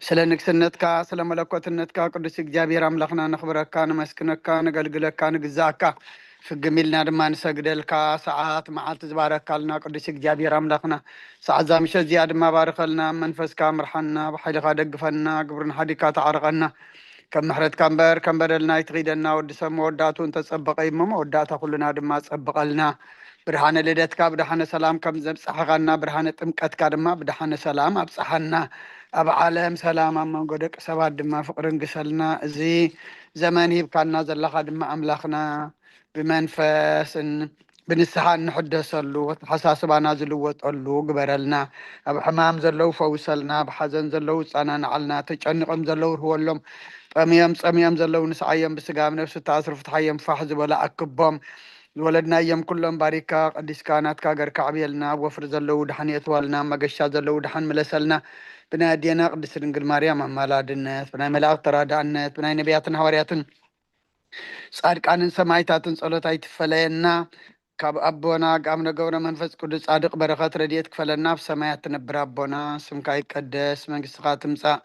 ስለ ንግስነትካ፣ ስለ መለኮትነትካ ቅዱስ እግዚኣብሔር ኣምላኽና ነኽብረካ፣ ነመስግነካ፣ ነገልግለካ፣ ንግዛእካ። ፍግም ኢልና ድማ ንሰግደልካ። ሰዓት መዓልቲ ዝባረካልና ቅዱስ እግዚኣብሔር ኣምላኽና፣ ሰዓት እዛ ምሸት እዚኣ ድማ ባርከልና፣ መንፈስካ ምርሓና፣ ብሓይልኻ ደግፈና፣ ግብርን ሓዲግካ ተዓርቐና። ከም ምሕረትካ እምበር ከም በደልና ኣይትኺደና። ወዲ ሰብ መወዳእትኡ እንተጸበቐ እዩ እሞ፣ መወዳእታ ኩልና ድማ ጸብቐልና። ብርሃነ ልደትካ ብደሓነ ሰላም ከም ዘብጻሕኻና፣ ብርሃነ ጥምቀትካ ድማ ብደሓነ ሰላም ኣብጽሓና። ኣብ ዓለም ሰላም፣ ኣብ መንጎ ደቂ ሰባት ድማ ፍቕሪ ንግሰልና። እዚ ዘመን ሂብካና ዘለኻ ድማ ኣምላኽና፣ ብመንፈስን ብንስሓ እንሕደሰሉ፣ ኣተሓሳስባና ዝልወጠሉ ግበረልና። ኣብ ሕማም ዘለዉ ፈውሰልና፣ ኣብ ሓዘን ዘለዉ ጸናንዓልና፣ ተጨኒቖም ዘለዉ ርህወሎም፣ ጠምዮም ጸሚኦም ዘለዉ ንስዓዮም፣ ብስጋ ኣብ ነፍሲ ተኣስሩ ፍትሓዮም፣ ፋሕ ዝበሉ ኣክቦም። ዝወለድናዮም ኩሎም ባሪካ ቀዲስካ ናትካ ገርካ ዕብየልና። ኣብ ወፍሪ ዘለዉ ደሓን የእትወልና፣ መገሻ ዘለዉ ደሓን ምለሰልና። ብናይ ኣዴና ቅድስት ድንግል ማርያም ኣማላድነት፣ ብናይ መላእኽቲ ተራዳእነት፣ ብናይ ነቢያትን ሃዋርያትን ጻድቃንን ሰማዕታትን ጸሎት ኣይትፈለየና። ካብ ኣቦና ኣቡነ ገብረ መንፈስ ቅዱስ ጻድቅ በረኸት ረድኤት ክፈለና። ኣብ ሰማያት ትነብር ኣቦና፣ ስምካ ይቀደስ፣ መንግስትኻ ትምጻእ፣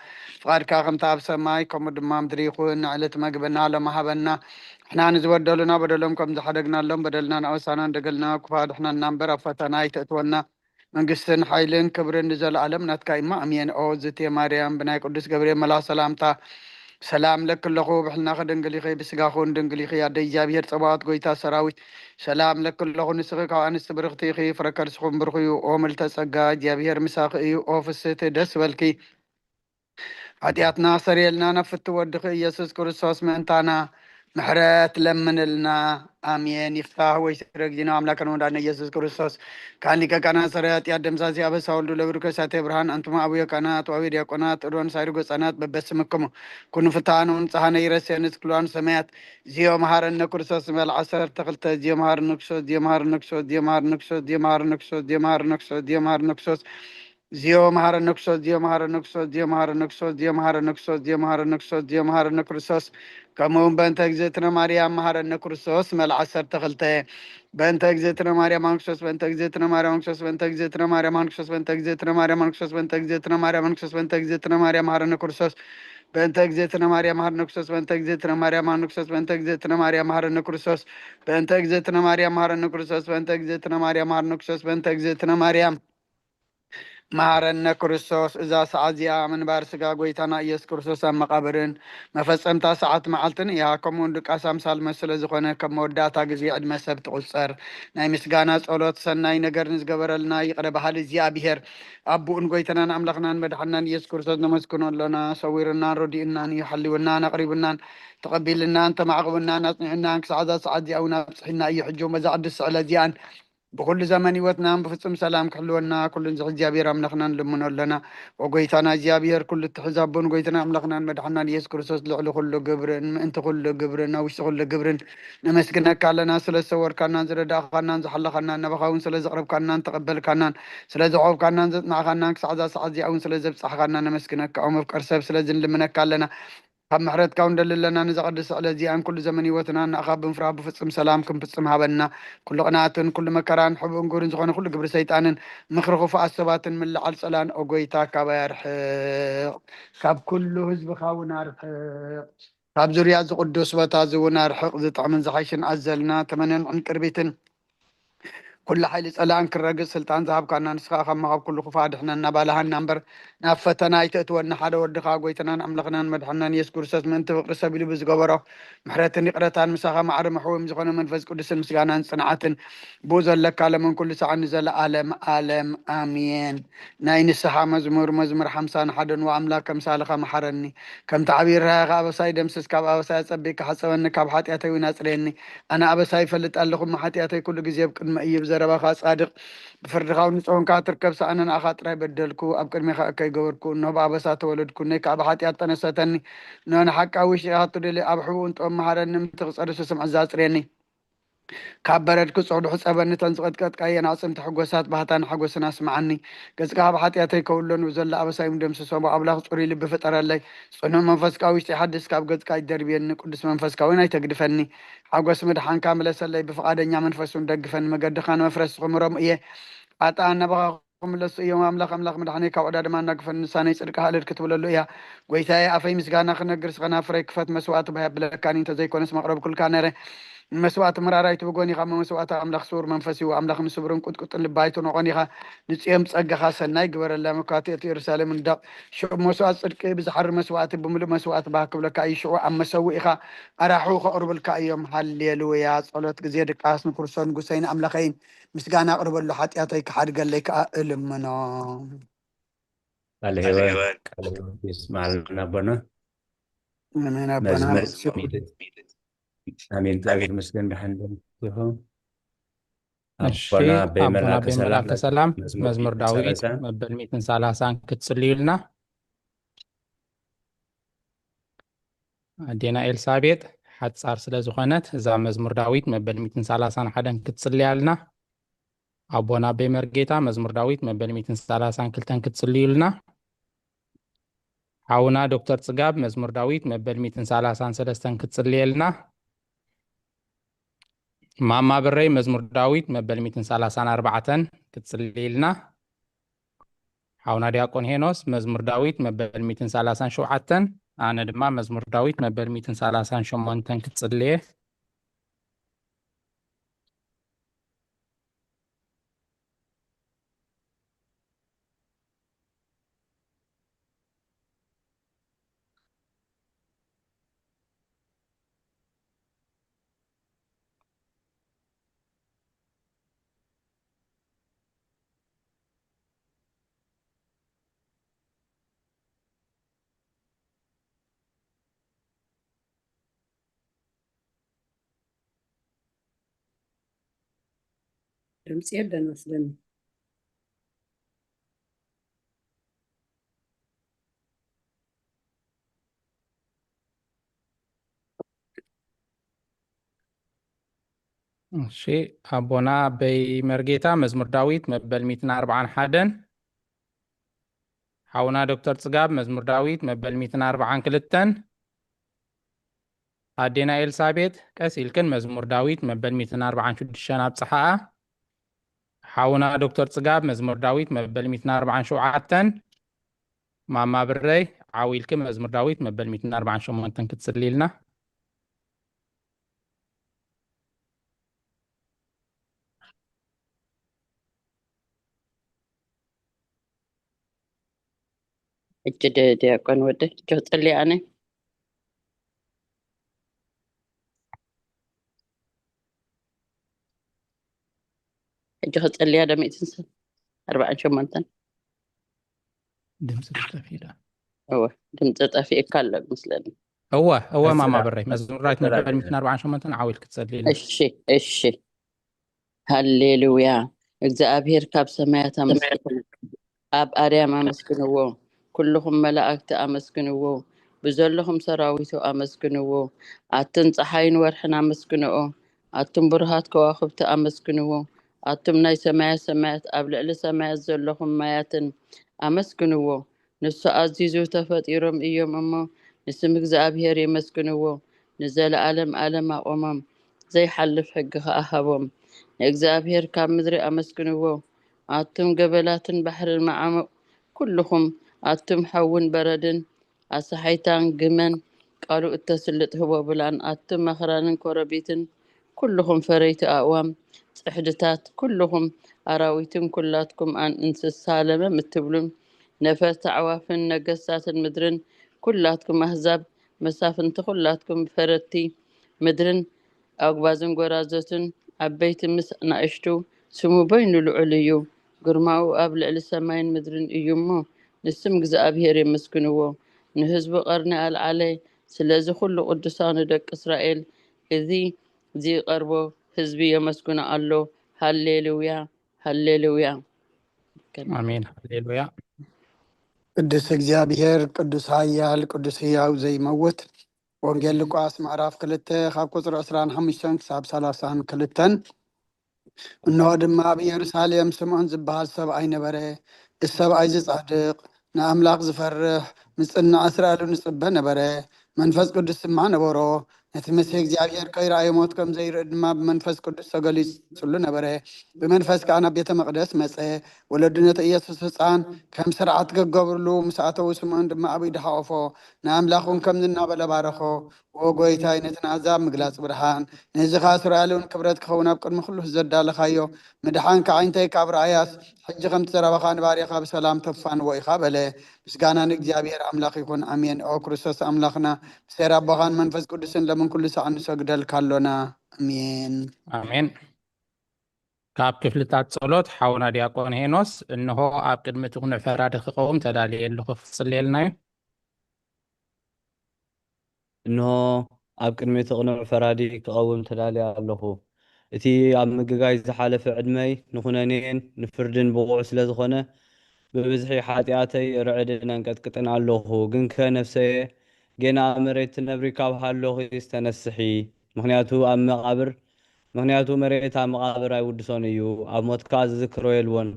ፍቓድካ ከምታ ኣብ ሰማይ ከምኡ ድማ ኣብ ምድሪ ይኹን። ንዕለተ መግብና ሎሚ ሃበና። ንሕና ንዝበደሉና በደሎም ከም ዝሓደግናሎም በደልና ንኣበሳና እንደገልና፣ ክፉእ ኣድሕነና እምበር ኣብ ፈተና ኣይተእትወና። መንግስትን ሓይልን ክብርን ንዘለኣለም ናትካ እማ፣ ኣሜን። ኦ ዝቴ ማርያም፣ ብናይ ቅዱስ ገብርኤል መልኣኽ ሰላምታ ሰላም ለኪ ኣለኹ። ብሕልናኺ ድንግል ኢኺ፣ ብስጋኺ እውን ድንግል ኢኺ። ኣደ እግዚኣብሔር ጸባኦት፣ ጎይታ ሰራዊት፣ ሰላም ለኪ ኣለኹ። ንስኺ ካብ ኣንስቲ ብርኽቲ ኢኺ፣ ፍረ ከርስኹም ብሩኽ እዩ። ኦ ምልዕተ ጸጋ፣ እግዚኣብሔር ምሳኺ እዩ። ኦ ፍስህቲ፣ ደስ በልኪ። ሓጢኣትና ሰሪየልና፣ ናብ ፍትው ወድኺ ኢየሱስ ክርስቶስ ምእንታና ምሕረት ለምንልና። ኣሜን። ይፍታህ ወይ ስረ እግዚእነ ኣምላክነ ወመድኃኒነ ኢየሱስ ክርስቶስ፣ ካህን ሊቀ ካህናት ሰራይ ኃጢአት ደምሳሲ አበሳ ወልዱ ለብሩ ከሳቴ ብርሃን፣ አንትሙ አቡየ ካህናት ወአቡየ ዲያቆናት፣ እዶን ሳይርጎ ሕፃናት በበስምክሙ ኩኑ ፍትሐነ ወንጽሐነ ይረሴ ንስክልዋን ሰማያት። ዚዮ መሐረነ ክርስቶስ ንበል ዓሰርተ ክልተ። ዚዮ መሐረነ ክርስቶስ፣ ዚዮ መሐረነ ክርስቶስ፣ ዚዮ መሐረነ ክርስቶስ፣ ዚዮ መሐረነ ክርስቶስ፣ ዚዮ መሐረነ ክርስቶስ፣ ዚዮ መሐረነ ክርስቶስ፣ ዚዮ መሐረነ ክርስቶስ፣ ዚዮ መሐረነ ክርስቶስ፣ ዚዮ መሐረነ ክርስቶስ፣ ዚዮ መሐረነ ክርስቶስ፣ ዚዮ መሐረነ ክርስቶስ። ከምኡ እውን በእንተ እግዝእትነ ማርያም መሐረነ ክርስቶስ ንበል ዓሰርተ ክልተ። በእንተ እግዝእትነ ማርያም ኣንክሶስ፣ በእንተ እግዝእትነ ማርያም ኣንክሶስ፣ በእንተ እግዝእትነ ማርያም ኣንክሶስ፣ በእንተ እግዝእትነ ማርያም ኣንክሶስ፣ በእንተ እግዝእትነ ማርያም ኣንክሶስ፣ በእንተ እግዝእትነ ማርያም መሐረነ ክርስቶስ። በእንተ እግዝእትነ ማርያም መሐረነ ክርስቶስ፣ በእንተ እግዝእትነ ማርያም መሐረነ ክርስቶስ፣ በእንተ እግዝእትነ ማርያም መሐረነ ክርስቶስ። በእንተ እግዝእትነ ማርያም መሐረነ ክርስቶስ፣ በእንተ እግዝእትነ ማርያም መሐረነ ክርስቶስ፣ በእንተ እግዝእትነ ማርያም መሐረነ ክርስቶስ። እዛ ሰዓት እዚኣ ምንባር ስጋ ጎይታና ኢየሱስ ክርስቶስ ኣብ መቓብርን መፈጸምታ ሰዓት መዓልትን እያ። ከምኡ እውን ድቃስ ኣምሳል መስ ስለ ዝኾነ፣ ከም መወዳእታ ግዜ ዕድመ ሰብ ትቑጸር። ናይ ምስጋና ጸሎት፣ ሰናይ ነገር ንዝገበረልና ይቕረ በሃሊ እግዚኣብሔር ኣቦኡን ጎይታናን ኣምላኽናን መድሓናን ኢየሱስ ክርስቶስ ነመስግኖ ኣሎና። ሰዊሩናን ረዲኡናን እዩ፣ ሓልዩናን ኣቕሪቡናን ተቐቢልናን ተማዕቑብናን ኣጽኒዑናን ክሳዕ እዛ ሰዓት እዚኣ እውን ኣብጽሒና እዩ። ሕጂ እውን በዛ ቅድስቲ ዕለት እዚኣን ብኩሉ ዘመን ህይወትናን ብፍጹም ሰላም ክሕልወና ኩሉ ንዝሕ እግዚኣብሔር ኣምላኽና ንልምኖ ኣሎና። ወጎይታና እግዚኣብሔር ኩሉ እትሕዝ ኣቦን ጎይታና ኣምላኽናን መድሓናን ኢየሱስ ክርስቶስ ልዕሊ ኩሉ ግብርን ምእንቲ ኩሉ ግብርን ኣብ ውሽጢ ኩሉ ግብርን ነመስግነካ ኣለና። ስለ ዝሰወርካናን ዝረዳእኻናን ዝሓለኻናን፣ ናባኻ እውን ስለ ዘቕረብካናን ተቐበልካናን፣ ስለ ዘዕቆብካናን ዘጽናዕኻናን፣ ክሳዕ እዛ ሰዓት እዚኣ እውን ስለ ዘብጻሕካና ነመስግነካ። ኦ መፍቀር ሰብ፣ ስለዚ ንልምነካ ኣለና። ካብ ምሕረትካ እውን ንደሊ ኣለና። ነዛ ቅድስቲ ዕለት እዚኣን ኩሉ ዘመን ህይወትና ንኣኻ ብምፍራህ ብፍጹም ሰላም ክንፍጽም ሃበና። ኩሉ ቅንኣትን ኩሉ መከራን ሕቡእን ግብርን ዝኾነ ኩሉ ግብሪ ሰይጣንን ምኽሪ ክፉኣት ሰባትን ምልዓል ጸላን፣ ኦ ጎይታ፣ ካባይ ኣርሕቕ። ካብ ኩሉ ህዝብኻ እውን ኣርሕቕ። ካብ ዙርያ እዚ ቅዱስ ቦታ እዚ እውን ኣርሕቕ። ዝጥዕምን ዝሓይሽን ኣዘልና፣ ተመነን ዕንቅርቢትን ኩሉ ሓይሊ ጸላእን ክረግጽ ስልጣን ዝሃብካና ንስኻ፣ ካብ መኻብ ኩሉ ክፉእ ኣድሕነና፣ ባልሃና እምበር ናብ ፈተና ኣይተእትወና። ሓደ ወድኻ ጎይታናን ኣምላኽናን መድሓናን ኢየሱስ ክርስቶስ ምእንቲ ፍቕሪ ሰብ ኢሉ ብዝገበሮ ምሕረትን ይቕረታን፣ ምሳኻ ማዕረ መሕወም ዝኾነ መንፈስ ቅዱስን ምስጋናን ጽንዓትን ብኡ ዘለካ ለምን ኩሉ ሰዓት ንዘለኣለም ኣለም ኣሜን። ናይ ንስሓ መዝሙር፣ መዝሙር ሓምሳን ሓደን። ወኣምላክ ከምሳልኻ መሓረኒ፣ ከምቲ ዓብዪ ርህራሄኻ ኣበሳይ ደምስስ፣ ካብ ኣበሳይ ኣጸቢቕካ ሓጸበኒ፣ ካብ ሓጢኣተይ እውን ኣጽርየኒ። ኣነ ኣበሳይ እፈልጥ ኣለኹ፣ እሞ ሓጢኣተይ ኩሉ ግዜ ኣብ ቅድመይ እዩ። ብዘረባኻ ጻድቕ፣ ብፍርድኻ እውን ንጹህ ኮንካ ትርከብ። ሰኣነ ንኣኻ ጥራይ በደልኩ፣ ኣብ ቅድሜኻ እከይ ገበርኩ፣ እነሆ ብኣበሳ ተወለድኩ፣ እነሆ ከዓ ብሓጢኣት ጠነሰተኒ። እነሆ ንሓቃዊ ውሽጢ ኢኻ ትደሊ፣ ኣብ ሕቡእ እውን ጥበብ መሃረኒ፣ ምእንቲ ክጸሪ ስሱዕ መዓዛ ኣጽርየኒ። ካብ በረድ ክጹሕ ዶ ሕጸበኒ፣ እተን ዝቐጥቀጥካየን ኣዕጽምቲ ሕጎሳት ባህታን ሓጎስን ኣስምዓኒ። ገጽካ ካብ ሓጢኣተይ ከውሎ፣ ንብዘሎ ኣበሳይ እውን ደምስሶ። ኣምላኽ ጽሩይ ልቢ ፍጠረለይ፣ ጽኑዕ መንፈስ ከኣ ኣብ ውሽጠይ ሓድስ። ካብ ገጽካ ኣይትደርብየኒ፣ ቅዱስ መንፈስካ እውን ኣይተግድፈኒ። ሓጎስ ምድሓንካ ምለሰለይ፣ ብፍቓደኛ መንፈስ እውን ደግፈኒ። መገድኻ ንመፍረስቲ ክምረሙ እየ፣ ኃጥኣን ናባኻ ክምለሱ እዮም። ኣምላኽ ኣምላኽ መድሓነይ ካብ ዕዳ ድማ ኣናግፈኒ፣ ንሳ ናይ ጽድቂ ሃለል ክትብለሉ እያ። ጎይታየ ኣፈይ ምስጋና ክነግር፣ ስኸናፍረይ ክፈት፣ መስዋእቲ ባይ ኣብለካኒ፣ እንተዘይኮነስ መቕረብኩልካ ነረ። መስዋእቲ ምራር ኣይትብጎን ኢኻ፣ እሞ መስዋእቲ ኣምላኽ ስዉር መንፈስ እዩ። ኣምላኽ ንስብርን ቁጥቁጥን ልቢ ኣይትንቖን ኢኻ። ንጽዮን ጸጋኻ ሰናይ ግበረላ፣ መኳትልቲ ኢየሩሳሌም ንደቕ። ሽዑ መስዋእቲ ጽድቂ ብዝሓሪ መስዋእቲ ብምሉእ መስዋእቲ ባህ ክብለካ እዩ። ሽዑ ኣብ መሰውኢኻ ኣራሑ ከቕርቡልካ እዮም። ሃሌሉያ። ጸሎት ግዜ ድቃስ ንክርስቶስ ንጉሰይን ኣምላኸይን ምስጋና ኣቕርበሉ፣ ሓጢኣተይ ክሓድገለይ ከኣ እልምኖ። ቃለ ሕይወት፣ ቃለ ሕይወት የስምዓልና ኣቦና። ኣሜን ኣቦና። መዝሙር ኣሜን። እግዚኣብሔር ይመስገን፣ ደሓን ደም ይኹን። እሺ፣ ኣቦና ኣቦና በመልኣከ በመልኣከ ሰላም፣ ሰላም፣ መዝሙር መዝሙር ዳዊት ሰላሳ። መበል ሚእትን ሰላሳን ክትጽልዩልና። ኣዴና ኤልሳቤጥ ሓጻር ስለ ዝኾነት፣ እዛ መዝሙር ዳዊት መበል ሚእትን ሰላሳን ሓደን ክትጽልያልና። ኣቦና ኣበይ መርጌታ መዝሙር ዳዊት መበል ሚእትን ሰላሳን ክልተን ክትጽልዩልና። ሓውና ዶክተር ጽጋብ መዝሙር ዳዊት መበል ሚእትን ሰላሳን ሰለስተን ክትጽልየልና። ማማ ብረይ መዝሙር ዳዊት መበል ሚእትን ሰላሳን ኣርባዕተን ክትጽልይልና። ሓውና ዲያቆን ሄኖስ መዝሙር ዳዊት መበል ሚእትን ሰላሳን ሸውዓተን፣ ኣነ ድማ መዝሙር ዳዊት መበል ሚእትን ሰላሳን ሸሞንተን ክትጽልየ። ድምፂ የለን መስለኒ። እሺ፣ ኣቦና ኣበይ መርጌታ መዝሙር ዳዊት መበል ሚእትን ኣርባዓን ሓደን። ሓውና ዶክተር ጽጋብ መዝሙር ዳዊት መበል ሚእትን ኣርባዓን ክልተን። ኣዴና ኤልሳቤጥ ቀስ ኢልክን መዝሙር ዳዊት መበል ሚእትን ኣርባዓን ሽዱሽተን ኣብጽሓኣ። ሓውና ዶክተር ጽጋብ መዝሙር ዳዊት መበል ሚእትን ኣርባዓን ሸውዓተን። ማማ ብረይ ዓው ኢልኪ መዝሙር ዳዊት መበል ሚእትን ኣርባዓን ሸሞንተን ክትጽልይልና። ሕጂ ድ-፣ ዲያቆን ወደ ጆ ጸልያ ኣነ። ሕጂ ክጸልያ ዶ ሚእትን ኣርባዓን ሸሞንተን? ድምፂ ጠፊኡ ዶ? እወ፣ ድምፂ ጠፊእካ ኣሎ መስለኒ። እወ፣ እወ፣ ማማ በረይ። መዝሙር ዳዊት መበል ሚእትን ኣርባዓን ሸሞንተን ዓው ኢልኪ ትጸልይልና። እሺ፣ እሺ። ሃሌሉያ። እግዚኣብሔር ካብ ሰማያት ኣመስግንዎ፣ ኣብ ኣርያም ኣመስግንዎ፣ ኩልኹም መላእክቲ ኣመስግንዎ፣ ብዘለኹም ሰራዊቱ ኣመስግንዎ። ኣትን ጸሓይን ወርሕን ኣመስግንኦ፣ ኣቱም ብሩሃት ከዋኽብቲ ኣመስግንዎ፣ ኣቱም ናይ ሰማያት ሰማያት ኣብ ልዕሊ ሰማያት ዘለኹም ማያትን ኣመስግንዎ። ንሱ ኣዚዙ ተፈጢሮም እዮም እሞ፣ ንስም እግዚኣብሔር የመስግንዎ፣ ንዘለኣለም ኣለም ኣቖሞም። ዘይሓልፍ ሕጊ ኸኣ ሃቦም። ንእግዚኣብሔር ካብ ምድሪ ኣመስግንዎ፣ ኣቱም ገበላትን ባሕርን መዓሙቕ ኩልኹም፣ ኣቱም ሓውን በረድን ኣሰሓይታን ግመን፣ ቃሉ እተስልጥ ህቦብላን ኣቱም ኣኽራንን ኮረቢትን ኩልኹም ፈረይቲ ኣእዋም ጽሕድታት፣ ኩልኹም ኣራዊትን ኩላትኩም ኣን እንስሳ ለመም እትብሉን ነፈርቲ ኣዕዋፍን ነገስታትን ምድርን ኩላትኩም ኣህዛብ መሳፍንቲ ኩላትኩም ፈረድቲ ምድርን ኣጉባዝን ጎራዙትን ዓበይቲ ምስ ኣናእሽቱ ስሙ በይኑ ልዑል እዩ። ግርማኡ ኣብ ልዕሊ ሰማይን ምድርን እዩ እሞ ንስም እግዚኣብሔር የመስግንዎ። ንህዝቡ ቀርኒ ኣልዓለ። ስለዚ ኩሉ ቅዱሳኑ ደቂ እስራኤል እዚ ዝቐርቦ ህዝቢ የመስግኖ ኣሎ። ሃሌሉያ፣ ሃሌሉያ። ኣሜን፣ ሃሌሉያ። ቅዱስ እግዚኣብሔር፣ ቅዱስ ኃያል፣ ቅዱስ ሕያው ዘይመውት። ወንጌል ሉቃስ ምዕራፍ ክልተ ካብ ቁጽሪ ዕስራን ሓሙሽተን ክሳብ ሰላሳን ክልተን። እንሆ ድማ ኣብ ኢየሩሳሌም ስምዖን ዝበሃል ሰብኣይ ነበረ። እዚ ሰብኣይ እዚ ጻድቕ፣ ንኣምላኽ ዝፈርሕ፣ ምጽናዕ እስራኤል እውን ዝጽበ ነበረ። መንፈስ ቅዱስ ድማ ነበሮ። ነቲ መሲሕ እግዚኣብሔር ከይረኣየ ሞት ከም ዘይርኢ ድማ ብመንፈስ ቅዱስ ተገሊጹሉ ነበረ። ብመንፈስ ከኣ ናብ ቤተ መቕደስ መጸ። ወለዱ ነቲ ኢየሱስ ህጻን ከም ስርዓት ክገብርሉ ምስ ኣተዉ፣ ስምዖን ድማ ኣብ ኢዱ ሓቖፎ፣ ንኣምላኽ እውን ከምዚ እናበለ ባረኾ። ኦ ጐይታይ፣ ነቲ ንኣህዛብ ምግላጽ ብርሃን፣ ነዚ ኸኣ ሱራኤል እውን ክብረት ክኸውን ኣብ ቅድሚ ኩሉ ዘዳለኻዮ ምድሓን ከዓይንተይ ካብ ረኣያስ፣ ሕጂ ከምቲ ዘረባኻ ንባርያኻ ብሰላም ተፋንዎ ኢኻ በለ። ምስጋና ንእግዚኣብሔር ኣምላኽ ይኹን፣ ኣሜን። ኦ ክርስቶስ ኣምላኽና፣ ብሰይር ኣቦኻን መንፈስ ቅዱስን ለምን ኩሉ ሳዕ ንሰግደልካ ኣሎና። ኣሜን። ኣሜን። ካብ ክፍልታት ጸሎት ሓውና ዲያቆን ሄኖስ፣ እንሆ ኣብ ቅድሚ እቲ ቕኑዕ ፈራዲ ክቐውም ተዳልየ ኣለኹ፣ ክትጽልየልና እዩ። እንሆ ኣብ ቅድሚ እቲ ቕኑዕ ፈራዲ ክቐውም ተዳልየ ኣለኹ። እቲ ኣብ ምግጋይ ዝሓለፈ ዕድመይ ንኹነኔን ንፍርድን ብቑዕ ስለ ዝኾነ፣ ብብዝሒ ሓጢኣተይ ርዕድን ኣንቀጥቅጥን ኣለኹ። ግንከ ነፍሰየ፣ ጌና ኣብ መሬት ትነብሪ ካብ ሃሎኺስ ተነስሒ። ምኽንያቱ ኣብ መቓብር ምኽንያቱ መሬት ኣብ መቓብር ኣይውድሶን እዩ። ኣብ ሞት ከኣ ዝዝክሮ የልቦን።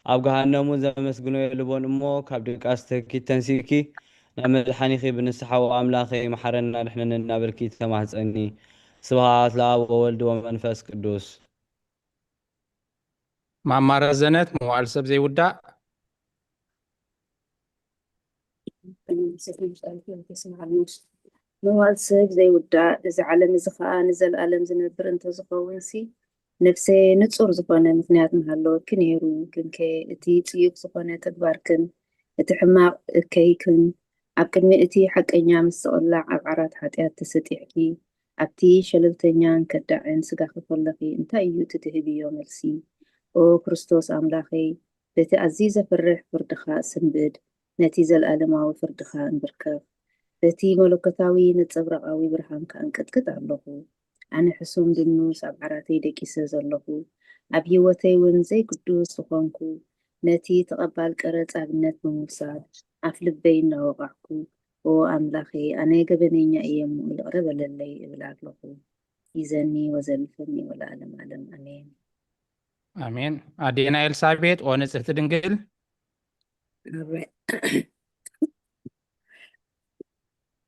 ኣብ ገሃነም እውን ዘመስግኖ የልቦን እሞ፣ ካብ ድቃስ ትህኪት ተንሲእኪ ናብ መድሓኒኺ ብንስሓ፣ "ኦ ኣምላኸይ፣ መሓረና፣ ድሕነኒ" እናበልኪ ተማህጸኒ። ስብሃት ለኣብ ወወልድ ወመንፈስ ቅዱስ። ማማ ረዘነት፣ መዋዕል ሰብ ዘይውዳእ። መዋል ሰብ ዘይውዳእ፣ እዚ ዓለም እዚ ኸኣ ንዘለኣለም ዝነብር እንተዝኸውን ሲ፣ ነፍሰየ ንጹር ዝኾነ ምኽንያት ምሃለወኪ ነይሩ። ግንከ እቲ ጽዩፍ ዝኾነ ተግባርክን እቲ ሕማቕ እከይክን ኣብ ቅድሚ እቲ ሓቀኛ ምስቕላዕ ኣብ ዓራት ሓጢኣት ተሰጢሕኪ ኣብቲ ሸለልተኛን ከዳዕን ስጋኺ ከለኺ እንታይ እዩ እቲ ትህብዮ መልሲ? ኦ ክርስቶስ ኣምላኸይ፣ በቲ ኣዝዩ ዘፍርሕ ፍርድኻ ስንብድ፣ ነቲ ዘለኣለማዊ ፍርድኻ እንብርከኽ። በቲ መለኮታዊ ነጸብራቓዊ ብርሃንካ እንቅጥቅጥ ኣለኹ። ኣነ ሕሱም ድኑስ ኣብ ዓራተይ ደቂሰ ዘለኹ፣ ኣብ ህይወተይ እውን ዘይግዱስ ዝኾንኩ፣ ነቲ ተቐባል ቀረጽ ኣብነት ብምውሳድ ኣፍ ልበይ እናወቓዕኩ፣ ኦ ኣምላኸይ፣ ኣነ ገበነኛ እየ እሞ ይቕረ በለለይ እብል ኣለኹ። ይዘኒ ወዘልፈኒ ወለዓለም ዓለም ኣሜን። ኣሜን። ኣዴና ኤልሳቤጥ፣ ኦ ንጽህቲ ድንግል።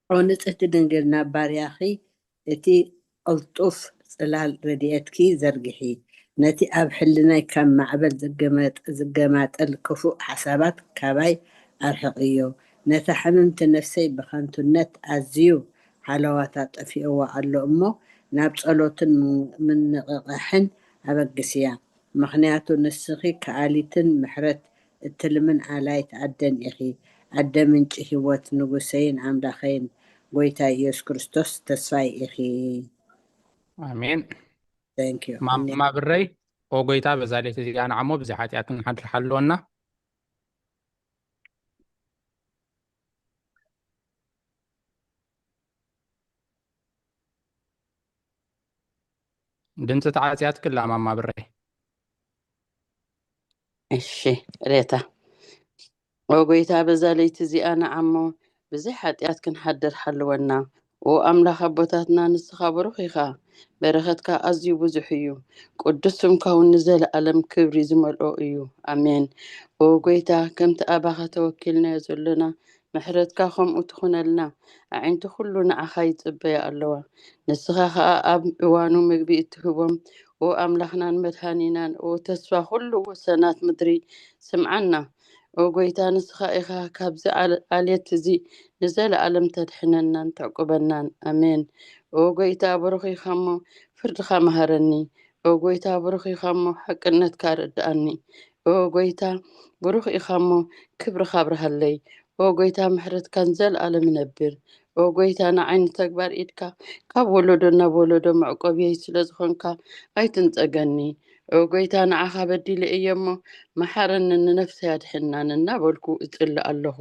ኦ ንጽህቲ ድንግል፣ ናብ ባርያኺ እቲ ቅልጡፍ ጽላል ረድኤትኪ ዘርግሒ። ነቲ ኣብ ሕልናይ ከም ማዕበል ዝገመጥ-፣ ዝገማጠል ክፉእ ሓሳባት ካባይ ኣርሕቕዮ። ነታ ሕምምቲ ነፍሰይ ብኸንቱነት ኣዝዩ ሓለዋታ ጠፊእዋ ኣሎ እሞ፣ ናብ ጸሎትን ምንቕቓሕን ኣበግስያ። ምኽንያቱ ንስኺ ከኣሊትን ምሕረት እትልምን ኣላይት ኣደን ኢኺ። ኣደ ምንጪ ህይወት፣ ንጉሰይን ኣምላኸይን፣ ጐይታ ኢየሱስ ክርስቶስ ተስፋይ ኢኺ። ኣሜን። Thank you። ማማ ብረይ፣ ኦ ጐይታ፣ በዛ ሌት እዚኣ ንዓሞ ብዘይ ሓጢኣት ክንሓድር ሓልወና። ድምፂ ተዓፅያትክላ ማማ ብረይ። እሺ ሬታ፣ ኦ ጐይታ፣ በዛ ለይቲ እዚኣ ንዓሞ ብዘይ ሓጢኣት ክንሓድር ሓልወና። ኦ ኣምላኽ ኣቦታትና፣ ንስኻ ብሩኽ ኢኻ፣ በረኸትካ ኣዝዩ ብዙሕ እዩ። ቅዱስ ስምካ እውን ንዘለኣለም ክብሪ ዝመልኦ እዩ። ኣሜን። ኦ ጐይታ፣ ከምቲ ኣባኻ ተወኪልናዮ ዘሎና፣ ምሕረትካ ከምኡ ትኹነልና። ኣዒንቲ ኩሉ ንዓኻ ይጽበያ ኣለዋ። ንስኻ ኸኣ ኣብ እዋኑ ምግቢ እትህቦም፣ ኦ ኣምላኽናን መድሃኒናን፣ ኦ ተስፋ ኩሉ ወሰናት ምድሪ፣ ስምዓና። ኦ ጐይታ፣ ንስኻ ኢኻ ካብዚ ዓል-፣ ዓሌት እዚ ንዘለኣለም ተድሕነናን ተዕቁበናን። ኣሜን። ኦ ጐይታ፣ ብሩኽ ኢኻ እሞ ፍርድኻ መሃረኒ። ኦ ጐይታ፣ ብሩኽ ኢኻ እሞ ሓቅነትካ ኣረድኣኒ። ኦ ጐይታ፣ ብሩኽ ኢኻ እሞ ክብርኻ ኣብርሃለይ። ኦ ጐይታ፣ ምሕረትካ ንዘለኣለም ይነብር። ኦ ጐይታ፣ ንዓይ ንተግባር ኢድካ ካብ ወለዶ ናብ ወለዶ መዕቆብየይ ስለ ዝኾንካ ኣይትንጸገኒ። ኦ ጐይታ፣ ንዓኻ በዲለ እየ እሞ መሓረንን ንነፍሰይ ኣድሕናን እናበልኩ እጽሊ ኣለኹ።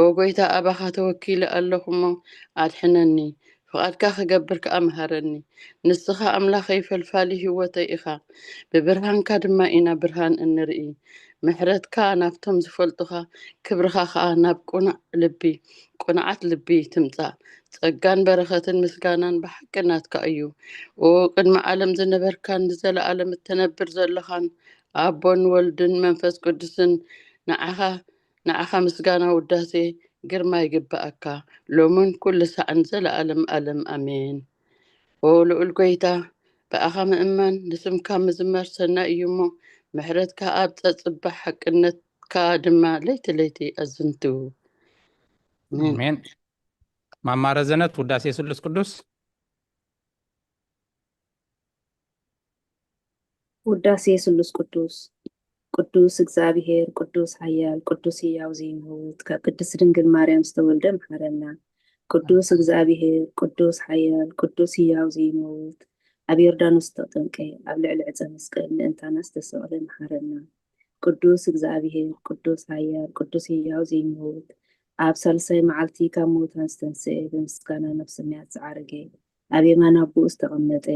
ኦ ጐይታ፣ ኣባኻ ተወኪለ ኣለኹ እሞ ኣድሕነኒ። ፍቓድካ ክገብር ከኣ ምሃረኒ። ንስኻ ኣምላኸይ ፈልፋሊ ህይወተይ ኢኻ። ብብርሃንካ ድማ ኢና ብርሃን እንርኢ። ምሕረትካ ናብቶም ዝፈልጡኻ፣ ክብርኻ ኸኣ ናብ ቅኑዕ ልቢ፣ ቅኑዓት ልቢ ትምጻእ። ጸጋን በረኸትን ምስጋናን ብሓቂ ናትካ እዩ። ኦ ቅድሚ ዓለም ዝነበርካን ንዘለኣለም እትነብር ዘለኻን ኣቦን ወልድን መንፈስ ቅዱስን ንዓኻ ንዓኻ ምስጋና ውዳሴ ግርማ ይግብኣካ ሎምን ኩሉ ሳዕን ዘለኣለም ኣለም ኣሜን። ኦ ልዑል ጐይታ፣ ብኣኻ ምእማን ንስምካ ምዝማር ሰናይ እዩ እሞ፣ ምሕረትካ ኣብ ጸጽባ ሓቅነትካ ድማ ለይቲ ለይቲ ኣዝንቱ። ኣሜን። ኣሜን። ማማ ረዘነት ውዳሴ ስሉስ ቅዱስ። ውዳሴ ስሉስ ቅዱስ። ቅዱስ እግዚኣብሔር፣ ቅዱስ ሓያል፣ ቅዱስ ህያው ዘይመውት፣ ካብ ቅድስት ድንግል ማርያም ዝተወልደ መሓረና። ቅዱስ እግዚኣብሔር፣ ቅዱስ ሓያል፣ ቅዱስ ህያው ዘይመውት፣ ኣብ ዮርዳኖስ ዝተጠምቀ፣ ኣብ ልዕሊ ዕፀ መስቀል ምእንታና ዝተሰቕለ መሓረና። ቅዱስ እግዚኣብሔር፣ ቅዱስ ሓያል፣ ቅዱስ ህያው ዘይመውት፣ ኣብ ሳልሳይ መዓልቲ ካብ ምዉታን ዝተንስኤ፣ ብምስጋና ናብ ሰማያት ዝዓረገ፣ ኣብ የማን ኣቦኡ ዝተቐመጠ፣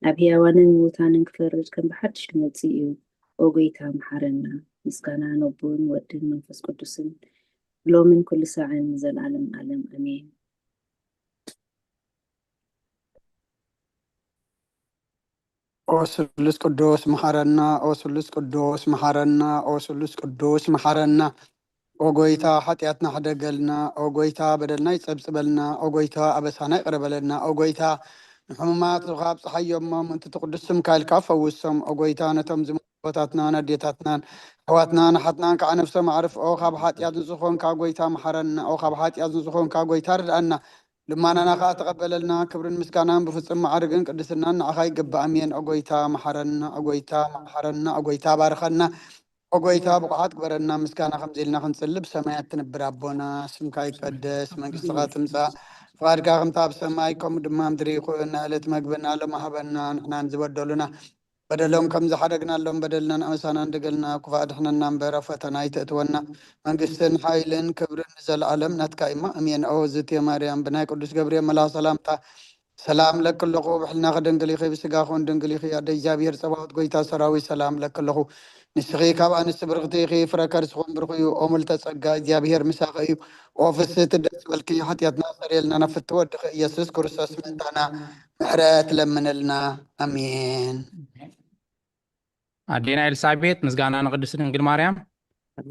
ኣብ ህያዋንን ምዉታንን ክፈርድ ከም ብሓድሽ ክመጽእ እዩ። ኦ ጐይታ መሓረና። ምስጋና ነቦን ወድን መንፈስ ቅዱስን ሎምን ኩሉ ሳዕን ንዘለዓለም ዓለም ኣሜን። ኦ ስሉስ ቅዱስ መሓረና፣ ኦ ስሉስ ቅዱስ መሓረና፣ ኦ ስሉስ ቅዱስ መሓረና። ኦ ጐይታ ሓጢኣትና ሕደገልና፣ ኦ ጐይታ በደልና ይጸብጽበልና፣ ኦ ጐይታ ኣበሳና ይቕረ በለልና፣ ኦ ጐይታ ንሕሙማት ሩኻ ኣብጽሓዮም እሞ ምእንቲ እቲ ቅዱስ ስምካ ኢልካ ፈውሶም፣ ኦ ጐይታ ነቶም ዝሞቱ ኣቦታትናን ኣዴታትናን ኣሕዋትናን ኣሓትናን ከዓ ነፍሶም ኣዕርፍ፣ ኦ ካብ ሓጢኣት ንጹህ ኾንካ ጐይታ መሓረና፣ ኦ ካብ ሓጢኣት ንጹህ ኾንካ ጐይታ ርድኣና፣ ልማናና ከዓ ተቐበለልና፣ ክብርን ምስጋናን ብፍጹም ማዕርግን ቅድስናን ንዓኻ ይግባእ። ኣሜን። ኦ ጐይታ መሓረና፣ ኦ ጐይታ መሓረና፣ ኦ ጐይታ ባርኸና፣ ኦ ጐይታ ብቑዓት ግበረና፣ ምስጋና ከምዚ ኢልና ክንጽሊ ብሰማያት ትንብር ኣቦና፣ ስምካ ይቀደስ፣ መንግስትኻ ትምጻእ፣ ፍቓድካ ከምቲ ኣብ ሰማይ ከምኡ ድማ ምድሪ ይኹን፣ ዕለት መግብና ሎም ሃበና፣ ንሕና ንዝበደሉና በደሎም ከም ዝሓደግናሎም በደልናን ኣበሳናን ደገልና፣ ክፉእ ኣድሕነና እምበር ኣብ ፈተና ኣይተእትወና፣ መንግስትን ሓይልን ክብርን ንዘለኣለም ናትካ እማ፣ ኣሜን። ኦ ዝቴ ማርያም፣ ብናይ ቅዱስ ገብርኤል መልኣኽ ሰላምታ ሰላም ለኪ ኣለኹ፣ ብሕልናኺ ድንግል ኢኺ፣ ብስጋኺ እውን ድንግል ኢኺ፣ ኣደ እግዚኣብሔር ጸባኦት ጐይታ ሰራዊት ሰላም ለኪ ኣለኹ። ንስኺ ካብ ኣንስቲ ብርኽቲ ኢኺ፣ ፍረ ከርስኺ እውን ብሩኽ እዩ። ኦ ምልተ ጸጋ፣ እግዚኣብሔር ምሳኺ እዩ። ኦ ፍስህቲ ደስ ይበልኪ፣ ሓጢኣትና ሰረየልና፣ ናብ ፍትወ ወድኺ ኢየሱስ ክርስቶስ ምእንታና ምሕረት ለምንልና። ኣሜን። ኣዴና ኤልሳቤጥ፣ ምስጋና ንቅድስቲ ድንግል ማርያም።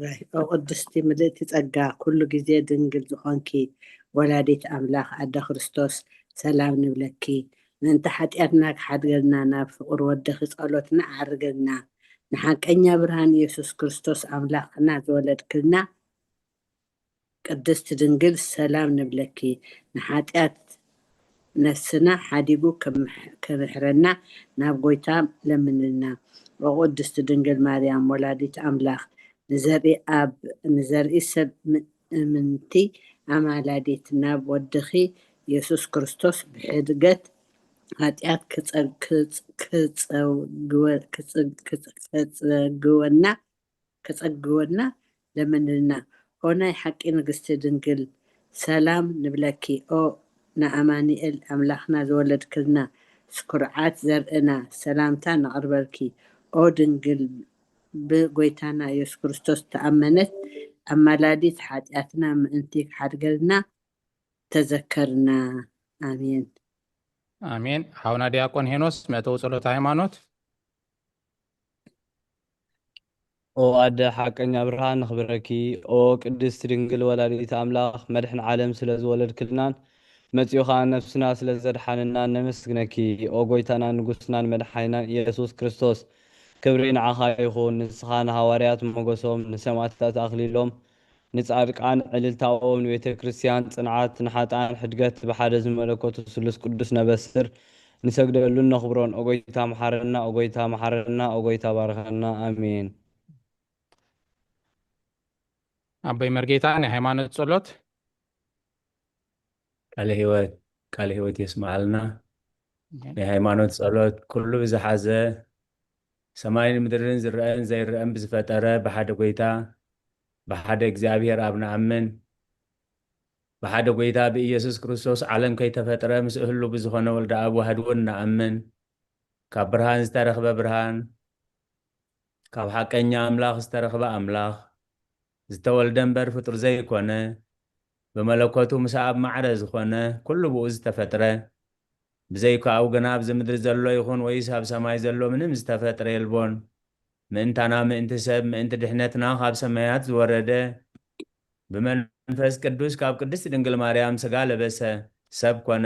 ራይ ኦ ቅድስቲ ምልእቲ ጸጋ፣ ኩሉ ግዜ ድንግል ዝኾንኪ ወላዲት ኣምላኽ ኣደ ክርስቶስ፣ ሰላም ንብለኪ። ምእንቲ ሓጢኣትና ክሓድገልና፣ ናብ ፍቕሪ ወድኺ ጸሎትና ኣዕርገልና። ንሓቀኛ ብርሃን ኢየሱስ ክርስቶስ ኣምላኽና ዝወለድክልና፣ ቅድስቲ ድንግል ሰላም ንብለኪ። ንሓጢኣት ነፍስና ሓዲጉ ክምሕ-፣ ክምሕረና ናብ ጐይታ ለምንልና። ኦ ቅድስቲ ድንግል ማርያም ወላዲት ኣምላኽ፣ ንዘርኢ ኣብ-፣ ንዘርኢ ሰብ ምእምንቲ ኣማላዲት፣ ናብ ወድኺ ኢየሱስ ክርስቶስ ብሕድገት ሓጢኣት ክጸ-፣ ክጽ-፣ ክጸግወ-፣ ክጽ-፣ ክጽ-፣ ከጸግወና፣ ከጸግወና ለምንልና። ኦ ናይ ሓቂ ንግስቲ ድንግል፣ ሰላም ንብለኪ። ኦ ንኣማኑኤል ኣምላኽና ዝወለድክልና፣ ስኩርዓት ዘርእና፣ ሰላምታ ነቕርበልኪ። ኦ ድንግል፣ ብጎይታና ኢየሱስ ክርስቶስ ተኣመነት፣ ኣማላዲት ሓጢኣትና ምእንቲ ክሓድገልና ተዘከርና። ኣሜን። ኣሜን። ሓውና ዲያቆን ሄኖስ፣ መእተዊ ጸሎት ሃይማኖት። ኦ ኣደ ሓቀኛ ብርሃን፣ ነኽብረኪ። ኦ ቅድስት ድንግል ወላዲት ኣምላኽ፣ መድሕን ዓለም ስለ ዝወለድክልናን መጺኡ ኸኣ ነፍስና ስለ ዘድሓንናን ነመስግነኪ። ኦ ጐይታናን ንጉስናን መድሓኒናን ኢየሱስ ክርስቶስ፣ ክብሪ ንዓኻ ይኹን። ንስኻ ንሃዋርያት ሞገሶም፣ ንሰማዕታት ኣኽሊሎም፣ ንጻድቃን ዕልልታኦም፣ ንቤተ ክርስቲያን ጽንዓት፣ ንሓጥኣን ሕድገት ብሓደ ዝመለኮቱ ስሉስ ቅዱስ ነበስር፣ ንሰግደሉን ነኽብሮን። ኦ ጐይታ መሓረና፣ ኦ ጐይታ መሓረና፣ ኦ ጐይታ ባርኸና። ኣሜን። ኣቦይ መርጌታ፣ ናይ ሃይማኖት ጸሎት። ቃለ ህይወት፣ ቃለ ህይወት የስምዓልና። ናይ ሃይማኖት ጸሎት ኩሉ ብዝሓዘ ሰማይን ምድርን ዝረአን ዘይረአን ብዝፈጠረ ብሓደ ጐይታ፣ ብሓደ እግዚኣብሔር ኣብ ንኣምን። ብሓደ ጐይታ ብኢየሱስ ክርስቶስ ዓለም ከይተፈጥረ ምስ እህሉ ብዝኾነ ወልደ ኣብ ዋህድ እውን ንኣምን። ካብ ብርሃን ዝተረኽበ ብርሃን፣ ካብ ሓቀኛ ኣምላኽ ዝተረኽበ ኣምላኽ፣ ዝተወልደ እምበር ፍጡር ዘይኮነ፣ ብመለኮቱ ምስ ኣብ ማዕረ ዝኾነ፣ ኩሉ ብኡ ዝተፈጥረ፣ ብዘይካኡ ግና ኣብዚ ምድሪ ዘሎ ይኹን ወይስ ኣብ ሰማይ ዘሎ ምንም ዝተፈጥረ የልቦን። ምእንታና፣ ምእንቲ ሰብ፣ ምእንቲ ድሕነትና ካብ ሰማያት ዝወረደ፣ ብመንፈስ ቅዱስ ካብ ቅድስት ድንግል ማርያም ሥጋ ለበሰ፣ ሰብ ኮነ።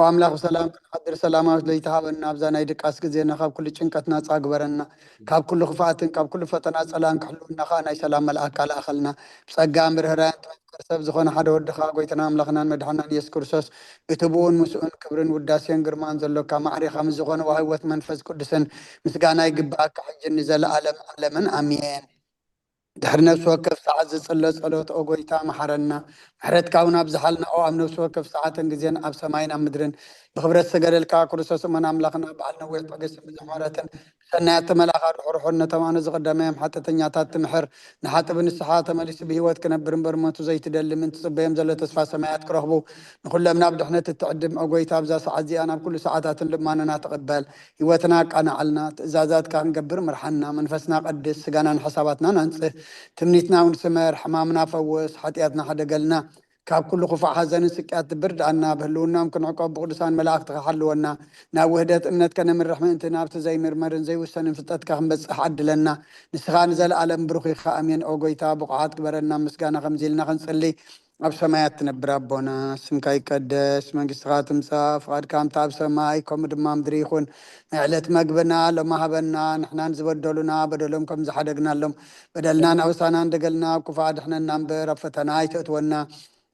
ኣምላኽ ብሰላም ክንሓድር ሰላማዊት ለይቲ ሃበና። ኣብዛ ናይ ድቃስ ግዜና ካብ ኩሉ ጭንቀት ናጻ ግበረና። ካብ ኩሉ ክፍኣትን ካብ ኩሉ ፈተና ጸላን ክሕልወና ከኣ ናይ ሰላም መልኣካ ለኣኸልና። ብጸጋ ምርህራያን ጥበብ ሰብ ዝኾነ ሓደ ወድኻ ጎይታና ኣምላኽናን መድሓናን ኢየሱስ ክርስቶስ እቲ ብኡን ምስኡን ክብርን ውዳሴን ግርማን ዘሎካ ማዕሪኻ ምስ ዝኾነ ወሃይወት መንፈስ ቅዱስን ምስጋና ይግብኣካ ሕጂ ንዘለኣለም ዓለምን ኣሜን። ድሕሪ ነፍሲ ወከፍ ሰዓት ዝጽለ ጸሎት ኦ ጎይታ መሓረና። ምሕረትካ እውን ኣብዝሓልና ኦ ኣብ ነፍሲ ወከፍ ሰዓትን ግዜን ኣብ ሰማይን ኣብ ምድርን ብኽብረት ዝተገደልካ ክርስቶስ እመን ኣምላኽና በዓል ነዊሕ ትዕግስትን ብዙሕ ምሕረትን ብሰናያት ተመላእኻ ርሑርሑን ነቶም ኣነ ዝቐደመዮም ሓጢኣተኛታት ትምሕር ንሓጥብ ንስሓ ተመሊሱ ብህይወት ክነብር እምበር ሞቱ ዘይትደሊ ምን ትጽበዮም ዘሎ ተስፋ ሰማያት ክረኽቡ ንኹሎም ናብ ድሕነት እትዕድም ኦ ጎይታ ኣብዛ ሰዓት እዚኣ ናብ ኩሉ ሰዓታትን ልማኖና ተቐበል። ህይወትና ኣቃናዓልና፣ ትእዛዛትካ ክንገብር ምርሓና፣ መንፈስና ቀድስ፣ ስጋናን ሓሳባትናን ኣንጽህ፣ ትምኒትና እውን ስመር፣ ሕማምና ፈውስ፣ ሓጢኣትና ሓደገልና፣ ካብ ኩሉ ክፉእ ሓዘንን ስቅያት ትብር ደኣና፣ ብህልውናም ክንዕቆብ ብቅዱሳን መላእክትኻ ሓልወና፣ ናብ ውህደት እምነት ከነምርሕ ምእንቲ ናብቲ ዘይምርመርን ዘይውሰንን ፍልጠትካ ክንበጽሕ ዓድለና። ንስኻ ንዘለኣለም ብሩኽ ኢኻ፣ ኣሜን። ኦ ጎይታ፣ ብቑዓት ግበረና፣ ምስጋና ከምዚ ኢልና ክንጽሊ፣ ኣብ ሰማያት ትነብር ኣቦና፣ ስምካ ይቀደስ፣ መንግስትኻ ትምጻእ፣ ፍቓድካ ከምቲ ኣብ ሰማይ፣ ከምኡ ድማ ምድሪ ይኹን። ናይ ዕለት መግብና ሎሚ ሃበና፣ ንሕና ንዝበደሉና በደሎም ከም ዝሓደግናሎም፣ በደልና ናብ ውሳና እንደገልና፣ ኣብ ክፉእ ኣድሕነና እምበር፣ ኣብ ፈተና ኣይተእትወና።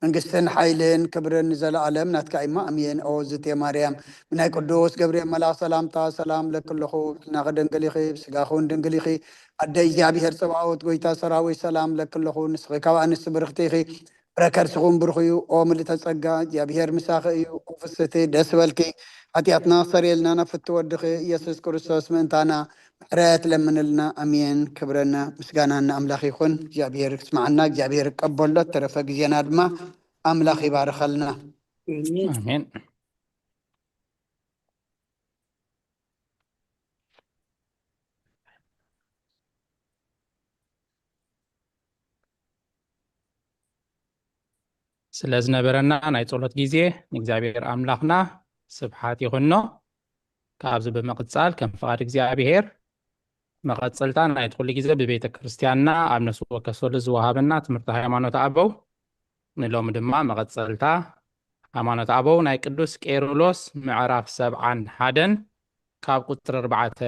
መንግስትን ሓይልን ክብርን ንዘለኣለም ናትካ እዩማ፣ ኣሜን። ኦ ዝቴ ማርያም፣ ብናይ ቅዱስ ገብርኤል መልኣኽ ሰላምታ ሰላም ለኪ ኣለኹ፣ ብሕልናኺ ድንግል ኢኺ፣ ብስጋኺ እውን ድንግል ኢኺ። ኣደ እግዚኣብሔር ጸባኦት፣ ጎይታ ሰራዊት፣ ሰላም ለኪ ኣለኹ፣ ንስኺ ካብ ኣንስቲ ብርኽቲ ኢኺ፣ ፍረ ከርስኹም ብሩኽ እዩ። ኦ ምልእተ ጸጋ፣ እግዚኣብሔር ምሳኺ እዩ። ኦ ፍስቲ ደስ በልኪ፣ ሓጢኣትና ክሰርየልና ናብ ፍቲ ወድኺ ኢየሱስ ክርስቶስ ምእንታና ምሕረት ለምንልና። ኣሜን። ክብረና ምስጋና ንኣምላኽ ይኹን። እግዚኣብሔር ይስማዓና፣ እግዚኣብሔር ይቀበሎ። ተረፈ ግዜና ድማ ኣምላኽ ይባርኸልና። ኣሜን። ስለ ዝነበረና ናይ ጸሎት ግዜ ንእግዚኣብሔር ኣምላኽና ስብሓት ይኹኖ። ካብዚ ብምቕጻል ከም ፍቓድ እግዚኣብሔር መቐጸልታ ናይቲ ኩሉ ግዜ ብቤተ ክርስቲያንና ኣብ ነፍሲ ወከፍ ሰሉስ ዝወሃበና ትምህርቲ ሃይማኖት ኣበው ንሎሚ ድማ መቐጸልታ ሃይማኖት ኣበው ናይ ቅዱስ ቄርሎስ ምዕራፍ ሰብዓን ሓደን ካብ ቁጽሪ ኣርባዕተ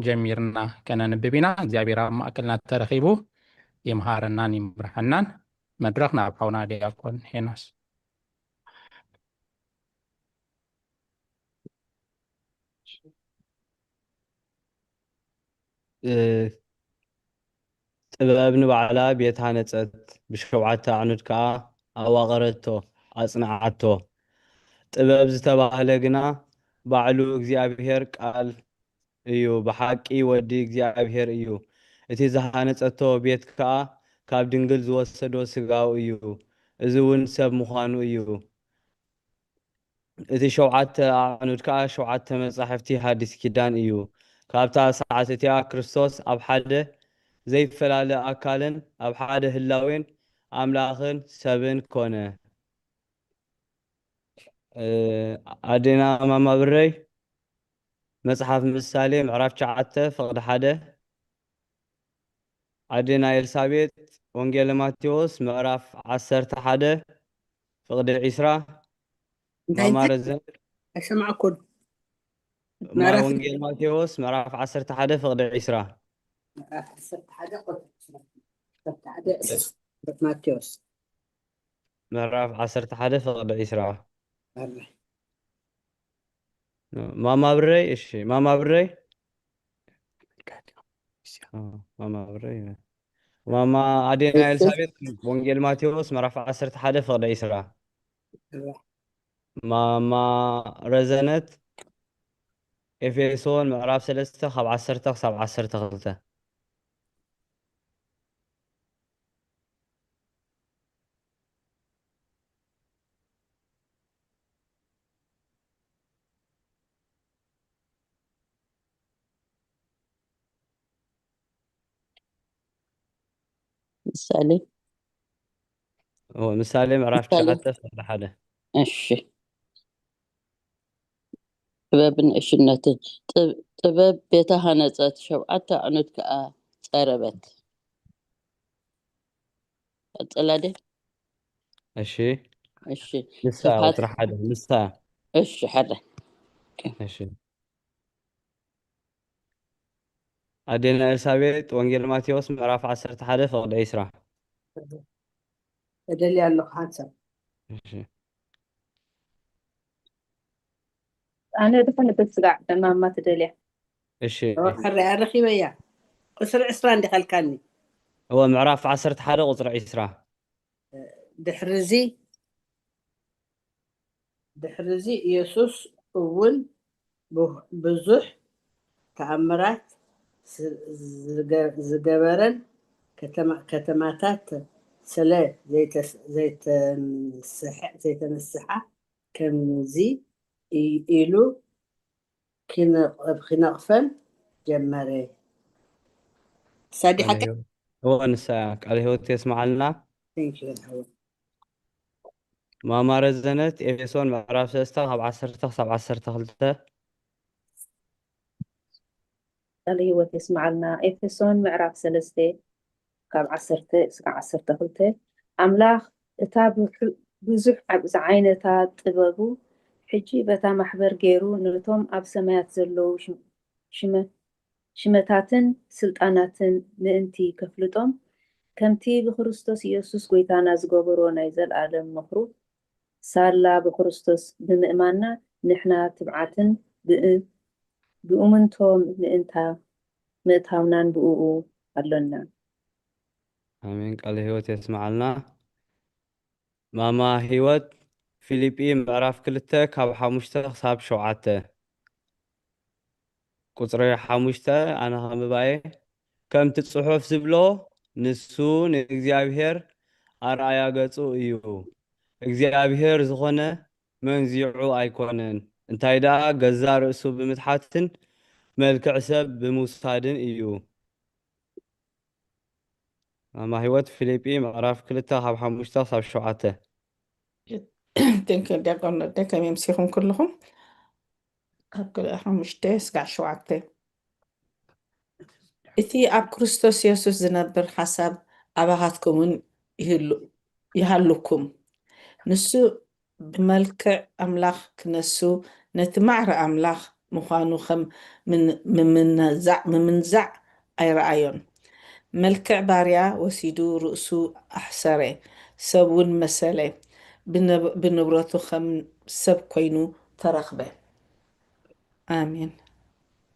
ጀሚርና ከነንብብ ኢና። እግዚኣብሔር ኣብ ማእከልና ተረኺቡ ይምሃረናን ይምርሐናን። መድረኽ ናብ ሓውና ዲያቆን ሄኖስ። ጥበብ ንባዕላ ቤት ሃነጸት፣ ብሸውዓተ ኣዕኑድ ከኣ ኣዋቐረቶ፣ ኣጽንዓቶ። ጥበብ ዝተባህለ ግና ባዕሉ እግዚኣብሔር ቃል እዩ፣ ብሓቂ ወዲ እግዚኣብሔር እዩ። እቲ ዝሃነጸቶ ቤት ከኣ ካብ ድንግል ዝወሰዶ ስጋው እዩ፣ እዚ እውን ሰብ ምዃኑ እዩ። እቲ ሸውዓተ ኣዕኑድ ከኣ ሸውዓተ መጻሕፍቲ ሓዲስ ኪዳን እዩ። ካብታ ሰዓት እቲኣ ክርስቶስ ኣብ ሓደ ዘይፈላለ ኣካልን ኣብ ሓደ ህላዌን ኣምላኽን ሰብን ኮነ። ኣዴና ማማ ብረይ መጽሓፍ ምሳሌ ምዕራፍ ትሽዓተ ፍቕዲ ሓደ ኣዴና ኤልሳቤጥ ወንጌል ማቴዎስ ምዕራፍ ዓሰርተ ሓደ ፍቕዲ ዒስራ እንታይ ማማ እንታይ ረዘን ኣይሰማዕኩን ማይ ወንጌል ማቴዎስ ምዕራፍ ዓሰርተ ሓደ ፍቕዲ ዒስራ ምዕራፍ ዓሰርተ ሓደ ቁጥሪ ዒስራ ዓሰርተ ሓደ ዕስራ ማቴዎስ ምዕራፍ ዓሰርተ ሓደ ፍቕዲ ዒስራ ኣረ ማማ ብረይ እሺ ማማ ብረይ ኦ፣ ማማ ብረይ ማማ ኣዴና ኤልሳቤጥ ወንጌል ማቴዎስ ምዕራፍ ዓሰርተ ሓደ ፍቕዲ ዒስራ ማማ ረዘነት ኤፌሶን ምዕራፍ ሰለስተ ካብ ዓሰርተ ክሳብ ዓሰርተ ክልተ ምሳሌ እወ፣ ምሳሌ ምዕራፍ ምሳሌ። ትሽዓተ ፍቕዲ ሓደ እሺ ጥበብን ዕሽነትን ጥብ- ጥበብ ቤታ ሃነጸት ሸውዓተ ኣዕኑድ ከኣ ጸረበት ቀጽላ ደ እሺ እሺ ንሳ ስብሓት ወትሪ ሓደ ንሳ እሺ፣ ሓደ። እሺ። ኣዴና ኤልሳቤጥ፣ ወንጌል ማቴዎስ ምዕራፍ ዓሰርተ ሓደ ፍቕዲ ዒስራ። እደልያ ኣለኹ ሓንሳብ። እሺ። ኣነ ድኾነ በስጋዕ ማማ ትደልያ። እሺ። ሕረ ኣረኺበያ። ቁስሪ ዕስራ እንዲኸልካኒ። እወ፣ ምዕራፍ ዓሰርተ ሓደ ቁፅሪ ዒስራ። ድሕርዚ ድሕርዚ ኢየሱስ እውን ቡ- ብዙሕ ተኣምራት ዝ- ዝገ- ዝገበረን ከተማ- ከተማታት ስለ ዘይተስ- ዘይተንስሐ- ዘይተነስሓ ከምዚ ኢ- ኢሉ ክነቕ- ክነቕፈን ጀመረ። ሳዲ ሓቂ እወ፣ ንሳ እያ። ቃለ ህይወት የስምዓልና። Thank you ሓወይ። ማማ ረዘነት፣ ኤፌሶን ምዕራፍ ሰለስተ ካብ ዓሰርተ ክሳብ ዓሰርተ ክልተ። ቃለ ህይወት የስምዓልና። ኤፌሶን ምዕራፍ ሰለስተ ካብ ዓሰርተ እስካብ ዓሰርተ ክልተ። ኣምላኽ እታ ብሑ- ብዙሕ ኣብ ዝዓይነታ ጥበቡ ሕጂ በታ ማሕበር ገይሩ ነቶም ኣብ ሰማያት ዘለዉ ሽም- ሽመ- ሽመታትን ስልጣናትን ምእንቲ ከፍልጦም ከምቲ ብክርስቶስ ኢየሱስ ጎይታና ዝገበሮ ናይ ዘልኣለም ምኽሩ ሳላ ብክርስቶስ ብምእማንና ንሕና ትብዓትን ብእ- ብእሙንቶ ምእንታ ምእታውናን ብእኡ ኣሎና። ኣሜን። ቃለ ህይወት የስምዓልና። ማማ ህይወት፣ ፊልጲ ምዕራፍ ክልተ ካብ ሓሙሽተ ክሳብ ሸውዓተ። ቁጽሪ ሓሙሽተ ኣነ ኸንብባየ። ከምቲ ጽሑፍ ዝብሎ፣ ንሱ ንእግዚኣብሔር ኣርኣያ ገጹ እዩ። እግዚኣብሔር ዝኾነ መንዚዑ ኣይኮነን፣ እንታይ ደኣ ገዛ ርእሱ ብምትሓትን መልክዕ ሰብ ብምውሳድን እዩ። ማማ ህይወት፣ ፊልጲ ምዕራፍ ክልተ ካብ ሓሙሽተ ክሳብ ሸውዓተ። ቴንክ ዲያቆን ወደ ከመይ ምሲኹም ኩልኹም? ካብ ክልተ ሓሙሽተ ስጋዕ ሸውዓተ። እቲ ኣብ ክርስቶስ የሱስ ዝነብር ሓሳብ ኣባኻትኩምን ይህሉ- ይሃሉኩም። ንሱ ብመልክዕ ኣምላኽ ክነሱ ነቲ ማዕረ ኣምላኽ ምዃኑ ከም ምን- ምምንዛዕ ምምንዛዕ ኣይረኣዮን። መልክዕ ባርያ ወሲዱ ርእሱ ኣሕሰረ፣ ሰብ እውን መሰለ፣ ብነብ- ብንብረቱ ከም ሰብ ኮይኑ ተረኽበ። ኣሜን።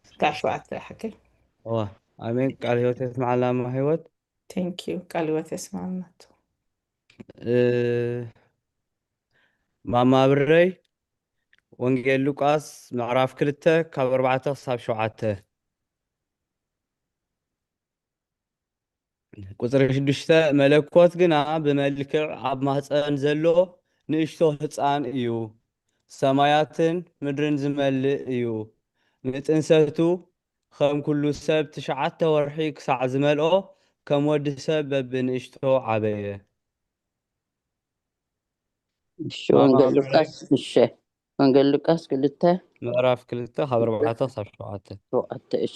ስጋዕ ሸውዓተ ሓቂ። እዋ፣ ኣሜን። ቃል ህይወት የስምዓልና፣ ማማ ህይወት። ቴንክ ዩ። ቃል ህይወት የስምዓልና። እ፣ ማማ ብረይ፣ ወንጌል ሉቃስ ምዕራፍ ክልተ ካብ ኣርባዕተ ክሳብ ሸውዓተ። ቁጽሪ ሽዱሽተ፣ መለኮት ግና ብመልክዕ ኣብ ማህፀን ዘሎ ንእሽቶ ህፃን እዩ። ሰማያትን ምድርን ዝመልእ እዩ። ንጥንሰቱ ከም ኩሉ ሰብ ትሽዓተ ወርሒ ክሳዕ ዝመልኦ ከም ወዲ ሰብ በብንእሽቶ ዓበየ። እሺ፣ ወንጌል ሉቃስ፣ እሺ፣ ወንጌል ሉቃስ ክልተ። ምዕራፍ ክልተ ካብ ኣርባዕተ ክሳብ ሸውዓተ። ሸውዓተ፣ እሺ።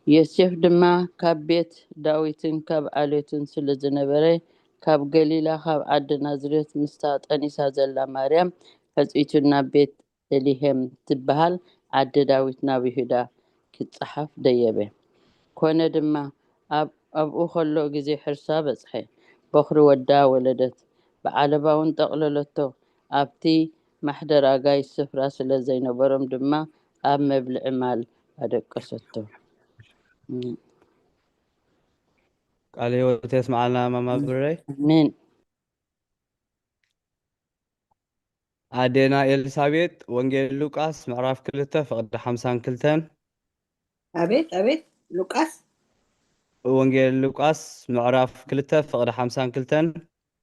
ዮሴፍ ድማ ካብ ቤት ዳዊትን ካብ ዓሌቱን ስለ ዝነበረ፣ ካብ ገሊላ ካብ ዓዲ ናዝሬት ምስታ ጠኒሳ ዘላ ማርያም ሕጽይቱ ናብ ቤት ኤሊሄም ትበሃል ዓዲ ዳዊት ናብ ይሁዳ ክጸሓፍ ደየበ። ኮነ ድማ ኣብ ኣብኡ ከሎ ግዜ ሕርሳ በጽሐ። በኹሪ ወዳ ወለደት። ብዓለባ እውን ጠቕለለቶ። ኣብቲ ማሕደር ኣጋይሽ ስፍራ ስለ ዘይነበሮም ድማ ኣብ መብልዒ ማል ኣደቀሰቶ። እም፣ ቃለ ህይወት የስምዓልና ማማ ብረይ። ኣሜን። ኣዴና ኤልሳቤጥ፣ ወንጌል ሉቃስ ምዕራፍ ክልተ ፍቕዲ ሓምሳን ክልተን። ኣቤት ኣቤት። ሉቃስ ወንጌል ሉቃስ ምዕራፍ ክልተ ፍቕዲ ሓምሳን ክልተን።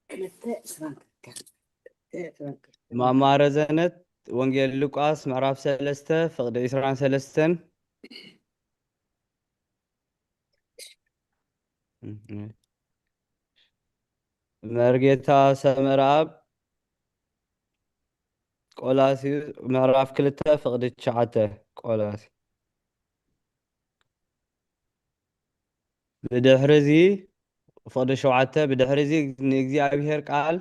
ክልተ ዕስራን ክልተን። ክልተ ዕስራን ክልተን። ማማ ረዘነት፣ ወንጌል ሉቃስ ምዕራፍ ሰለስተ ፍቕዲ ዕስራን ሰለስተን። መርጌታ ሰመረኣብ፣ ቆላስይስ ምዕራፍ ክልተ ፍቕዲ ትሽዓተ። ቆላሲ ብድሕርዚ ፍቕዲ ሸውዓተ፣ ብድሕርዚ ንእግዚኣብሔር ቃል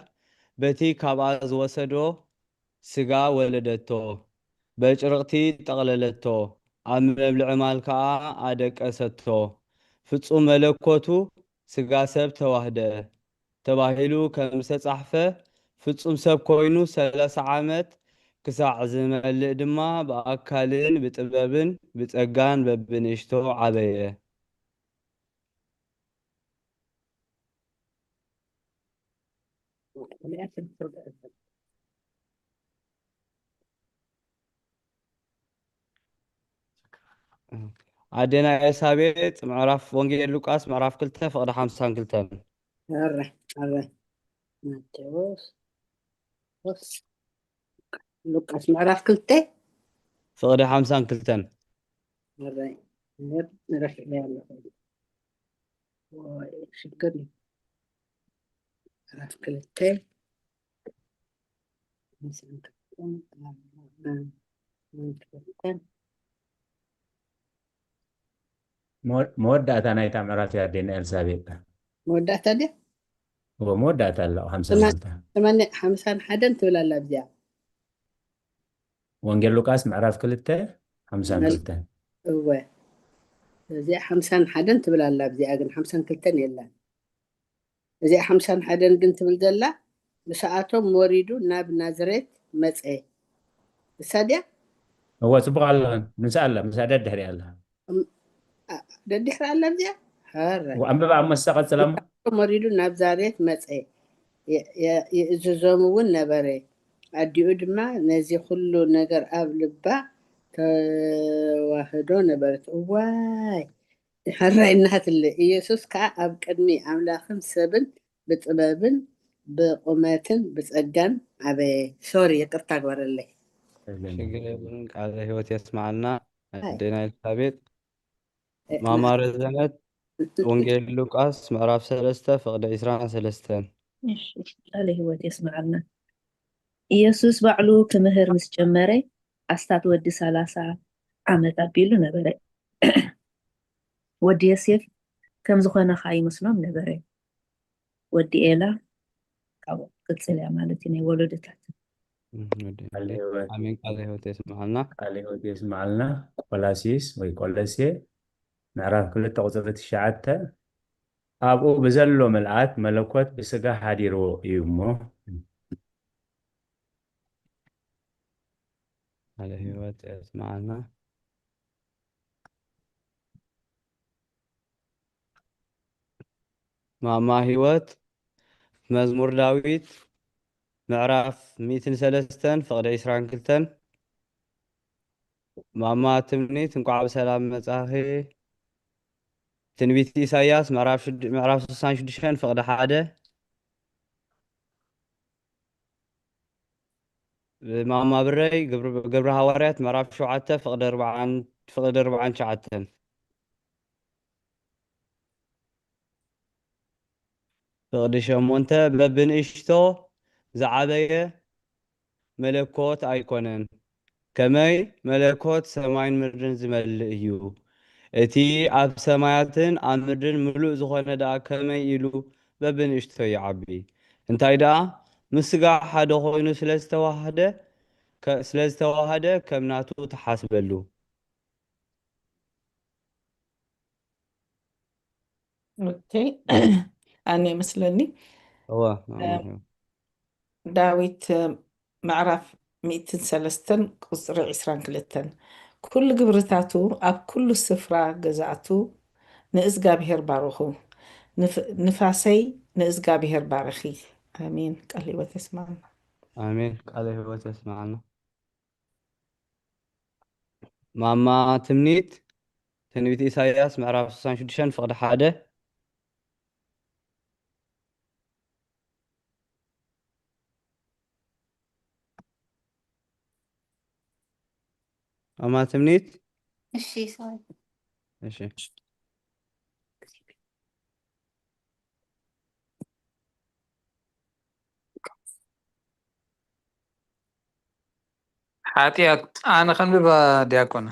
በቲ ካብኣ ዝወሰዶ ስጋ ወለደቶ፣ በጭርቕቲ ጠቕለለቶ፣ ኣብ መብልዒ ማል ከኣ ኣደቀሰቶ። ፍጹም መለኮቱ ስጋ ሰብ ተዋህደ ተባሂሉ ከም ዝተጻሕፈ፣ ፍጹም ሰብ ኮይኑ ሰላሳ ዓመት ክሳዕ ዝመልእ ድማ ብኣካልን ብጥበብን ብጸጋን በብንእሽቶ ዓበየ። ኣዴና ኤልሳቤጥ፣ ምዕራፍ ወንጌል ሉቃስ ምዕራፍ ክልተ ፍቕዲ ሓምሳን ክልተን። ኣረ ኣረ ማቴዎስ ሉቃስ ምዕራፍ ክልተ ፍቕዲ ሓምሳን ክልተን። ኣረ ረፊዕ ያለ ሽግር እዩ። ምዕራፍ ክልተ ሓምሳን ክልተን መወዳእታ ናይታ ምዕራፍ እያ ኣዴና ኤልሳቤጥ። መወዳእታ ድያ? እዎ፣ መወዳእታ ኣሎ። ሓምሳን ክልተ ሓምሳን ሓደን ትብል ኣላ ኣብዚኣ። ወንጌል ሉቃስ ምዕራፍ ክልተ ሓምሳን ክልተ። እወ፣ እዚኣ ሓምሳን ሓደን ትብል ኣላ ኣብዚኣ፣ ግን ሓምሳን ክልተን የላን። እዚኣ ሓምሳን ሓደን ግን ትብል ዘላ፣ ምስኣቶም ወሪዱ ናብ ናዝሬት መጸ። እሳ ድያ? እዋ፣ ጽቡቕ ኣለኽን። ምስኣ ኣላ፣ ምስኣ ደድሕሪ ኣላ። ደድሕሪ ኣላ ኣብዚኣ? ሐረ። ኣንብባ እሞ፣ እስከ ቀጽላ እሞ። ምስኣቶም ወሪዱ ናብ ናዝሬት መጸ። የ- የ- ይእዝዞም እውን ነበረ። ኣዲኡ ድማ ነዚ ኩሉ ነገር ኣብ ልባ ተዋህዶ ነበረት። እዋይ ሕራይ እናትለ። ኢየሱስ ከኣ ኣብ ቅድሚ ኣምላኽን ሰብን ብጥበብን ብቑመትን ብጸጋን ዓበየ። ሶሪ፣ ይቅርታ ግበረለይ። ሽግር የብሉን። ቃለ ህይወት የስማዓልና። ኣይ። ኣዴና ኤልሳቤጥ። እ፣ ማማ ረዘነት፣ ወንጌል ሉቃስ ምዕራፍ ሰለስተ ፍቕዲ ዕስራን ሰለስተን። እሺ፣ ቃለ ህይወት የስማዓልና። ኢየሱስ ባዕሉ ክምህር ምስ ጀመረ ኣስታት ወዲ ሰላሳ ዓመት ኣቢሉ ነበረ። ወዲ ዮሴፍ ከም ዝኾነ ኸኣ ይመስሎም ነበረ። ወዲ ኤላ ካብኡ ክትቅጽል እያ ማለት እዩ፣ ናይ ወለዶታት። እም፣ ወዲ ቃለ ኤላ። ህይወት። ኣሜን። ቃለ ህይወት የስምዓልና። ቃለ ህይወት የስምዓልና። ቆላሲስ ወይ ቆለሴ ምዕራፍ ክልተ ቁጽሪ ትሽዓተ፣ ኣብኡ ብዘሎ ምልኣት መለኮት ብስጋ ሓዲርዎ እዩ እሞ። ቃለ ህይወት የስምዓልና። ማማ ህይወት፣ መዝሙር ዳዊት ምዕራፍ ሚእትን ሰለስተን ፍቕዲ ዕስራን ክልተን። ማማ ትምኒት፣ እንቋዕ ብሰላም መጻኺ። ትንቢት ኢሳይያስ ምዕራፍ ሽድ-፣ ምዕራፍ ስሳን ሽዱሽተን ፍቕዲ ሓደ። ማማ ብረይ፣ ግብሪ፣ ግብሪ ሃዋርያት ምዕራፍ ሸውዓተ ፍቕዲ ኣርባዓን፣ ፍቕዲ ኣርባዓን ትሽዓተን። ፍቕዲ ሸሞንተ፣ በብንእሽቶ ዝዓበየ መለኮት ኣይኮነን፣ ከመይ መለኮት ሰማይን ምድርን ዝመልእ እዩ። እቲ ኣብ ሰማያትን ኣብ ምድርን ምሉእ ዝኾነ ደኣ ከመይ ኢሉ በብንእሽቶ ይዓቢ። እንታይ ደኣ፣ ምስ ስጋ ሓደ ኮይኑ ስለ ዝተዋሃደ፣ ከ-፣ ስለ ዝተዋሃደ ከም ናቱ ተሓስበሉ። ኦኬ። ኣነ ይመስለኒ። እወ፣ ኣነ እም፣ እዩ። ዳዊት፣ እም፣ ምዕራፍ ሚእትን ሰለስተን ቁጽሪ ዕስራን ክልተን፣ "ኩሉ ግብርታቱ ኣብ ኩሉ ስፍራ ገዛእቱ ንእዝጋብሄር ባርኹ። ንፍ-፣ ንፋሰይ ንእዝጋብሄር ባርኺ።" ኣሜን። ቃል ህይወት የስማዕና። ኣሜን። ቃለ ህይወት የስማዕና። ማማ ትምኒት፣ ትንቢት ኢሳይያስ ምዕራፍ ስሳን ሽዱሽተን ፍቕዲ ሓደ። ማማ ትምኒት። እሺ፣ ሶሪ። እሺ። ሓጢኣት፣ ኣነ ከንብባ ዲያቆን።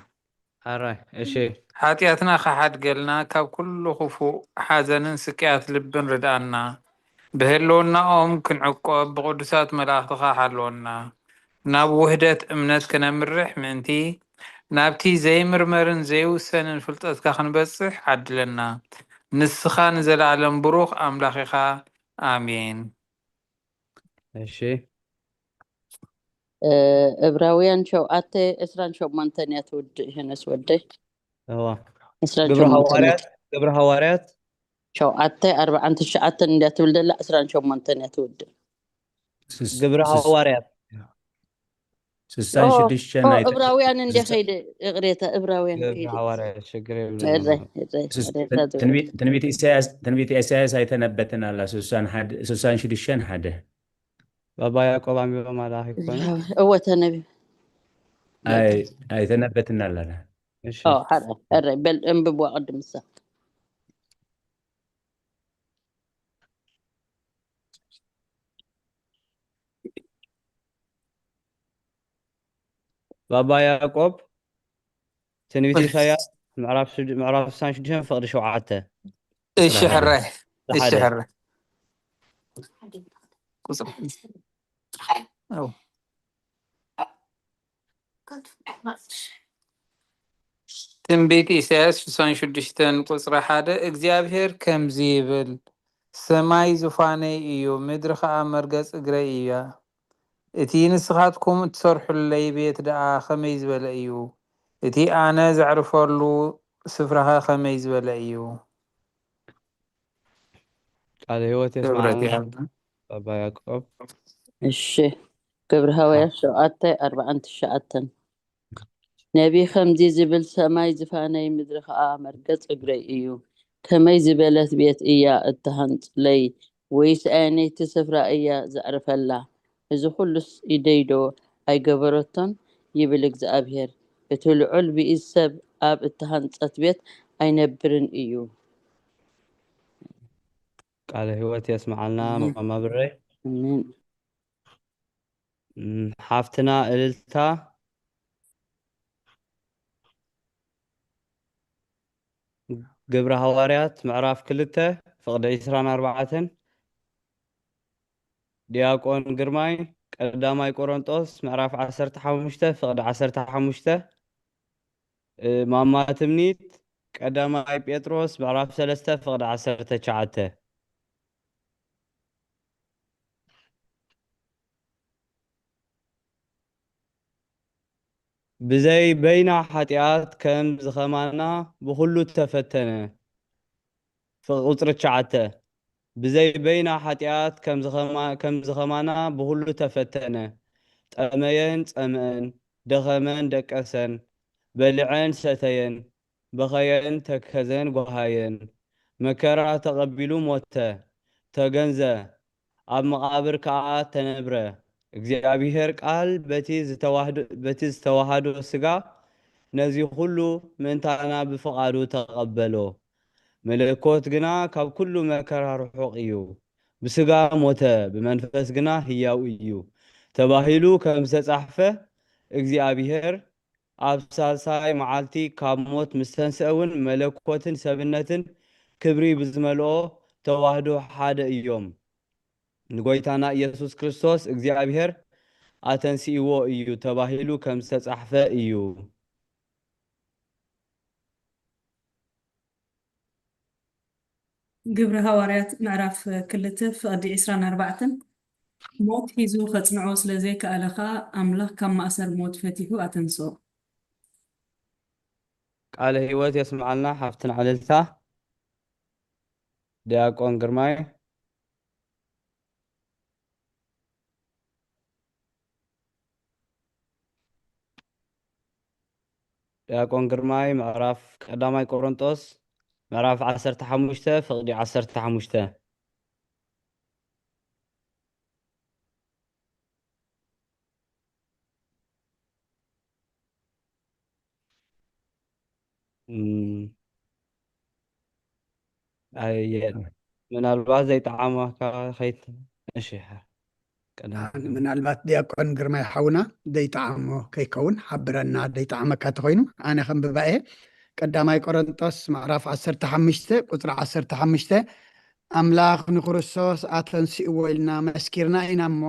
ኣራይ፣ እሺ። ሓጢኣትና ክሓድገልና፣ ካብ ኩሉ ክፉእ ሓዘንን ስቅያት ልብን ርድኣና። ብህልውናኦም ክንዕቆብ ብቅዱሳት መላእኽትኻ ሓልወና። ናብ ውህደት እምነት ክነምርሕ ምእንቲ፣ ናብቲ ዘይምርመርን ዘይውሰንን ፍልጠትካ ክንበጽሕ ዓድለና። ንስኻ ንዘለኣለም ብሩኽ ኣምላኽ ኢኻ። ኣሜን። እሺ። እብራውያን ሸውዓተ ዕስራን ሸሞንተን እያ ትውድእ። ሄኖስ ወደይ እዋ ዕስራን ግብረ ሸሞንተን ሃዋርያት ግብረ ሃዋርያት ሸውዓተ ኣርባዓን ትሽዓተን እንድያ ትብል ዘላ ዕስራን ሸሞንተን እያ ትውድእ። ግብረ ሃዋርያት ስሳን ሽዱሽተን ኦ፣ ኣይተ- እብራውያን እንደ ስሳ- ከይደ ይቕሬታ እብራውያን ግብረ ከይደ ሃዋርያት ሽግር እረ የብለና። እረ ስስ- ይቕሬታ ዝብል ትንቢት ትንቢት ኢሳያስ ትንቢት ኢሳያስ ኣይተነበትን ኣላ። ስሳን ሓደ ስሳን ሽዱሽተን ሓደ ባባ ያዕቆብ ኣንቢቦም ኣላ ከይኮነ እወ ተነቢ ኣይ ኣይተነበትን ኣላ። እሺ ኦ ሓደ እረ በል እንብብዋ ቅድም እሳ ባባ ያዕቆብ ትንቢት ኢሳያስ ምዕራፍ ስድ- ምዕራፍ ስሳን ሽዱሽተን ፍቕዲ ሸውዓተ እሺ ሕራይ እሺ ሓደ ሕራይ ቁጽሪ ኣው። ትንቢት ኢሳያስ ስሳን ሽዱሽተን ቁጽሪ ሓደ እግዚኣብሔር ከምዚ ይብል፣ ሰማይ ዙፋነይ እዩ፣ ምድሪ ኸኣ መርገጽ እግረይ እያ። እቲ ንስኻትኩም እትሰርሑለይ ቤት ደኣ ኸመይ ዝበለ እዩ? እቲ ኣነ ዘዕርፈሉ ስፍራኸ ኸመይ ዝበለ እዩ? ቃለ ህይወት ክብረት የስማዕና ይሃብና። ባባ ያዕቆብ እሺ ግብረ ሃዋርያት ሸውዓተ ኣርባዓን ትሽዓተን ነቢ ከምዚ ዝብል ሰማይ ዝፋነይ ምድሪ ኸዓ መርገጽ እግረይ እዩ። ከመይ ዝበለት ቤት እያ እትሃንጽለይ? ወይስ ኣየነይቲ ስፍራ እያ ዘዕርፈላ? እዚ ኹሉስ ኢደይዶ ኣይገበረቶን? ይብል እግዚኣብሄር። እቲ ልዑል ብኢድ ሰብ ኣብ እተሃንጸት ቤት ኣይነብርን እዩ። ቃለ ህይወት የስምዓልና ኣሜን። ማማ ብረይ። ኣሜን። እም፣ ሓፍትና እልልታ ግብረ ሃዋርያት ምዕራፍ ክልተ ፍቕዲ ዕስራን ኣርባዕተን፣ ዲያቆን ግርማይ ቀዳማይ ቆሮንጦስ ምዕራፍ ዓሰርተ ሓሙሽተ ፍቕዲ ዓሰርተ ሓሙሽተ፣ እ፣ ማማ ትምኒት ቀዳማይ ጴጥሮስ ምዕራፍ ሰለስተ ፍቕዲ ዓሰርተ ትሽዓተ። ብዘይ በይና ሓጢኣት ከም ዝኸማና ብኹሉ ተፈተነ። ፍ-፣ ቁጽሪ ትሽዓተ፣ ብዘይ በይና ሓጢኣት ከም ዝኸማ-፣ ከም ዝኸማና ብኹሉ ተፈተነ። ጠመየን ጸምአን፣ ደኸመን ደቀሰን፣ በልዐን ሰተየን፣ በኸየን ተከዘን ጓሃየን። መከራ ተቐቢሉ ሞተ፣ ተገንዘ፣ ኣብ መቓብር ከኣ ተነብረ። እግዚኣብሔር ቃል በቲ ዝተዋህዶ-፣ በቲ ዝተዋሃዶ ስጋ ነዚ ኩሉ ምእንታና ብፍቓዱ ተቐበሎ። መለኮት ግና ካብ ኩሉ መከራ ርሑቕ እዩ። ብስጋ ሞተ፣ ብመንፈስ ግና ህያው እዩ ተባሂሉ ከም ዝተጻሕፈ፣ እግዚኣብሔር ኣብ ሳልሳይ መዓልቲ ካብ ሞት ምስ ተንስአ እውን መለኮትን ሰብነትን ክብሪ ብዝመልኦ ተዋህዶ ሓደ እዮም። ንጎይታና ኢየሱስ ክርስቶስ እግዚኣብሔር ኣተንስእዎ እዩ ተባሂሉ ከም ዝተጻሕፈ እዩ። ግብሪ ሃዋርያት ምዕራፍ ክልተ ፍቕዲ ዕስራን ኣርባዕተን፣ ሞት ሒዙ ኸጽንዖ ስለ ዘይከኣለ ኸኣ፣ ኣምላኽ ካብ ማእሰር ሞት ፈቲሑ ኣተንስኦ። ቃለ ህይወት የስምዓልና ሓፍትና ዕልልታ። ዲያቆን ግርማይ። ዲያቆን ግርማይ ምዕራፍ ቀዳማይ ቆሮንጦስ ምዕራፍ ዓሰርተ ሓሙሽተ ፍቕዲ ዓሰርተ ሓሙሽተ። እም፣ ኣየ፣ ምናልባት ዘይጠዓመካ ከይት-፣ እሺ፣ ቀዳም። ምናልባት ዲያቆን ግርማይ ሓውና ዘይጠዓሞ ከይከውን ሓብረና፣ ዘይጠዓመካ ተኾይኑ ኣነ ከንብባ እየ። ቀዳማይ ቆሮንጦስ ምዕራፍ ዓሰርተ ሓሙሽተ ቁጽሪ ዓሰርተ ሓሙሽተ፣ ኣምላኽ ንክርስቶስ ኣተንስእዎ ኢልና መስኪርና ኢና እሞ፣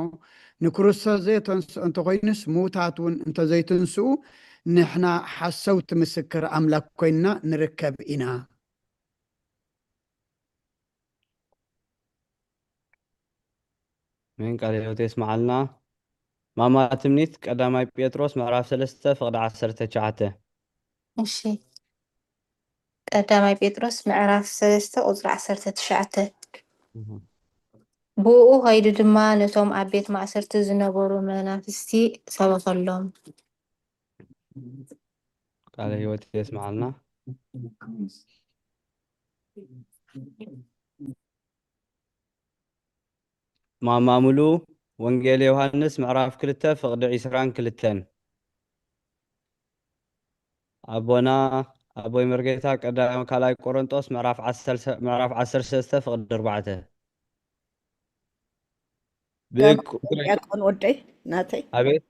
ንክርስቶስ ዘየተንስኦ እንተኾይኑስ፣ ምዉታት እውን እንተዘይትንስኡ፣ ንሕና ሓሰውቲ ምስክር ኣምላክ ኮይንና ንርከብ ኢና። ኣሜን። ቃለ ህይወት የስምዓልና። ማማ ትምኒት፣ ቀዳማይ ጴጥሮስ ምዕራፍ ሰለስተ ፍቕዲ ዓሰርተ ትሽዓተ። እሺ። ቀዳማይ ጴጥሮስ ምዕራፍ ሰለስተ ቁጽሪ ዓሰርተ ትሽዓተ። እህ። ብእኡ ኸይዱ ድማ ነቶም ኣብ ቤት ማእሰርቲ ዝነበሩ መናፍስቲ ሰበኸሎም። ቃለ ህይወት የስምዓልና። ማማ ሙሉ፣ ወንጌል ዮሃንስ ምዕራፍ ክልተ ፍቕዲ ዒስራን ክልተን። ኣቦና ኣቦይ መርጌታ፣ ቀዳም ካልኣይ ቆሮንጦስ ምዕራፍ ዓሰርተ፣ ምዕራፍ ዓሰርተ ሰለስተ ፍቕዲ ኣርባዕተ። ብእግ-፣ ዲያቆን ወደይ ናተይ። ኣቤት።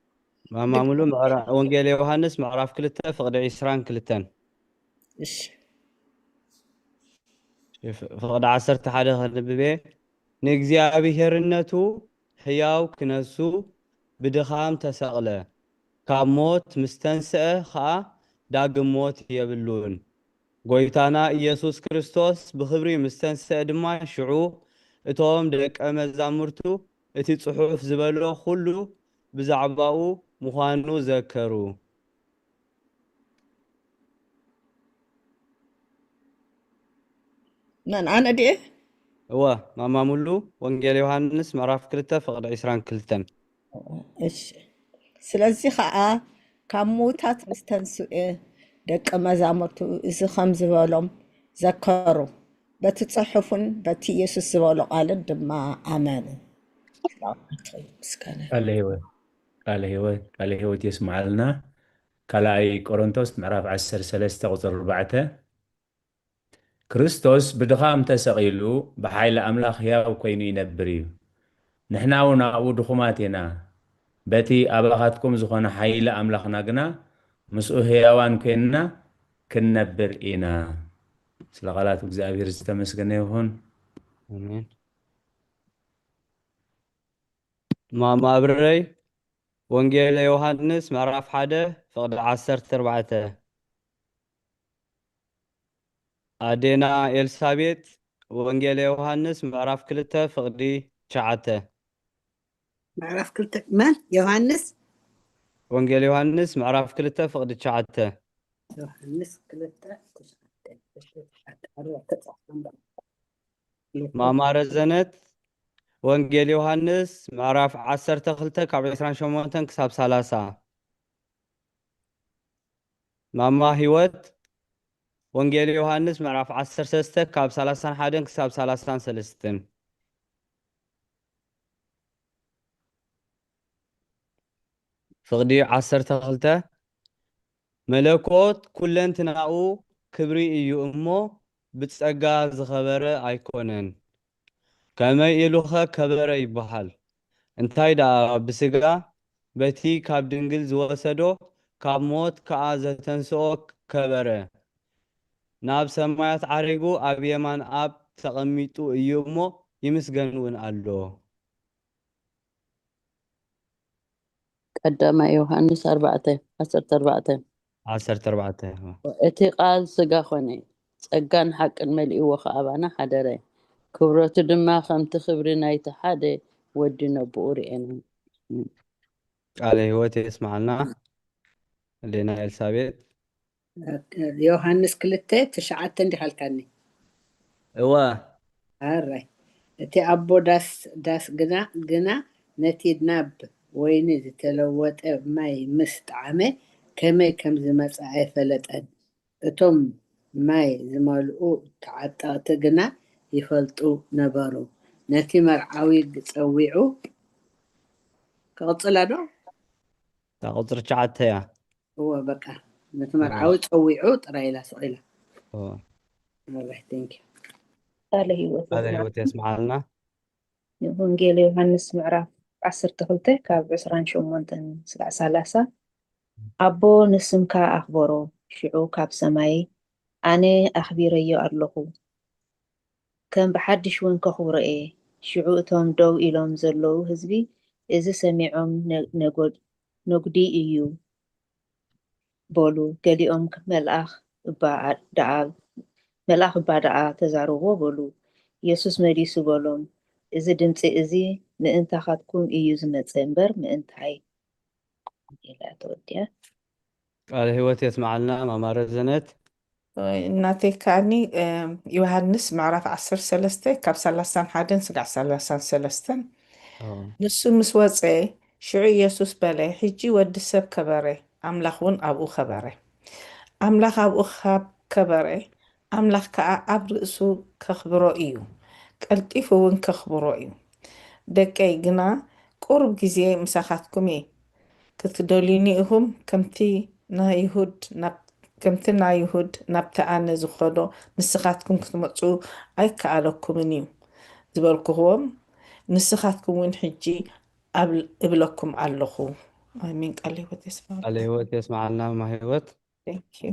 ማማ ሙሉ፣ ምዕራ-፣ ወንጌል ዮሃንስ ምዕራፍ ክልተ ፍቕዲ ዒስራን ክልተን። እሺ። ፍ-፣ ፍቕዲ ዓሰርተ ሓደ ከንብቤ። ንእግዚኣብሔርነቱ ሕያው ክነሱ ብድኻም ተሰቕለ፣ ካብ ሞት ምስ ተንስአ ኸኣ ዳግም ሞት የብሉን። ጐይታና ኢየሱስ ክርስቶስ ብኽብሪ ምስ ተንስአ ድማ ሽዑ እቶም ደቀ መዛሙርቱ እቲ ጽሑፍ ዝበሎ ኹሉ ብዛዕባኡ ምዃኑ ዘከሩ። መን ኣነ ድየ? እወ፣ ማማ ሙሉ፣ ወንጌል ዮሃንስ ምዕራፍ ክልተ ፍቕዲ ዒስራን ክልተን። እሺ። ስለዚ ኸኣ ካብ ምዉታት ምስ ተንስኡ ደቀ መዛሙርቱ እዚ ከም ዝበሎም ዘከሩ። በቲ ጽሑፍን በቲ ኢየሱስ ዝበሎ ቃልን ድማ ኣመኑ። ምስጋና። ቃለ ህይወት፣ ቃለ ህይወት፣ ቃለ ህይወት የስምዓልና። ካልኣይ ቆሮንቶስ ምዕራፍ ዓሰርተ ሰለስተ ቁጽሪ ኣርባዕተ። ክርስቶስ ብድኻም ተሰቒሉ ብሓይሊ ኣምላኽ ሕያው ኮይኑ ይነብር እዩ። ንሕና እውን ኣብኡ ድኹማት ኢና። በቲ ኣባኻትኩም ዝኾነ ሓይሊ ኣምላኽና ግና ምስኡ ሕያዋን ኮይንና ክንነብር ኢና። ስለ ቃላት እግዚኣብሔር ዝተመስገነ ይኹን። ኣሜን። ማማ ኣብረይ፣ ወንጌል ዮሃንስ ምዕራፍ ሓደ ፍቕዲ ዓሰርተ ኣርባዕተ። ኣዴና ኤልሳቤጥ፣ ወንጌል ዮሃንስ ምዕራፍ ክልተ ፍቕዲ ትሽዓተ። ምዕራፍ ክልተ መን? ዮሃንስ? ወንጌል ዮሃንስ ምዕራፍ ክልተ ፍቕዲ ትሽዓተ። ዮሃንስ ክልተ ትሽዓተ። እሺ፣ ትሽዓተ። ኣረ፣ ተጻሕፈ እምበር። ማማ ረዘነት፣ ወንጌል ዮሃንስ ምዕራፍ ዓሰርተ ክልተ ካብ ዕስራን ሸሞንተን ክሳብ ሰላሳ። ማማ ህይወት፣ ወንጌል ዮሃንስ ምዕራፍ ዓሰርተ ሰለስተ ካብ ሰላሳን ሓደን ክሳብ ሰላሳን ሰለስተን። ፍቕዲ ዓሰርተ ክልተ። መለኮት ኩለንትናኡ ክብሪ እዩ እሞ ብጸጋ ዝኸበረ ኣይኮነን። ከመይ ኢሉኸ ከበረ ይበሃል? እንታይ ደኣ ብስጋ በቲ ካብ ድንግል ዝወሰዶ ካብ ሞት ከኣ ዘተንስኦ ከበረ። ናብ ሰማያት ዓሪጉ ኣብ የማን ኣብ ተቐሚጡ እዩ እሞ ይምስገን እውን ኣሎ። ቀዳማይ ዮሃንስ ኣርባዕተ ዓሰርተ ኣርባዕተ። ዓሰርተ ኣርባዕተ። እቲ ቃል ስጋ ኾነ፣ ጸጋን ሓቅን መሊእዎ ኸኣ ኣባና ሓደረ። ክብረቱ ድማ ከምቲ ክብሪ ናይቲ ሓደ ወዲ ነብኡ ርኤና። ቃለ ህይወት የስምዓልና። ኣዴና ኤልሳቤጥ። ዮሃንስ ክልተ ትሽዓተ እንዲኻ ኣልካኒ። እወ። ኣራይ። እቲ ኣቦ ዳስ፣ ዳስ ግና፣ ግና ነቲ ናብ ወይኒ ዝተለወጠ ማይ ምስ ጠዓመ ከመይ ከም ዝመጽኣ ኣይፈለጠን። እቶም ማይ ዝመልኡ ተዓጠቕቲ ግና ይፈልጡ ነበሩ። ነቲ መርዓዊ ጸዊዑ፣ ክቕጽላ ዶ? እታ ቁጽሪ ትሽዓተ እያ። እወ፣ በቃ። ነቲ መርዓዊ ጸዊዑ ጥራይ ኢላ ስቕ ኢላ። እወ። Alright, thank you። ቃለ ህይወት ቃለ ይስማዕ። ህይወት የስምዓልና። ወንጌል ዮሃንስ ምዕራፍ ዓሰርተ ክልተ ካብ ዕስራን ሸሞንተን ስጋዕ ሰላሳ። ኣቦ ንስምካ ኣኽበሮ፣ ሽዑ ካብ ሰማይ ኣነ ኣኽቢረዮ ኣለኹ፣ ከም ብሓድሽ እውን ከኽብሮ እየ። ሽዑ እቶም ደው ኢሎም ዘለዉ ህዝቢ እዚ ሰሚዖም ነ- ነጎድ- ነጉዲ እዩ በሉ። ገሊኦም መልኣኽ እባ ደኣ መልኣኽ እባ ደኣ ተዛረቦ በሉ። ኢየሱስ መሊሱ በሎም፣ እዚ ድምጺ እዚ ምእንታኻትኩም እዩ ዝመጸ እምበር ምእንታይ ኢላ ተወዲኣ። ቃለ ህይወት የስምዓልና ማማ ረዘነት። እናተይ ከኣኒ ዮሃንስ ምዕራፍ ዓሰርተ ሰለስተ ካብ ሰላሳን ሓደን ስጋዕ ሰላሳን ሰለስተን። ንሱ ምስ ወፀ ሽዑ ኢየሱስ በለ፣ ሕጂ ወዲ ሰብ ከበረ፣ ኣምላኽ እውን ኣብኡ ከበረ። ኣምላኽ ኣብኡ ካብ ከበረ ኣምላኽ ከኣ ኣብ ርእሱ ከኽብሮ እዩ፣ ቀልጢፉ እውን ከኽብሮ እዩ። ደቀይ፣ ግና ቁሩብ ግዜ ምሳኻትኩም እየ። ክትደልዩኒ ኢኹም፣ ከምቲ ናይሁድ ናብ ከምቲ ናይሁድ ናብቲ ኣነ ዝኸዶ ንስኻትኩም ክትመጹ ኣይከኣለኩምን እዩ ዝበልኩዎም፣ ንስኻትኩም እውን ሕጂ እብለኩም ኣለኹ። ኣሜን። ቃል ህይወት የስማ። ቃለ ህይወት የስምዓልና ማማ ህይወት። Thank you።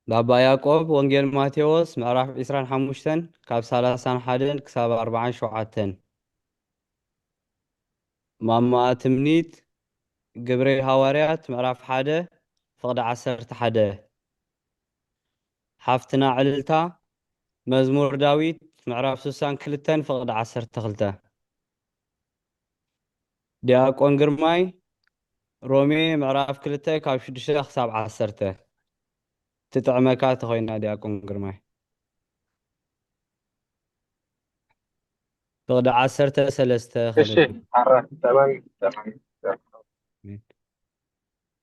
ባባ ያዕቆብ፣ ወንጌል ማቴዎስ ምዕራፍ ዕስራን ሓሙሽተን ካብ ሰላሳን ሓደን ክሳብ ኣርባዓን ሸውዓተን። ማማ ትምኒት፣ ግብሪ ሃዋርያት ምዕራፍ ሓደ ፍቕዲ ዓሰርተ ሓደ። ሓፍትና ዕልልታ፣ መዝሙር ዳዊት ምዕራፍ ስሳን ክልተን ፍቕዲ ዓሰርተ ክልተ። ዲያቆን ግርማይ፣ ሮሜ ምዕራፍ ክልተ ካብ ሽዱሽተ ክሳብ ዓሰርተ። ትጥዕመካ ተኾይና ዲያቆን ግርማይ። ፍቕዲ ዓሰርተ ሰለስተ እሺ። ኣረ ተማም ተማም።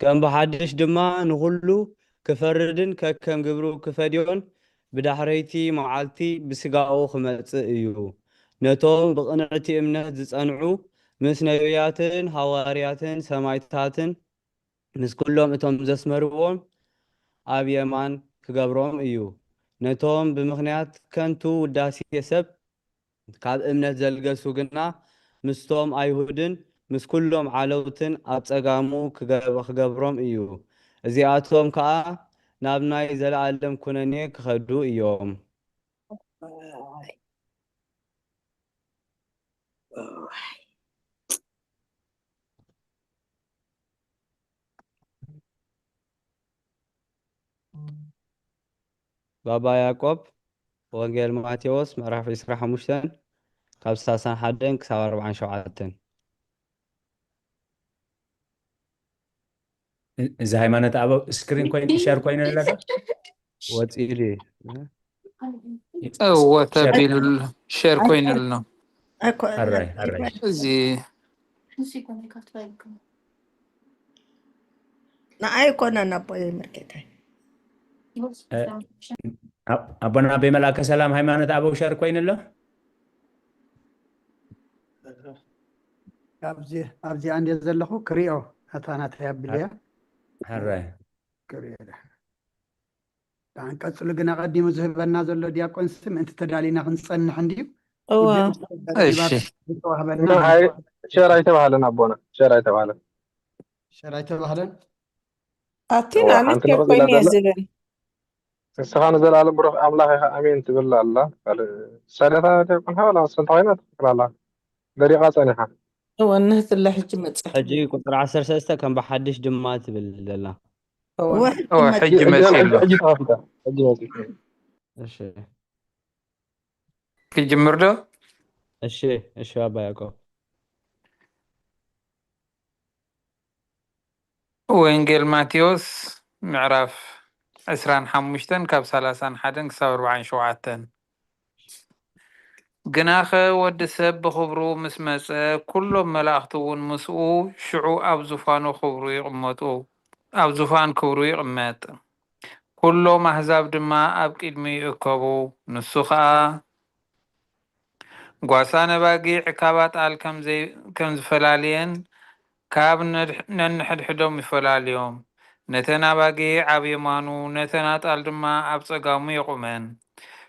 ከም ብሓድሽ ድማ ንኹሉ ክፈርድን ከከም ግብሩ ክፈድዮን ብዳሕረይቲ መዓልቲ ብስጋኡ ክመጽእ እዩ። ነቶም ብቕንዕቲ እምነት ዝጸንዑ ምስ ነቢያትን ሃዋርያትን ሰማይታትን ምስ ኩሎም እቶም ዘስመርዎም ኣብ የማን ክገብሮም እዩ። ነቶም ብምኽንያት ከንቱ ውዳሴ ሰብ ካብ እምነት ዘልገሱ ግና ምስቶም ኣይሁድን ምስ ኩሎም ዓለውትን ኣብ ጸጋሙ ክገ- ክገብሮም እዩ። እዚኣቶም ከኣ ናብ ናይ ዘለኣለም ኩነኔ ክኸዱ እዮም። ባባ ያዕቆብ፣ ወንጌል ማቴዎስ ምዕራፍ ዕስራን ሓሙሽተን ካብ ሰላሳን ሓደን ክሳብ ኣርባዓን ሸውዓተን። እ- እዚ ሃይማኖት ኣበው ስክሪን ኮይኑ ሸር ኮይኑ ኣለዶ? ወፂኡ ድዩ? እወ ተቢሉ ኣሎ፣ ሸር ኮይኑ ኣሎ። ኣይኮ- ኣራይ ኣራይ እዚ ንዓይ ኣይኮነን ኣቦየ ምርኬታይ። እ፣ ኣብ- ኣቦና ኣበይ መልኣከ ሰላም ሃይማኖት ኣበው ሸር ኮይኑ ኣሎ? ኣብዚ ኣብዚኣ እንደ ዘለኹ ክሪኦ፣ ናታ ናተይ ኣብልያ ኣራይ ክሪኦ። ደሓን ቀጽሉ። ግን ኣቐዲሙ ዝህበና ዘሎ ዲያቆን ስም ምእንቲ ተዳሊና ክንጸንሕ እንድዩ። እወ። ውድእ ምስ ተበለ እሺ። ድባብ ዝተዋህበና እና ኣይ ሸር ኣይተባህለን ኣቦና፣ ሸር ኣይተባህለን። ሸር ኣይተባህለን። ኣቲና እወ፣ ኣነ ሓንቲ ሸር ንቕጽ ኮይኑ ኢላ እየ ዘላ። ዝብል። ንስኻ ንዘለኣለም ብሩኽ ኣምላኽ ኢኻ፣ ኣሜን ትብል ኣላ። ካልእ ሰለታ ዲያቆን ሓወላ ምስ እንተ ኮይና ትኽክል ኣላ። ደሪቓ ጸኒሓ። እወ፣ እንህትለ ሕጂ መጽእ። ሕጂ ቁፅሪ ዓሰርተ ሰለስተ ከም ብሓድሽ ድማ ትብል ዘላ። እወ። እወ፣ ሕጂ መጺኡ ኣሎ። ሕጂ ተኸፊታ። ሕጂ መጺኡ። እሺ። ክጅምር ዶ? እሺ፣ እሺ፣ ኣባ ያዕቆብ። ወንጌል ማቴዎስ ምዕራፍ ዕስራን ሓሙሽተን ካብ ሰላሳን ሓደን ክሳብ ኣርባዓን ሸውዓተን። ግናኸ ወዲ ሰብ ብኽብሩ ምስ መጸ፣ ኩሎም መላእኽቲ እውን ምስኡ፣ ሽዑ ኣብ ዙፋኑ ክብሩ ይቕመጡ፣ ኣብ ዙፋን ክብሩ ይቕመጥ። ኩሎም ኣህዛብ ድማ ኣብ ቅድሚኡ ይእከቡ። ንሱ ኸኣ ጓሳን ኣባጊዕ ካብ ኣጣል ከም ዘይ- ከም ዝፈላልየን ካብ ነድሕ- ነንሕድሕዶም ይፈላልዮም። ነተን ኣባጊዕ ኣብ የማኑ፣ ነተን ኣጣል ድማ ኣብ ጸጋሙ የቑመን።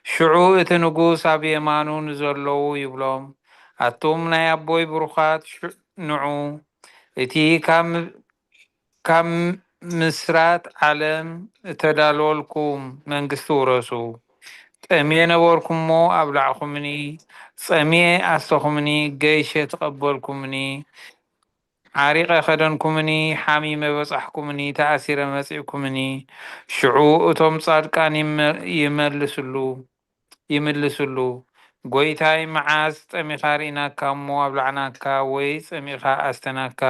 ሽዑ እቲ ንጉስ ኣብ የማኑ ንዘለዉ ይብሎም፣ ኣቱም ናይ ኣቦይ ብሩኻት፣ ሽ- ንዑ፣ እቲ ካብ ም- ካብ ምስራት ዓለም እተዳለወልኩም መንግስቲ ውረሱ። ጠምየ ነበርኩ እሞ ኣብላዕኹምኒ፣ ጸሚኤ ኣስተኹምኒ፣ ገይሸ ተቐበልኩምኒ፣ ዓሪቐ ከደንኩምኒ፣ ሓሚመ በጻሕኩምኒ፣ ተኣሲረ መጺእኩምኒ። ሽዑ እቶም ጻድቃን ይመ-፣ ይመልስሉ፣ ይምልስሉ፣ "ጐይታይ፣ መዓስ ጠሚኻ ርኢናካ እሞ ኣብላዕናካ፣ ወይ ጸሚእኻ ኣስተናካ?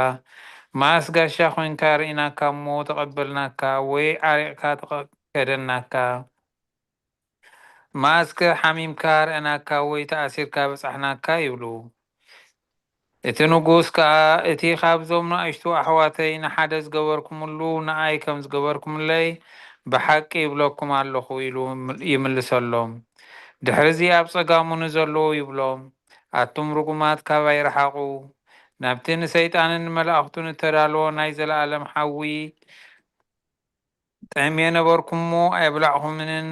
መዓስ ጋሻ ኾንካ ርኢናካ እሞ ተቐበልናካ፣ ወይ ዓሪቕካ ተቐ-፣ ከደናካ?" መዓስከ ሓሚምካ ረኣናካ ወይ ተኣሲርካ በጻሕናካ? ይብሉ። እቲ ንጉስ ከኣ፣ እቲ ኻብዞም ንኣሽቱ ኣሕዋተይ ንሓደ ዝገበርኩምሉ ንኣይ ከም ዝገበርኩምለይ ብሓቂ ይብለኩም ኣለኹ ኢሉ ይምልሰሎም። ድሕርዚ ኣብ ጸጋሙ ንዘለዉ ይብሎም፣ ኣቱም ርጉማት ካባይ ርሓቑ፣ ናብቲ ንሰይጣንን ንመላእኽቱን እተዳለወ ናይ ዘለኣለም ሓዊ ጠምየ ነበርኩ እሞ ኣየብላዕኹምንን፣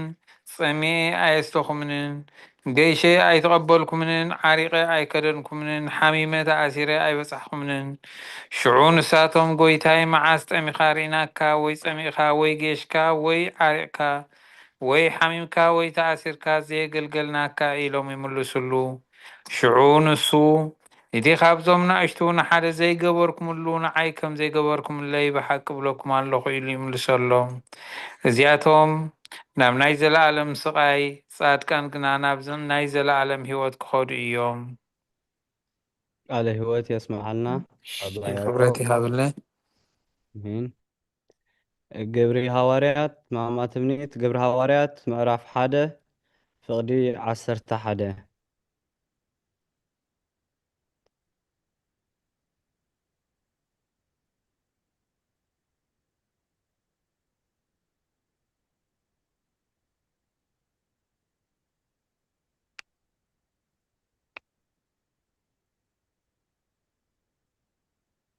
ጸሚኤ ኣየስተኹምንን፣ ገይሸ ኣይተቐበልኩምንን፣ ዓሪቐ ኣይከደንኩምንን፣ ሓሚመ ተኣሲረ ኣይበጻሕኩምንን። ሽዑ ንሳቶም፣ "ጐይታይ፣ መዓስ ጠሚኻ ርኢናካ፣ ወይ ጸሚእኻ፣ ወይ ጌሽካ፣ ወይ ዓሪቕካ፣ ወይ ሓሚምካ፣ ወይ ተኣሲርካ ዘየገልገልናካ?" ኢሎም ይምልሱሉ። ሽዑ ንሱ፣ "እቲ ኻብዞም ንኣሽቱ ንሓደ ዘይገበርኩምሉ ንዓይ ከም ዘይገበርኩምለይ ብሓቂ እብለኩም ኣለኹ" ኢሉ ይምልሰሎም። እዚኣቶም ናብ ናይ ዘለኣለም ስቓይ፣ ጻድቃን ግና ናብ ዘ-፣ ናይ ዘለኣለም ህይወት ክኸዱ እዮም። ቃለ ህይወት የስምዓልና። ኣባ ያዕቆብ። ክብረት ይሃበለይ። ኣሜን። ግብሪ ሃዋርያት፣ ማማ ትምኒት፣ ግብሪ ሃዋርያት ምዕራፍ ሓደ ፍቕዲ ዓሰርተ ሓደ።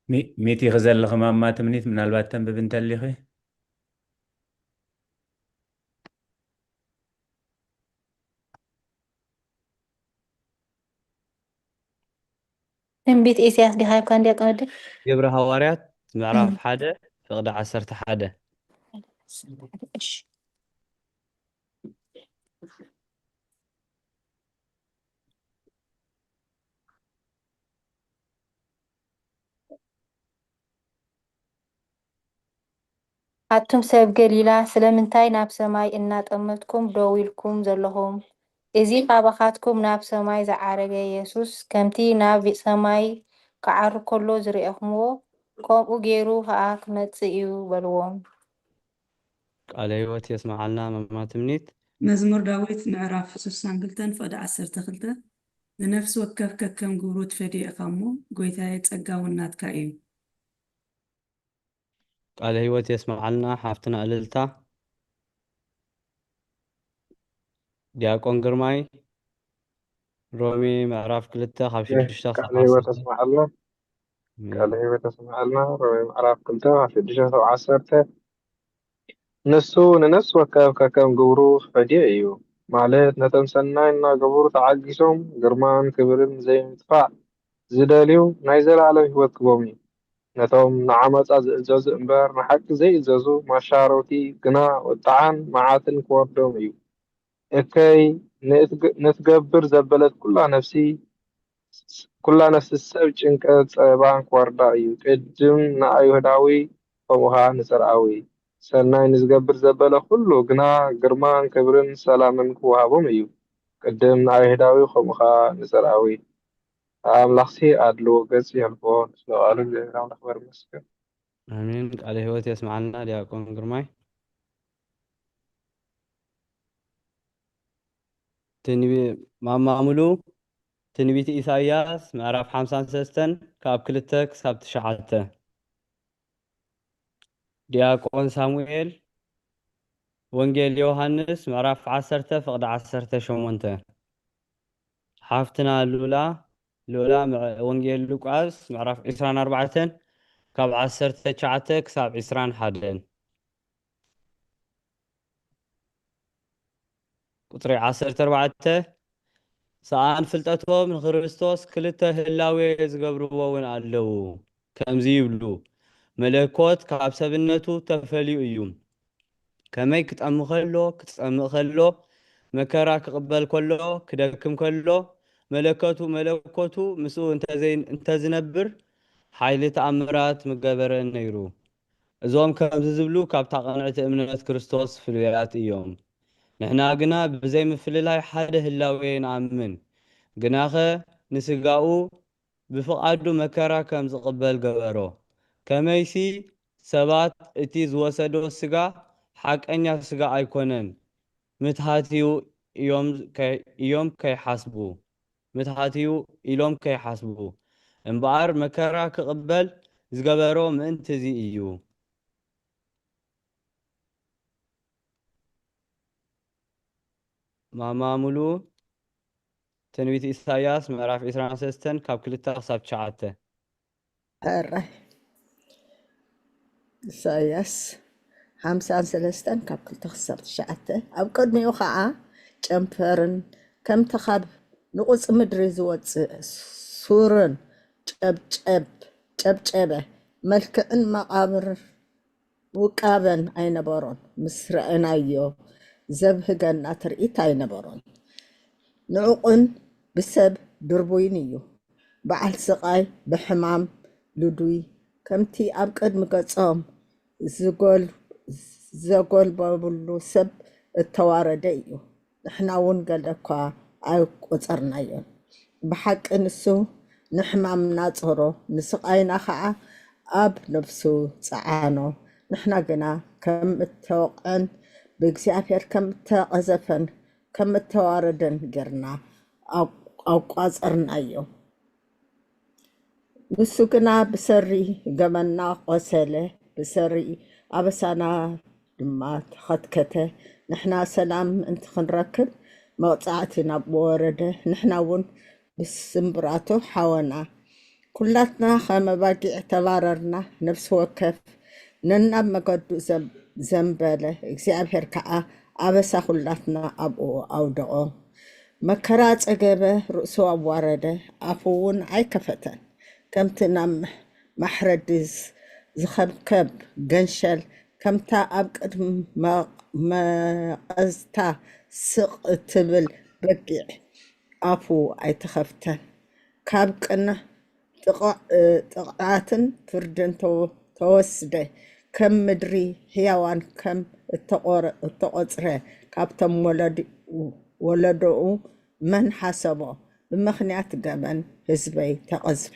ሚ-፣ ሚት ኢኺ ዘለኺ ማማ ትምኒት፣ ምናልባት ተንብቢ እንተሊኺ። ትንቢት ኢሳያስ ዲኻ ሂብካ እንድያ ቀንዲ? ግብሪ ሃዋርያት ምዕራፍ እም። ሓደ ፍቕዲ ዓሰርተ ሓደ። እሺ። ኣቱም ሰብ ገሊላ፣ ስለምንታይ ናብ ሰማይ እናጠመትኩም ደው ኢልኩም ዘለኹም? እዚ ካባኻትኩም ናብ ሰማይ ዝዓረገ የሱስ፣ ከምቲ ናብ ሰማይ ክዓርግ ከሎ ዝረኣኹምዎ፣ ከምኡ ገይሩ ኸኣ ክመጽእ እዩ በልዎም። ቃለ ህይወት የስምዓልና መማ ትምኒት። መዝሙር ዳዊት ምዕራፍ ስሳን ክልተን ፍቕዲ ዓሰርተ ክልተ። ንነፍሲ ወከፍ ከከም ግብሩ ትፈድዮ ኢኻ እሞ፣ ጐይታየ፣ ጸጋ እውን ናትካ እዩ። ቃለ ህይወት የስምዓልና ሓፍትና እልልታ። ዲያቆን ግርማይ፣ ሮሜ ምዕራፍ ክልተ ካብ ሽዱሽተ ክሳብ ቃለ ህይወት ዓሰርተ። የስምዓልና። ኣሜን። ቃለ ህይወት የስምዓልና። ሮሜ ምዕራፍ ክልተ ካብ ሽዱሽተ ክሳብ ዓሰርተ። ንሱ ንነፍሲ ወከፍ ከከም ግብሩ ክፈድዮ እዩ፣ ማለት ነቶም ሰናይ እናገበሩ ተዓጊሶም ግርማን ክብርን ዘይምጥፋእ ዝደልዩ ናይ ዘለኣለም ህይወት ክቦም እዩ። ነቶም ንዓመጻ ዝእዘዙ እምበር ንሓቂ ዘይእዘዙ ማሻረውቲ ግና ቁጥዓን መዓትን ክወርዶም እዩ። እከይ ንእትግ-፣ ንትገብር ዘበለት ኩላ ነፍሲ፣ ኩላ ነፍሲ ሰብ ጭንቀት ጸበባን ክወርዳ እዩ። ቅድም ንኣይሁዳዊ ከምኡ ኸኣ ንጽርኣዊ። ሰናይ ንዝገብር ዘበለ ኩሉ ግና ግርማን ክብርን ሰላምን ክወሃቦም እዩ። ቅድም ንኣይሁዳዊ ከምኡ ኸኣ ንጽርኣዊ። ኣምላኽሲ ኣድልዎ ገጽ የልቦን። ስለ ቃሉ እግዚኣብሔር ኣምላኽ ክበር ይመስገን። ኣሜን። ቃለ ህይወት የስምዓልና ዲያቆን ግርማይ። ትንቢ-፣ ማማ ሙሉ፣ ትንቢት ኢሳይያስ ምዕራፍ ሓምሳን ሰለስተን ካብ ክልተ ክሳብ ትሽዓተ። ዲያቆን ሳሙኤል፣ ወንጌል ዮሃንስ ምዕራፍ ዓሰርተ ፍቕዲ ዓሰርተ ሸሞንተ። ሓፍትና ሉላ፣ ሉላ ምዕ-፣ ወንጌል ሉቃስ ምዕራፍ ዕስራን ኣርባዕተን ካብ ዓሰርተ ትሽዓተ ክሳብ ዕስራን ሓደን። ቁጽሪ ዓሰርተ ኣርባዕተ፣ ሰኣን ፍልጠቶም ንክርስቶስ ክልተ ህላዌ ዝገብርዎ እውን ኣለዉ። ከምዚ ይብሉ፣ መለኮት ካብ ሰብነቱ ተፈልዩ እዩ። ከመይ ክጠሚ ከሎ፣ ክጸምእ ከሎ፣ መከራ ክቕበል ከሎ፣ ክደክም ከሎ፣ መለከቱ መለኮቱ ምስኡ እንተዘይ-፣ እንተዝነብር፣ ሓይሊ ተኣምራት ምገበረ ነይሩ። እዞም ከምዚ ዝብሉ ካብታ ቅንዕቲ እምነት ክርስቶስ ፍሉያት እዮም። ንሕና ግና ብዘይ ምፍልላይ ሓደ ህላዌ ንኣምን። ግናኸ ንስጋኡ ብፍቓዱ መከራ ከም ዝቕበል ገበሮ። ከመይሲ ሰባት እቲ ዝወሰዶ ስጋ ሓቀኛ ስጋ ኣይኮነን፣ ምትሃትዩ እዮም ከይ-፣ እዮም ከይሓስቡ፣ ምትሃትዩ ኢሎም ከይሓስቡ፣ እምበኣር መከራ ክቕበል ዝገበሮ ምእንትዚ እዩ። ማማ ሙሉ፣ ትንቢት ኢሳያስ ምዕራፍ ዕስራን ሰለስተን ካብ ክልተ ክሳብ ትሽዓተ። ሕራይ። ኢሳያስ ሓምሳን ሰለስተን ካብ ክልተ ክሳብ ትሽዓተ። ኣብ ቅድሚኡ ኸዓ ጨንፈርን ከምቲ ካብ ንቑጽ ምድሪ ዝወጽእ ሱርን ጨብጨብ-፣ ጨብጨበ። መልክዕን መቓብር ውቃበን ኣይነበሮን። ምስ ረኣናዮ ዘብህገና ትርኢት ኣይነበሮን። ንዑቕን ብሰብ ድርቡይን እዩ። በዓል ስቓይ፣ ብሕማም ልዱይ፣ ከምቲ ኣብ ቅድሚ ገጾም ዝጎል-፣ ዘጎልበብሉ ሰብ እተዋረደ እዩ። ንሕና እውን ገለ እኳ ኣይቆጸርናዮን። ብሓቂ ንሱ ንሕማምና ጾሮ፣ ንስቓይና ኸዓ ኣብ ነፍሱ ጸዓኖ። ንሕና ግና ከም እተወቕዐን ብእግዚኣብሔር ከም እተቐዘፈን ከም እተዋረደን ጌርና ኣው-፣ ኣቋጸርናዮ። ንሱ ግና ብሰሪ ገበንና ቆሰለ፣ ብሰሪ ኣበሳና ድማ ተኸትከተ። ንሕና ሰላም ምእንቲ ክንረክብ መቕጻዕቲ ናብኡ ወረደ። ንሕና እውን ብስምብራቱ ሓወና። ኩላትና ከም ኣባጊዕ ተባረርና፣ ነፍሲ ወከፍ ነናብ መገዱ ዘም-፣ ዘንበለ። እግዚኣብሔር ከዓ ኣበሳ ኩላትና ኣብኡ ኣውደቖ። መከራ ጸገበ፣ ርእሱ ኣዋረደ፣ ኣፉ እውን ኣይከፈተን። ከምቲ ናብ መሕ-፣ ማሕረዲ ዝ-፣ ዝኸብከብ ገንሸል፣ ከምታ ኣብ ቅድሚ መ-፣ መቐዝታ ስቕ እትብል በጊዕ ኣፉ ኣይተኸፍተን። ካብ ቅን-፣ ጥቕዕ-፣ ጥቕዓትን ፍርድን ተወ-፣ ተወስደ። ከም ምድሪ ሕያዋን ከም እተቖረ-፣ እተቖጽረ፣ ካብቶም ወለድ-፣ ወለዶኡ መን ሓሰቦ? ብምኽንያት ገበን ህዝበይ ተቐዝፈ።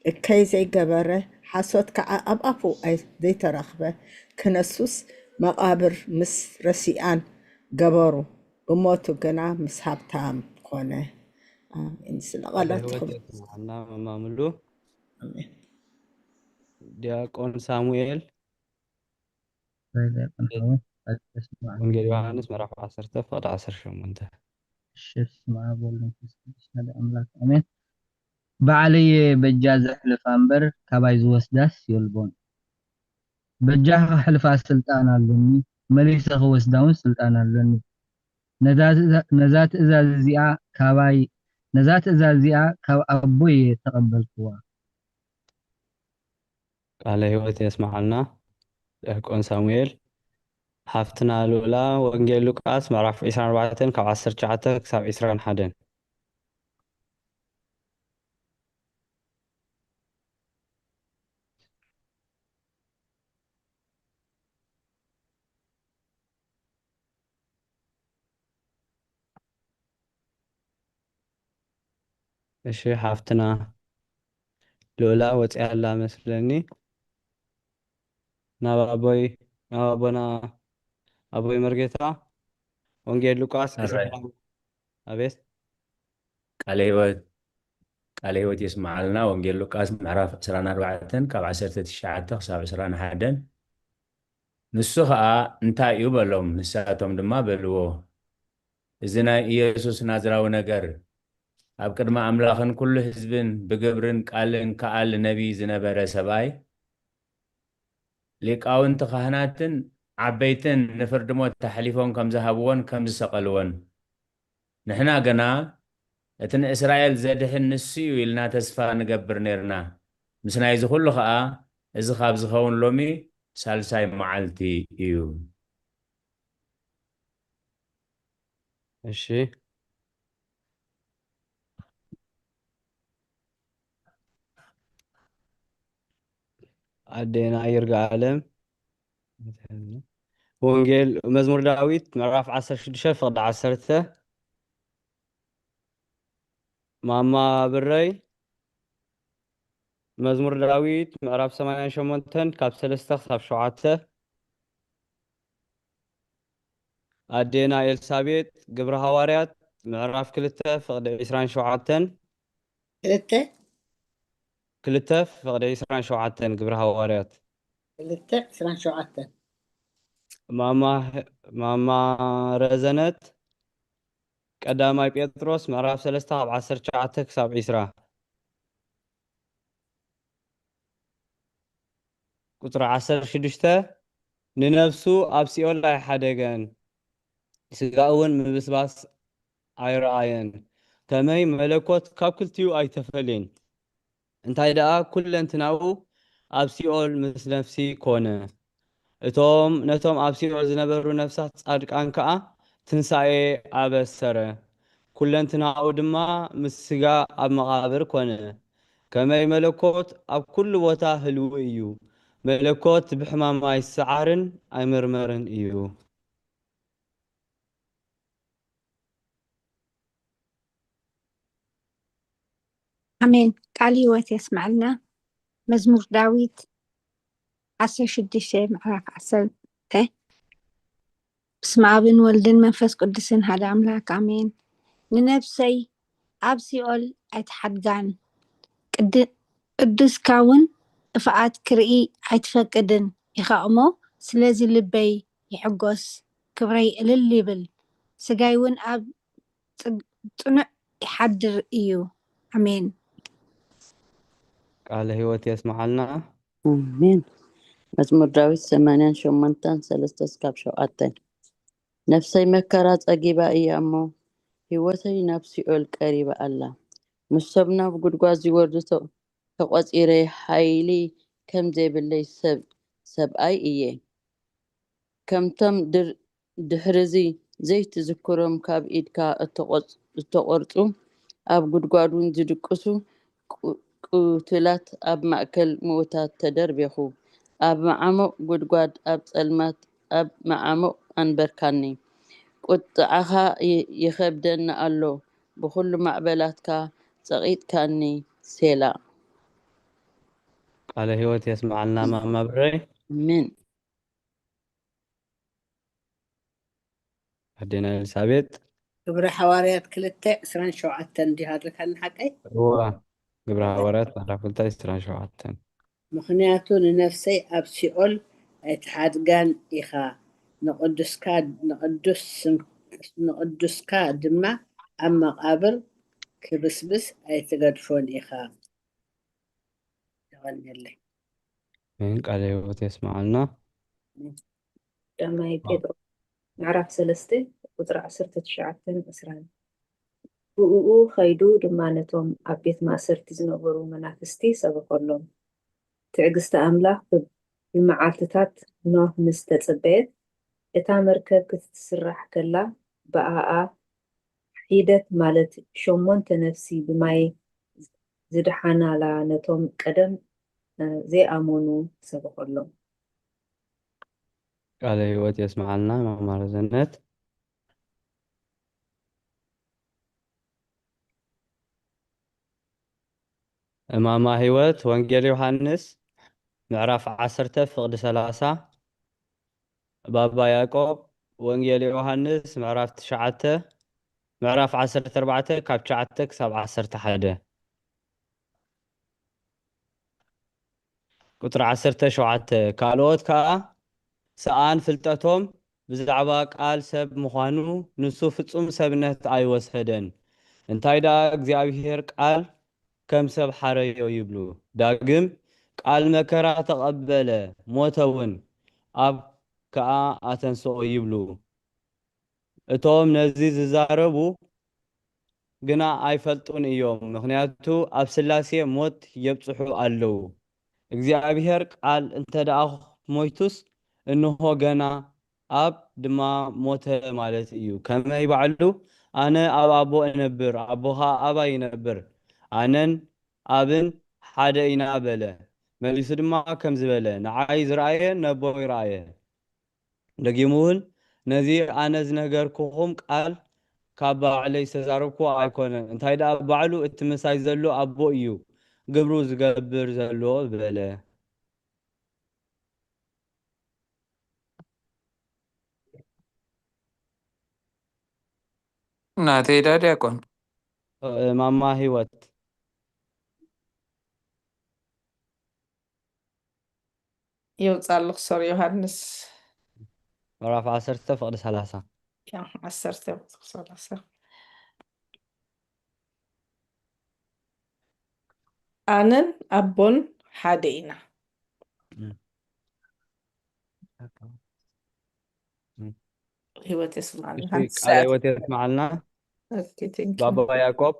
እከይ ዘይገበረ፣ ሓሶት ከዓ ኣብ ኣፉ ኣይ-፣ ዘይተረኽበ። ክነሱስ መቓብር ምስ ረሲኣን ገበሩ፣ ብሞቱ ግና ምስ ሃብታም ኮነ። ኣሜን። ስለ ቃላት ቃለ ህይወት ተኽብሩ። የስምዓና መማሙሉ። ኣሜን። ዲያቆን ሳሙኤል፣ ዲያቆን ሓወይ፣ ቃል የስምዓና። ወንጌል ዮሃንስ ምዕራፍ ዓሰርተ ፍቕዲ ዓሰርተ ሸሞንተ። እሺ፣ በስመ አብ ወወልድ ወመንፈስ ቅዱስ ሓደ አምላክ አሜን። ባዕለየ በጃ ዘሕልፋ እምበር ካባይ ዝወስዳስ የልቦን። በጃ ከሕልፋ ስልጣን ኣሎኒ፣ መሊሰ ክወስዳ እውን ስልጣን ኣሎኒ። ነዛ ትእዛ-፣ ነዛ ትእዛዝ እዚኣ ካባይ፣ ነዛ ትእዛዝ እዚኣ ካብ ኣቦይ እየ ተቐበልክዋ። ቃለ ህይወት የስምዓልና ዲያቆን ሳሙኤል። ሓፍትና ሉላ፣ ወንጌል ሉቃስ ምዕራፍ ዕስራን ኣርባዕተን ካብ ዓሰርተ ትሽዓተ ክሳብ ዕስራን ሓደን። እሺ፣ ሓፍትና ሉላ ወፂኣ ኣላ መስለኒ። ናብ ኣቦይ፣ ናብ ኣቦና ኣቦይ መርጌታ፣ ወንጌል ሉቃስ ኣራይ። ዕስራን፣ ኣቤት። ቃለ ህይወት፣ ቃለ ህይወት የስምዓልና። ወንጌል ሉቃስ ምዕራፍ ዕስራን ኣርባዕተን ካብ ዓሰርተ ትሽዓተ ክሳብ ዕስራን ሓደን። ንሱ ኸኣ እንታይ እዩ በሎም። ንሳቶም ድማ በልዎ፣ እዚ ናይ ኢየሱስ ናዝራዊ ነገር ኣብ ቅድሚ ኣምላኽን ኩሉ ህዝብን ብግብርን ቃልን ከኣሊ ነቢይ ዝነበረ ሰብኣይ፣ ሊቃውንቲ ካህናትን ዓበይትን ንፍርዲ ሞት ኣሕሊፎም ከም ዝሃብዎን ከም ዝሰቐልዎን፣ ንሕና ግና እቲ ንእስራኤል ዘድሕን ንሱ እዩ ኢልና ተስፋ ንገብር ኔርና። ምስ ናይዚ ኩሉ ኸኣ እዚ ካብ ዝኸውን ሎሚ ሳልሳይ መዓልቲ እዩ። እሺ። ኣዴና ይርጋ ኣለም። ወንጌል መዝሙር ዳዊት ምዕራፍ ዓሰርተ ሽዱሽተ ፍቕዲ ዓሰርተ። ማማ ብረይ፣ መዝሙር ዳዊት ምዕራፍ ሰማንያን ሸሞንተን ካብ ሰለስተ ክሳብ ሸውዓተ። ኣዴና ኤልሳቤጥ፣ ግብሪ ሃዋርያት ምዕራፍ ክልተ ፍቕዲ ዒስራን ሸውዓተን። ክልተ? ክልተ ፍቕዲ ዒስራን ሸውዓተን፣ ግብሪ ሃዋርያት። ክልተ ዒስራን ሸውዓተን። ማማ፣ ማማ ረዘነት፣ ቀዳማይ ጴጥሮስ ምዕራፍ ሰለስተ ካብ ዓሰርተ ትሽዓተ ክሳብ ዒስራ። ቁጽሪ ዓሰርተ ሽዱሽተ፣ ንነፍሱ ኣብ ሲኦል ኣይሓደገን፣ ስጋኡ እውን ምብስባስ ኣይረኣየን። ከመይ መለኮት ካብ ክልቲኡ ኣይተፈልየን። እንታይ ደኣ፣ ኩለንትናኡ ኣብ ሲኦል ምስ ነፍሲ ኮነ። እቶም፣ ነቶም ኣብ ሲኦል ዝነበሩ ነፍሳት ጻድቃን ከኣ ትንሳኤ ኣበሰረ። ኩለንትናኡ ድማ ምስ ስጋ ኣብ መቓብር ኮነ። ከመይ መለኮት ኣብ ኩሉ ቦታ ህልው እዩ። መለኮት ብሕማም ኣይሰዓርን ኣይምርመርን እዩ። ኣሜን። ቃል ህይወት የስመዐልና። መዝሙር ዳዊት ዓሰርተ ሽዱሽተ ምዕራፍ ዓሰርተ። በስመ ኣብን ወልድን መንፈስ ቅዱስን ሓደ ኣምላክ ኣሜን። ንነፍሰይ ኣብ ሲኦል ኣይትሓድጋን፣ ቅድ-፣ ቅዱስካ እውን ጥፍኣት ክርኢ ኣይትፈቅድን ኢኻ እሞ፣ ስለዚ ልበይ ይሕጎስ፣ ክብረይ እልል ይብል፣ ስጋይ እውን ኣብ ጽ-፣ ጽኑዕ ይሓድር እዩ። ኣሜን። ቃለ ህይወት የስምዓልና። ኣሜን። መዝሙር ዳዊት ሰማንያን ሸሞንተን፣ ሰለስተ እስካብ ሸውዓተ። ነፍሰይ መከራ ጸጊባ እያ እሞ፣ ህይወተይ ናብ ሲኦል ቀሪባ ኣላ። ምስቶም ናብ ጉድጓድ ዝወርዱ ተ-፣ ተቖጺረ፣ ሓይሊ ከም ዘይብለይ ሰብ፣ ሰብኣይ እየ። ከምቶም ድር-፣ ድሕርዚ ዘይትዝክሮም ካብ ኢድካ እተቖጽ-፣ እተቖርጹ፣ ኣብ ጉድጓድ እውን ዝድቅሱ ቁ-፣ ቅቱላት ኣብ ማእከል ምዉታት ተደርቤኹ። ኣብ መዓሙቕ ጉድጓድ፣ ኣብ ጸልማት፣ ኣብ መዓሙቕ ኣንበርካኒ። ቁጥዓኻ ይ-፣ ይኸብደኒ ኣሎ፣ ብኹሉ ማዕበላትካ ጸቒጥካኒ። ሴላ። ቃለ ህይወት የስምዓልና ማማ ብረይ። ኣሜን። ኣዴና ኤልሳቤጥ። ግብረ ሓዋርያት ክልተ ዕስራን ሸውዓተን እንዲህ ኣድርካኒ ሓቀይ? እዋ፣ ግብረ ሃዋርያት ምዕራፍ ክልተ ዕስራን ሸውዓተን። ምኽንያቱ ንነፍሰይ ኣብ ሲኦል ኣይትሓድጋን ኢኻ፣ ንቕዱስካ፣ ንቕዱስ ስም-፣ ንቕዱስካ ድማ ኣብ መቓብር ክብስብስ ኣይትገድፎን ኢኻ። የቐንየለይ። ኣሜን። ቃለ ህይወት የስምዓልና። ቀዳማይ ጴጥሮስ ምዕራፍ ሰለስተ ቁጽሪ ዓሰርተ ትሽዓተን ዕስራን። ብእኡ ኸይዱ ድማ ነቶም ኣብ ቤት ማእሰርቲ ዝነበሩ መናፍስቲ ሰበኸሎም። ትዕግስቲ ኣምላኽ ብ-፣ ብመዓልትታት ኖህ ምስ ተጸበየት፣ እታ መርከብ ክትስራሕ ከላ ብኣኣ ሒደት ማለት ሸሞንተ ነፍሲ ብማይ ዝደሓናላ ነቶም ቀደም፣ እ፣ ዘይኣመኑ ሰበኸሎም። ቃለ ህይወት የስምዓልና ማማ ረዘነት። እማማ ህይወት ወንጌል ዮሃንስ ምዕራፍ ዓሰርተ ፍቕዲ ሰላሳ። ባባ ያዕቆብ ወንጌል ዮሃንስ ምዕራፍ ትሽዓተ፣ ምዕራፍ ዓሰርተ ኣርባዕተ ካብ ትሽዓተ ክሳብ ዓሰርተ ሓደ። ቁጽሪ ዓሰርተ ሸውዓተ፣ ካልኦት ከኣ ሰኣን ፍልጠቶም ብዛዕባ ቃል ሰብ ምዃኑ፣ ንሱ ፍጹም ሰብነት ኣይወሰደን። እንታይ ደኣ እግዚኣብሔር ቃል ከም ሰብ ሓረዮ ይብሉ። ዳግም ቃል መከራ ተቐበለ፣ ሞተ እውን፣ ኣብ ከኣ ኣተንስኦ ይብሉ። እቶም ነዚ ዝዛረቡ ግና ኣይፈልጡን እዮም፣ ምኽንያቱ ኣብ ሥላሴ ሞት የብጽሑ ኣለዉ። እግዚኣብሔር ቃል እንተ ደኣ ሞይቱስ፣ እንሆ ገና ኣብ ድማ ሞተ ማለት እዩ። ከመይ ባዕሉ ኣነ ኣብ ኣቦ እነብር፣ ኣቦ ኸኣ ኣባይ ይነብር፣ ኣነን ኣብን ሓደ ኢና በለ። መሊሱ ድማ ከምዚ በለ፣ ንዓይ ዝረኣየ ነቦ ይረኣየ። ደጊሙ እውን ነዚ ኣነ ዝነገርኩኹም ቃል ካብ ባዕለይ ዝተዛረብኩዎ ኣይኮነን፣ እንታይ ደኣ ባዕሉ እቲ ምሳይ ዘሎ ኣቦ እዩ፣ ግብሩ ዝገብር ዘሎ በለ። ናተይ ዳ ዲያቆን? እ፣ ማማ ህይወት። የውፃልኽ ሶር ዮሃንስ ምዕራፍ ዓሰርተ ፍቕዲ ሰላሳ። ያ፣ ዓሰርተ ፍቕዲ ሰላሳ። ኣነን ኣቦን ሓደ ኢና። እም። ህይወት የስማዕና። እሺ፣ ሓንቲ ቃለ ሰዓት። ህይወት የስማዕልና። ኦኬ፣ thank you። ባባ ያዕቆብ።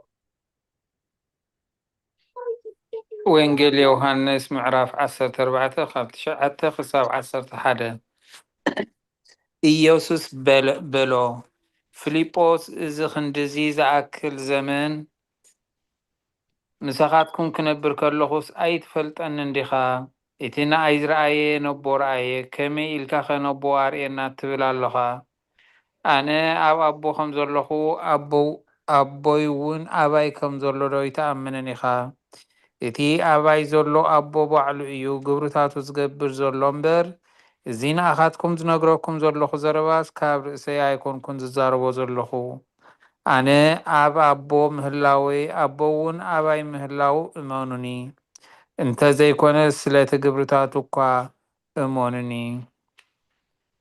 ወንጌል ዮሃንስ ምዕራፍ ዓሰርተ ኣርባዕተ ካብ ትሽዓተ ክሳብ ዓሰርተ ሓደ። ኢየሱስ በለ-፣ በሎ፣ ፊልጶስ፣ እዚ ክንድዚ ዝኣክል ዘመን ምሳኻትኩም ክነብር ከለኹስ ኣይትፈልጠንን ዲኻ? እቲ ንኣይ ዝረኣየ ነቦ ረኣየ፣ ከመይ ኢልካኸ ነቦ ኣርእየና ትብል ኣሎኻ? ኣነ ኣብ ኣቦ ከም ዘለኹ፣ ኣቦ-፣ ኣቦይ እውን ኣባይ ከም ዘሎ ዶ ኣይትኣምንን ኢኻ? እቲ ኣባይ ዘሎ ኣቦ ባዕሉ እዩ ግብርታቱ ዝገብር ዘሎ እምበር፣ እዚ ንኣኻትኩም ዝነግረኩም ዘለኹ ዘረባስ ካብ ርእሰይ ኣይኮንኩን ዝዛረቦ ዘለኹ። ኣነ ኣብ ኣቦ ምህላወይ፣ ኣቦ እውን ኣባይ ምህላው እመኑኒ። እንተ ዘይኮነ ስለቲ ግብርታቱ እኳ እመኑኒ።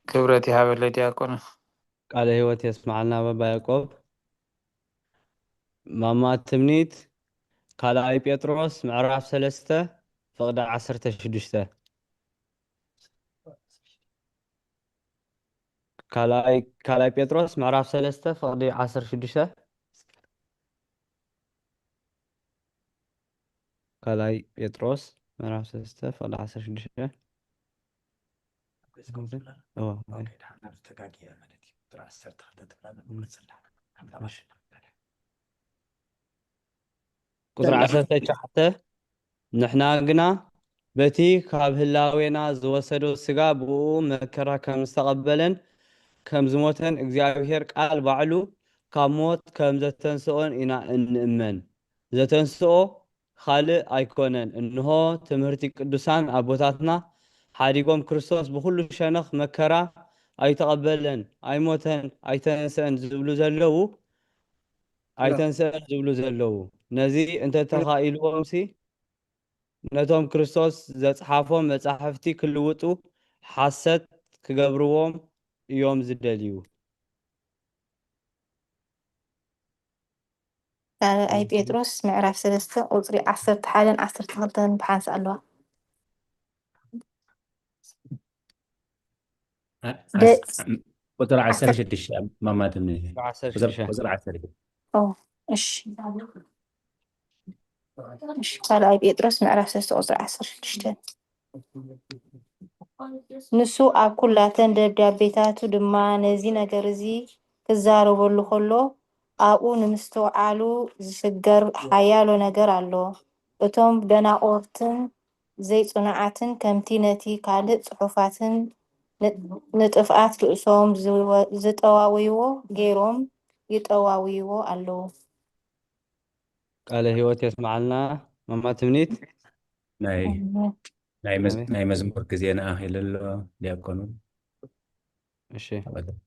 ክብረት ይሃበለ ዲያቆን። ቃለ ህይወት የስማዓልና ባባ ያዕቆብ። ማማ ትምኒት፣ ካልኣይ ጴጥሮስ ምዕራፍ ሰለስተ ፍቕዲ ዓሰርተ ሽዱሽተ። ካልኣይ፣ ካልኣይ ጴጥሮስ ምዕራፍ ሰለስተ ፍቕዲ ዓሰርተ ሽዱሽተ። ካልኣይ ጴጥሮስ ምዕራፍ ሰለስተ ፍቕዲ ዓሰርተ ሽዱሽተ። ኦ፣ ኦኬ። ቁጽሪ ዓሰርተ ትሽዓተ፣ ንሕና ግና በቲ ካብ ህላዌና ዝወሰዶ ሥጋ ብእኡ መከራ ከም ዝተቐበለን ከም ዝሞተን እግዚኣብሔር ቃል ባዕሉ ካብ ሞት ከም ዘተንስኦን ኢና እንእመን። ዘተንስኦ ካልእ ኣይኮነን። እንሆ ትምህርቲ ቅዱሳን ኣቦታትና ሓዲጎም ክርስቶስ ብኹሉ ሸነኽ መከራ ኣይተቐበለን፣ ኣይሞተን፣ ኣይተንስአን ዝብሉ ዘለዉ፣ ኣይተንስአን ዝብሉ ዘለዉ። ነዚ እንተተኻኢልዎምሲ ነቶም ክርስቶስ ዘጽሓፎም መጻሕፍቲ ክልውጡ ሓሰት ክገብርዎም እዮም ዝደልዩ። ካልኣይ ጴጥሮስ ምዕራፍ ሰለስተ ቁጽሪ ዓሰርተ ሓደን ዓሰርተ ክልተን ብሓንሳእ ኣለዋ። አ- ደ- ኣስ- ቁፅሪ ዓሰርተ ሽዱሽተ ማማትኒ ዓሰርተ ቁፅሪ ሽዱሽተ። ቁፅሪ ዓሰርተ ኦ፣ እሺ። እሺ፣ ካልኣይ ጴጥሮስ ምዕራፍ ሰለስተ ቁፅሪ ዓሰርተ ሽዱሽተ። ንሱ ኣብ ኩላተን ደብዳቤታቱ ድማ ነዚ ነገር እዚ ክዛረበሉ ከሎ፣ ኣብኡ ንምስትውዓሉ ዝስገር ሓያሎ ነገር ኣሎ። እቶም ደናቑርትን ዘይጽኑዓትን ከምቲ ነቲ ካልእ ጽሑፋትን ን-፣ ንጥፍኣት ርእሶም ዝወ-፣ ዝጠዋውይዎ ገይሮም ይጠዋውይዎ ኣለዉ። ቃለ ህይወት የስምዓልና ማማ ትምኒት። ናይ ናይ መዝ- ኣሜን። ናይ መዝሙር ግዜ ንኣኺል ኣሎ ዲያቆኑ እሺ፣ ተቐበል።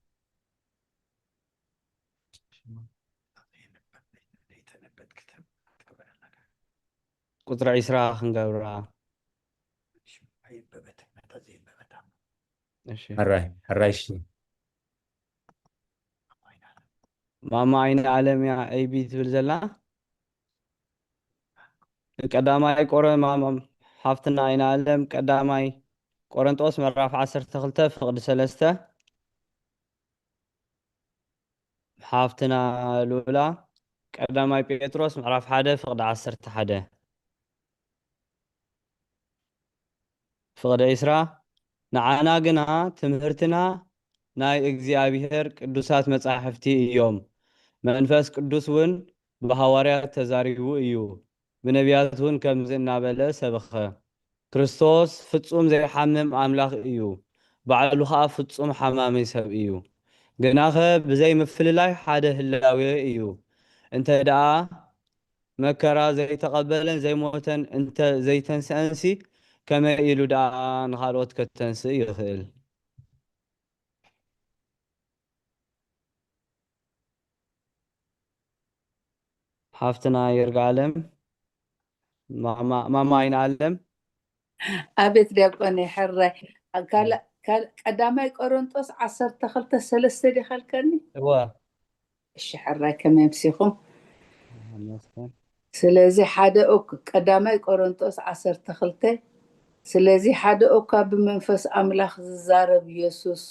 ቁፅሪ ዒስራ ክንገብራ። እሺ፣ ሕራይ ሕራይ እሺ ማማ ኣይነ ኣለም እያ ኤቢ ትብል ዘላ። ቀዳማይ ቆረ ማማ ሓፍትና ኣይነ ኣለም ቀዳማይ ቆረንጦስ ምዕራፍ ዓሰርተ ክልተ ፍቕዲ ሰለስተ። ሓፍትና ሉላ ቀዳማይ ጴጥሮስ ምዕራፍ ሓደ ፍቕዲ ዓሰርተ ሓደ። ፍቕዲ ዒስራ፣ ንዓና ግና ትምህርትና ናይ እግዚኣብሔር ቅዱሳት መጻሕፍቲ እዮም። መንፈስ ቅዱስ እውን ብሃዋርያት ተዛሪቡ እዩ። ብነቢያት እውን ከምዚ እናበለ ሰበኸ፣ ክርስቶስ ፍጹም ዘይሓምም ኣምላኽ እዩ፣ ባዕሉ ኸኣ ፍጹም ሓማሚ ሰብ እዩ። ግናኸ ብዘይ ምፍልላይ ሓደ ህላዌ እዩ። እንተ ደኣ መከራ ዘይተቐበለን ዘይሞተን እንተ ዘይተንስአንሲ፣ ከመይ ኢሉ ደኣ ንኻልኦት ከተንስእ ይኽእል? ሓፍትና ይርጋለም፣ ማማ፣ ማማ ኣይንኣለም። ኣቤት ዲያቆን ሕራይ። ካልእ፣ ካልእ፣ ቀዳማይ ቆሮንጦስ ዓሰርተ ክልተ ሰለስተ ዲኻ ኢልካኒ? እወ። እሺ ሕራይ፣ ከመይ ኣምሲኹም? ይመስገን። ስለዚ ሓደ ኦክ-፣ ቀዳማይ ቆሮንጦስ ዓሰርተ ክልተ፣ ስለዚ ሓደ ኦካ ብመንፈስ ኣምላኽ ዝዛረብ የሱስ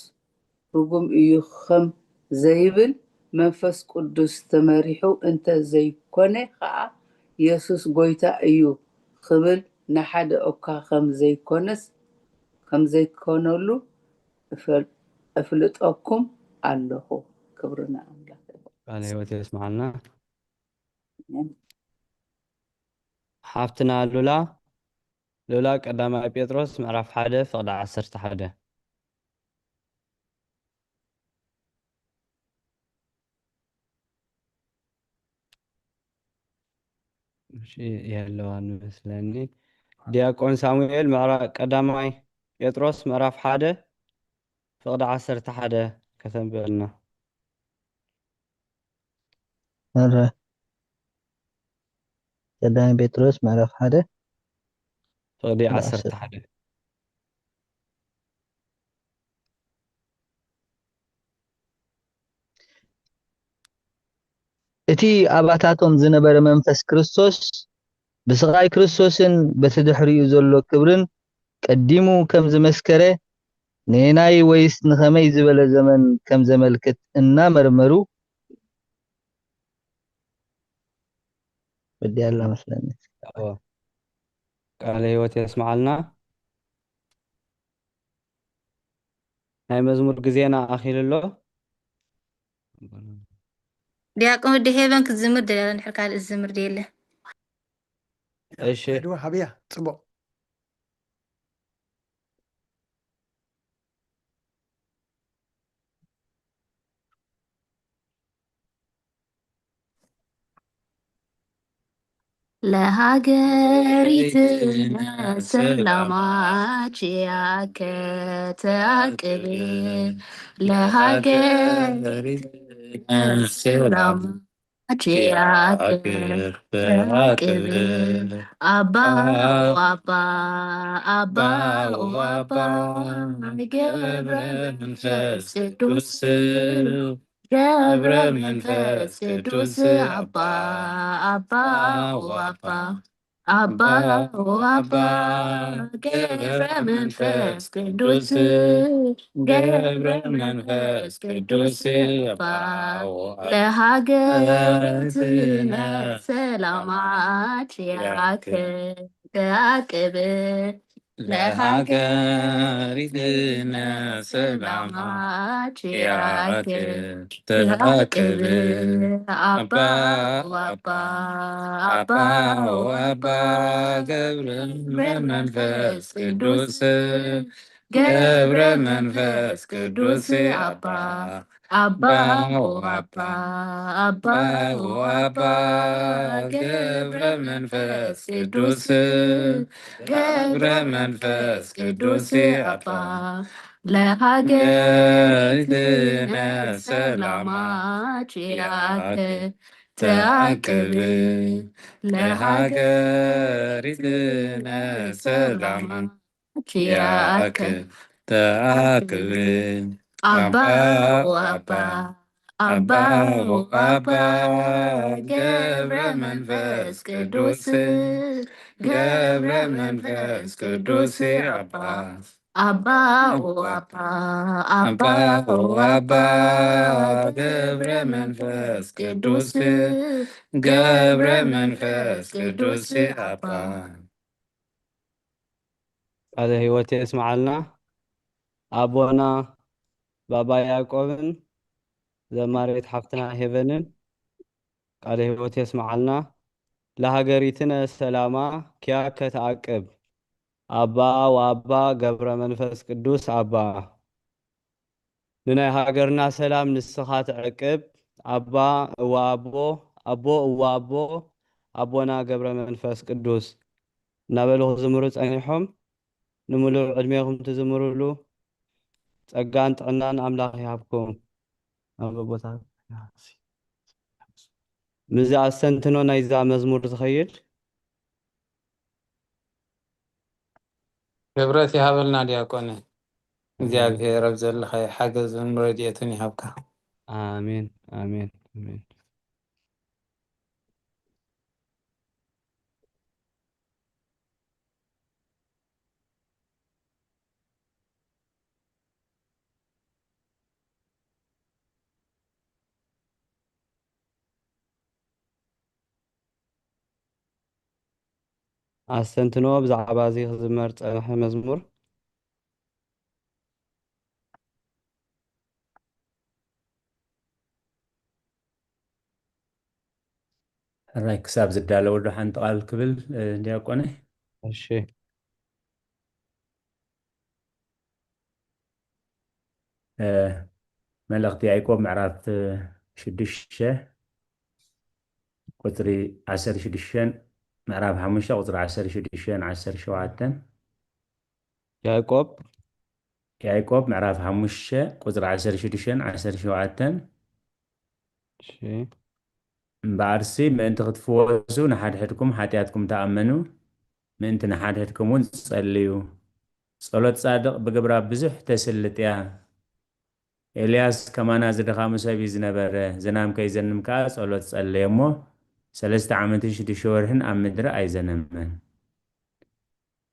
ርጉም እዩ ከም ዘይብል መንፈስ ቅዱስ ተመሪሑ እንተ ዘይኮነ ኸኣ የሱስ ጎይታ እዩ ክብል ንሓደ ኦካ ከም ዘይኮነስ፣ ከም ዘይኮነሉ እፈል-፣ እፍልጠኩም ኣለኹ። ክብሪ ንኣምላኽ ይኹን። ቃለ ህይወት የስምዓልና። ኣሜን። ሓፍትና ሉላ፣ ሉላ ቀዳማይ ጴጥሮስ ምዕራፍ ሓደ ፍቕዲ ዓሰርተ ሓደ። እሺ፣ የለዋን መስለኒ። ዲያቆን ሳሙኤል ምዕራ-፣ ቀዳማይ ጴጥሮስ ምዕራፍ ሓደ ፍቕዲ ዓሰርተ ሓደ ከተንብበልና። መረ ቀዳማይ ጴጥሮስ ምዕራፍ ሓደ ፍቕዲ ፍቕዲ ዓሰርተ ዓሰርተ። ሓደ። እቲ ኣባታቶም ዝነበረ መንፈስ ክርስቶስ ብስቓይ ክርስቶስን በቲ ድሕሪኡ ዘሎ ክብርን ቀዲሙ ከም ዝመስከረ፣ ንየናይ ወይስ ንኸመይ ዝበለ ዘመን ከም ዘመልክት እናመርመሩ፣ ወዲኣላ መስለኒ። እዎ። ቃለ ህይወት የስምዓልና። ናይ መዝሙር ግዜና ኣኺሉ ኣሎ። ዲያቆን ወዲ ሄቨን ክትዝምር ደልያ፣ እንድሕር ካልእ ዝዝምር ደየለ። እሺ። ሄድዋ ሃብያ፣ ጽቡቕ። ለሃገሪትነ ሰላማ ችያከ ተአቅብ፣ ለሃገሪትነ ሰላማ ችያከ ተአቅብ። አባ ወአባ፣ አባ ወአባ፣ ገብረ መንፈስ ቅዱስ፣ ገብረ መንፈስ ቅዱስ፣ አባ፣ አባ ወአባ፣ አባ ወአባ፣ ገብረ መንፈስ ቅዱስ፣ ገብረ መንፈስ ቅዱስ፣ አባ ወአባ። ለሃገርትነ ሰላማ ችያከ ተአቅብ፣ ለሃገሪትነ ሰላማ ችያከ ተአቅብ። አባ ወአባ፣ አባ ወአባ፣ ገብረ መንፈስ ቅዱስ፣ ገብረ መንፈስ ቅዱስ፣ አባ፣ አባ ወአባ፣ አባ ወአባ፣ ገብረ መንፈስ ቅዱስ፣ ገብረ መንፈስ ቅዱስ፣ አባ፣ ለሃገሪትነ ሰላማ ችያከ ተአቅብ፣ ለሃገሪትነ ሰላማ ችያከ ተአቅብ። አባ ወአባ፣ አባ ወአባ፣ ገብረ መንፈስ ቅዱስ፣ ገብረ መንፈስ ቅዱስ፣ አባ፣ አባ ወአባ፣ አባ ወአባ፣ ገብረ መንፈስ ቅዱስ፣ ገብረ መንፈስ ቅዱስ፣ አባ። ቃለ ህይወት የስምዓልና። ኣቦና ባባ ያዕቆብን ዘማሪት ሓፍትና ሄቨንን ቃለ ሕይወት የስምዓልና። ለሀገሪትነ ሰላማ ኪያከ ተዓቅብ። ኣባ ወኣባ ገብረ መንፈስ ቅዱስ ኣባ። ንናይ ሃገርና ሰላም ንስኻ ትዕቅብ ኣባ። እወ ኣቦ፣ ኣቦ፣ እወ ኣቦ፣ ኣቦና ገብረ መንፈስ ቅዱስ እናበሉ ክዝምሩ ጸኒሖም። ንምሉእ ዕድሜኹም ትዝምሩሉ ጸጋን ጥዕናን ኣምላኽ ይሃብኩም። ኣብ ቦታ ምስዚ ኣስተንትኖ ናይዛ መዝሙር ዝኸይድ። ክብረት ይሃበልና ዲያቆን። እግዚኣብሔር ኣብ ዘለኻዮ ሓገዝን ረድኤትን ይሃብካ። ኣሜን፣ ኣሜን፣ ኣሜን። ኣስተንትኖ ብዛዕባ እዚ ክዝመር ዝጸንሐ መዝሙር። ሕራይ ክሳብ ዝዳለወ ዶ ሓንቲ ቃል ክብል፣ እ፣ ዲያቆነይ? እሺ። እ፣ መልእኽቲ ያዕቆብ ምዕራፍ፣ እ፣ ሽዱሽተ ቁጽሪ ዓሰርተ ሽዱሽተን፣ ምዕራፍ ሓሙሽተ ቁጽሪ ዓሰርተ ሽዱሽተን ዓሰርተ ሸውዓተን። ያዕቆብ ያዕቆብ ምዕራፍ ሓሙሽተ ቁጽሪ ዓሰርተ ሽዱሽተን ዓሰርተ ሸውዓተን። እሺ። እምበኣርሲ ምእንቲ ክትፍወሱ ንሓድሕድኩም ሓጢኣትኩም ተኣመኑ፣ ምእንቲ ንሓድሕድኩም እውን ጸልዩ። ጸሎት ጻድቕ ብግብራ ብዙሕ ተስልጥ እያ። ኤልያስ ከማና ዝድኻሙ ሰብ እዩ ዝነበረ፣ ዝናም ከይዘንም ከኣ ጸሎት ጸለየ እሞ፣ ሰለስተ ዓመትን ሽዱሽተ ወርሕን ኣብ ምድሪ ኣይዘነመን።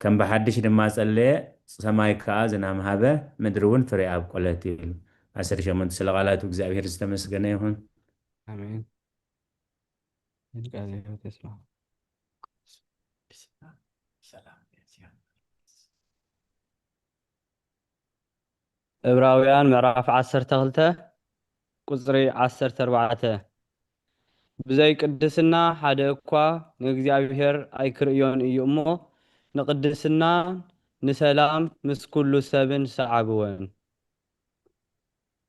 ከም ብሓድሽ ድማ ጸለየ፣ ሰማይ ከኣ ዝናም ሃበ፣ ምድሪ እውን ፍሬ ኣብቆለት ይብል። ዓሰርተ ሸሞንተ ስለ ቃላቱ እግዚኣብሔር ዝተመስገነ ይኹን። ኣሜን። ይህን ቃል ሕይወት የስማዕ። ዕብራውያን ምዕራፍ ዓሰርተ ክልተ ቁጽሪ ዓሰርተ ኣርባዕተ። ብዘይ ቅድስና ሓደ እኳ ንእግዚኣብሔር ኣይክርእዮን እዩ እሞ፣ ንቅድስናን ንሰላም ምስ ኩሉ ሰብን ሰዓብወን።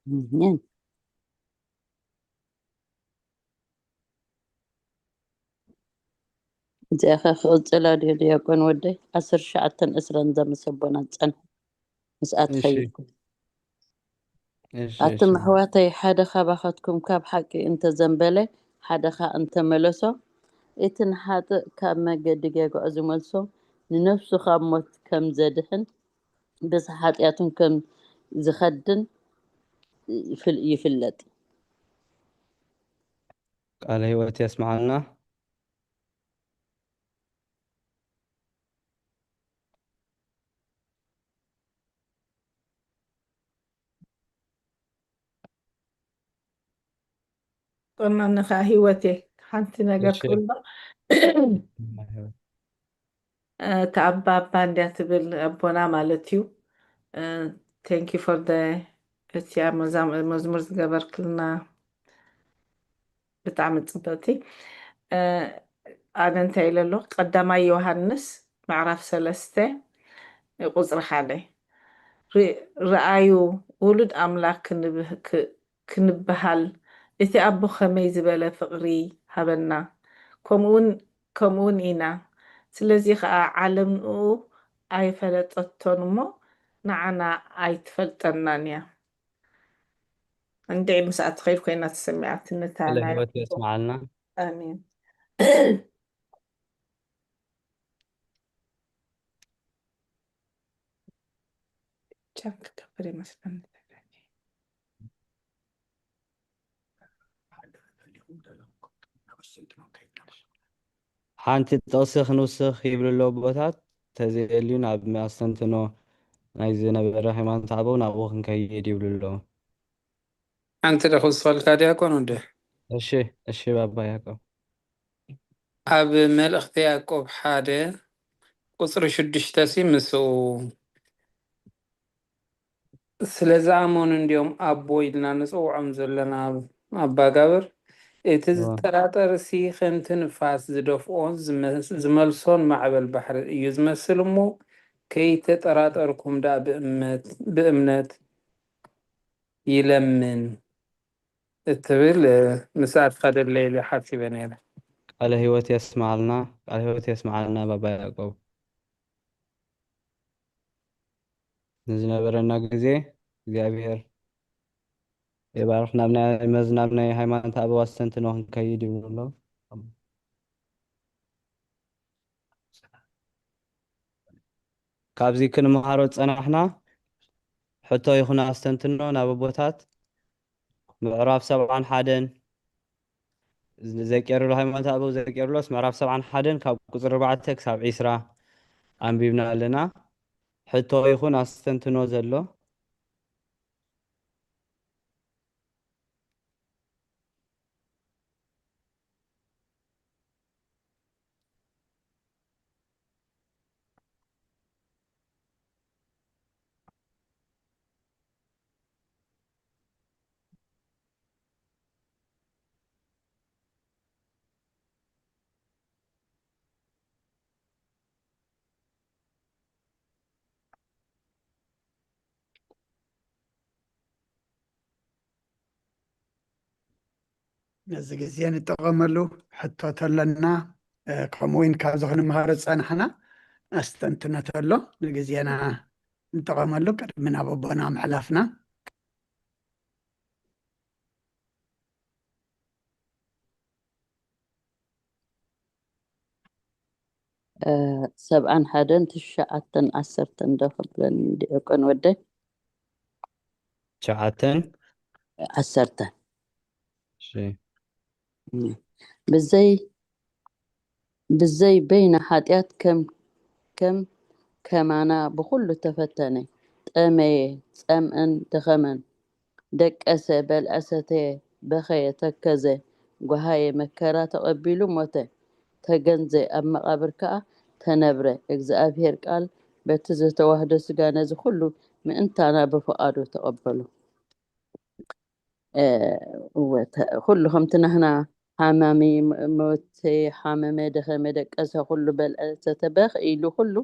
ኣሜን። እዚኣ ኸ ክቕጽላ ድዩ ዲያቆን ወደይ? ዓሰርተ ትሽዓተን ዕስራን እዛ ምስ ኣቦና ዝጸንሐት ምስኣ እሺ። ትኸይድ ኮን። እሺ፣ ኣቱም እሺ። ኣሕዋተይ፣ ሓደ ካባኻትኩም ካብ ሓቂ እንተ ዘንበለ፣ ሓደ ኸኣ እንተ መለሶ፣ እቲ ንሓጥእ ካብ መገዲ ጌጋኡ ዝመልሶ፣ ንነፍሱ ካብ ሞት ከም ዘድሕን፣ ብዝሒ ሓጢኣቱን ከም ዝኸድን ይፍል-፣ ይፍለጥ። ቃለ ሕይወት የስምዓልና። ጥዕናኒ ከዓ ህይወቴ ሓንቲ ነገር እሺ። ክብል ዶ? እታ ኣባባ እንድያ ትብል ኣቦና ማለት እዩ። Thank you for the እቲያ መዛ-፣ መዝሙር ዝገበርክልና ብጣዕሚ ፅብቅቲ። ኣነ እንታይ ኢለ ኣለኹ? ቀዳማይ ዮሃንስ ምዕራፍ ሰለስተ ቁፅሪ ሓደ፣ ር-፣ ረኣዩ፣ ውሉድ ኣምላክ ክንብህ-፣ ክ-፣ ክንበሃል እቲ ኣቦ ከመይ ዝበለ ፍቕሪ ሃበና፣ ከምኡውን፣ ከምኡውን ኢና። ስለዚ ኸኣ ዓለም ንኡ ኣይፈለጠቶን እሞ ንዓና ኣይትፈልጠናን እያ። እንድዒ ምስኣ ትኸይድ ኮይና ተሰሚዓትኒ እታ ቃለ ናይ ሕይወት የስምዓልና። ኣሜን። ቻም ክገብር ይመስለኒ። ሓንቲ ጥቕሲ ክንውስኽ ይብሉ ኣለዉ ኣቦታት፣ ተዘየልዩ ናብ ኣስተንትኖ ናይ ዝነበረ ሃይማኖት ኣበው ናብኡ ክንከይድ ይብሉ ኣለዉ። ሓንቲ ዶ ክውስኸልካ ዲያቆን ወደ? እሺ፣ እሺ ባባ ያዕቆብ። ኣብ መልእኽቲ ያዕቆብ ሓደ ቁጽሪ ሽዱሽተ ሲ ምስኡ ስለ ዝኣመኑ እንዲዮም ኣቦ ኢልና ንጽውዖም ዘለና ኣባጋብር። እቲ ዝጠራጠርሲ ከምቲ ንፋስ ዝደፍኦን ዝመ-፣ ዝመልሶን ማዕበል ባሕሪ እዩ ዝመስል እሞ፣ ከይተጠራጠርኩም ደኣ ብእምነት፣ ብእምነት ይለምን እትብል፣ እ፣ ምስኣ ትኸደለይ ኢለ ሓሲበ ነይረ። ቃለ ህይወት የስምዓልና፣ ቃለ ህይወት የስምዓልና ባባ ያዕቆብ። ንዝነበረና ግዜ እግዚኣብሔር ይባርኽ። ናብ ናይ መዝናብ ናይ ሃይማኖት ኣበው ኣስተንትኖ ክንከይድ ይብሉ ኣለዉ። ካብዚ ክንመሃሮ ዝጸናሕና ሕቶ ይኹን ኣስተንትኖ ናብ ኣቦታት ምዕራፍ ሰብዓን ሓደን ዘቄርሎ ሃይማኖት ኣበው ዘቄርሎስ ምዕራፍ ሰብዓን ሓደን ካብ ቁጽሪ ኣርባዕተ ክሳብ ዒስራ ኣንቢብና ኣለና። ሕቶ ይኹን ኣስተንትኖ ዘሎ? ነዚ ግዜ ንጠቐመሉ። ሕቶ ተለና፣ እ፣ ከምኡ እውን ካብዚ ክንመሃሮ ዝጸናሕና ኣስተንትኖ ተሎ ንግዜና ንጠቐመሉ፣ ቅድሚ ናብ ኣቦና ምሕላፍና። እ፣ ሰብዓን ሓደን ትሽዓተን ዓሰርተን ዶ ክብለኒ ዲያቆን ወደይ? ትሽዓተን? ዓሰርተን። እሺ። ብዘይ፣ ብዘይ በይና ሓጢኣት ከም፣ ከም ከማና ብኹሉ ተፈተነ፣ ጠመየ፣ ጸምአን ደኸመን፣ ደቀሰ፣ በልዐ፣ ሰተየ፣ በኸየ፣ ተከዘ፣ ጓሃየ፣ መከራ ተቐቢሉ ሞተ፣ ተገንዘ፣ ኣብ መቓብር ከኣ ተነብረ። እግዚኣብሔር ቃል በቲ ዝተዋህዶ ስጋ ነዚ ኩሉ ምእንታና ብፍቓዱ ተቐበሎ። እ፣ እወ፣ ተ-፣ ኩሉ ከምቲ ናህና ሓማሚ፣ ም-፣ ሞተ፣ ሓመመ፣ ደኸመ፣ ደቀሰ፣ ኩሉ በልዐ፣ ሰተ፣ በኽ ኢሉ ኩሉ፣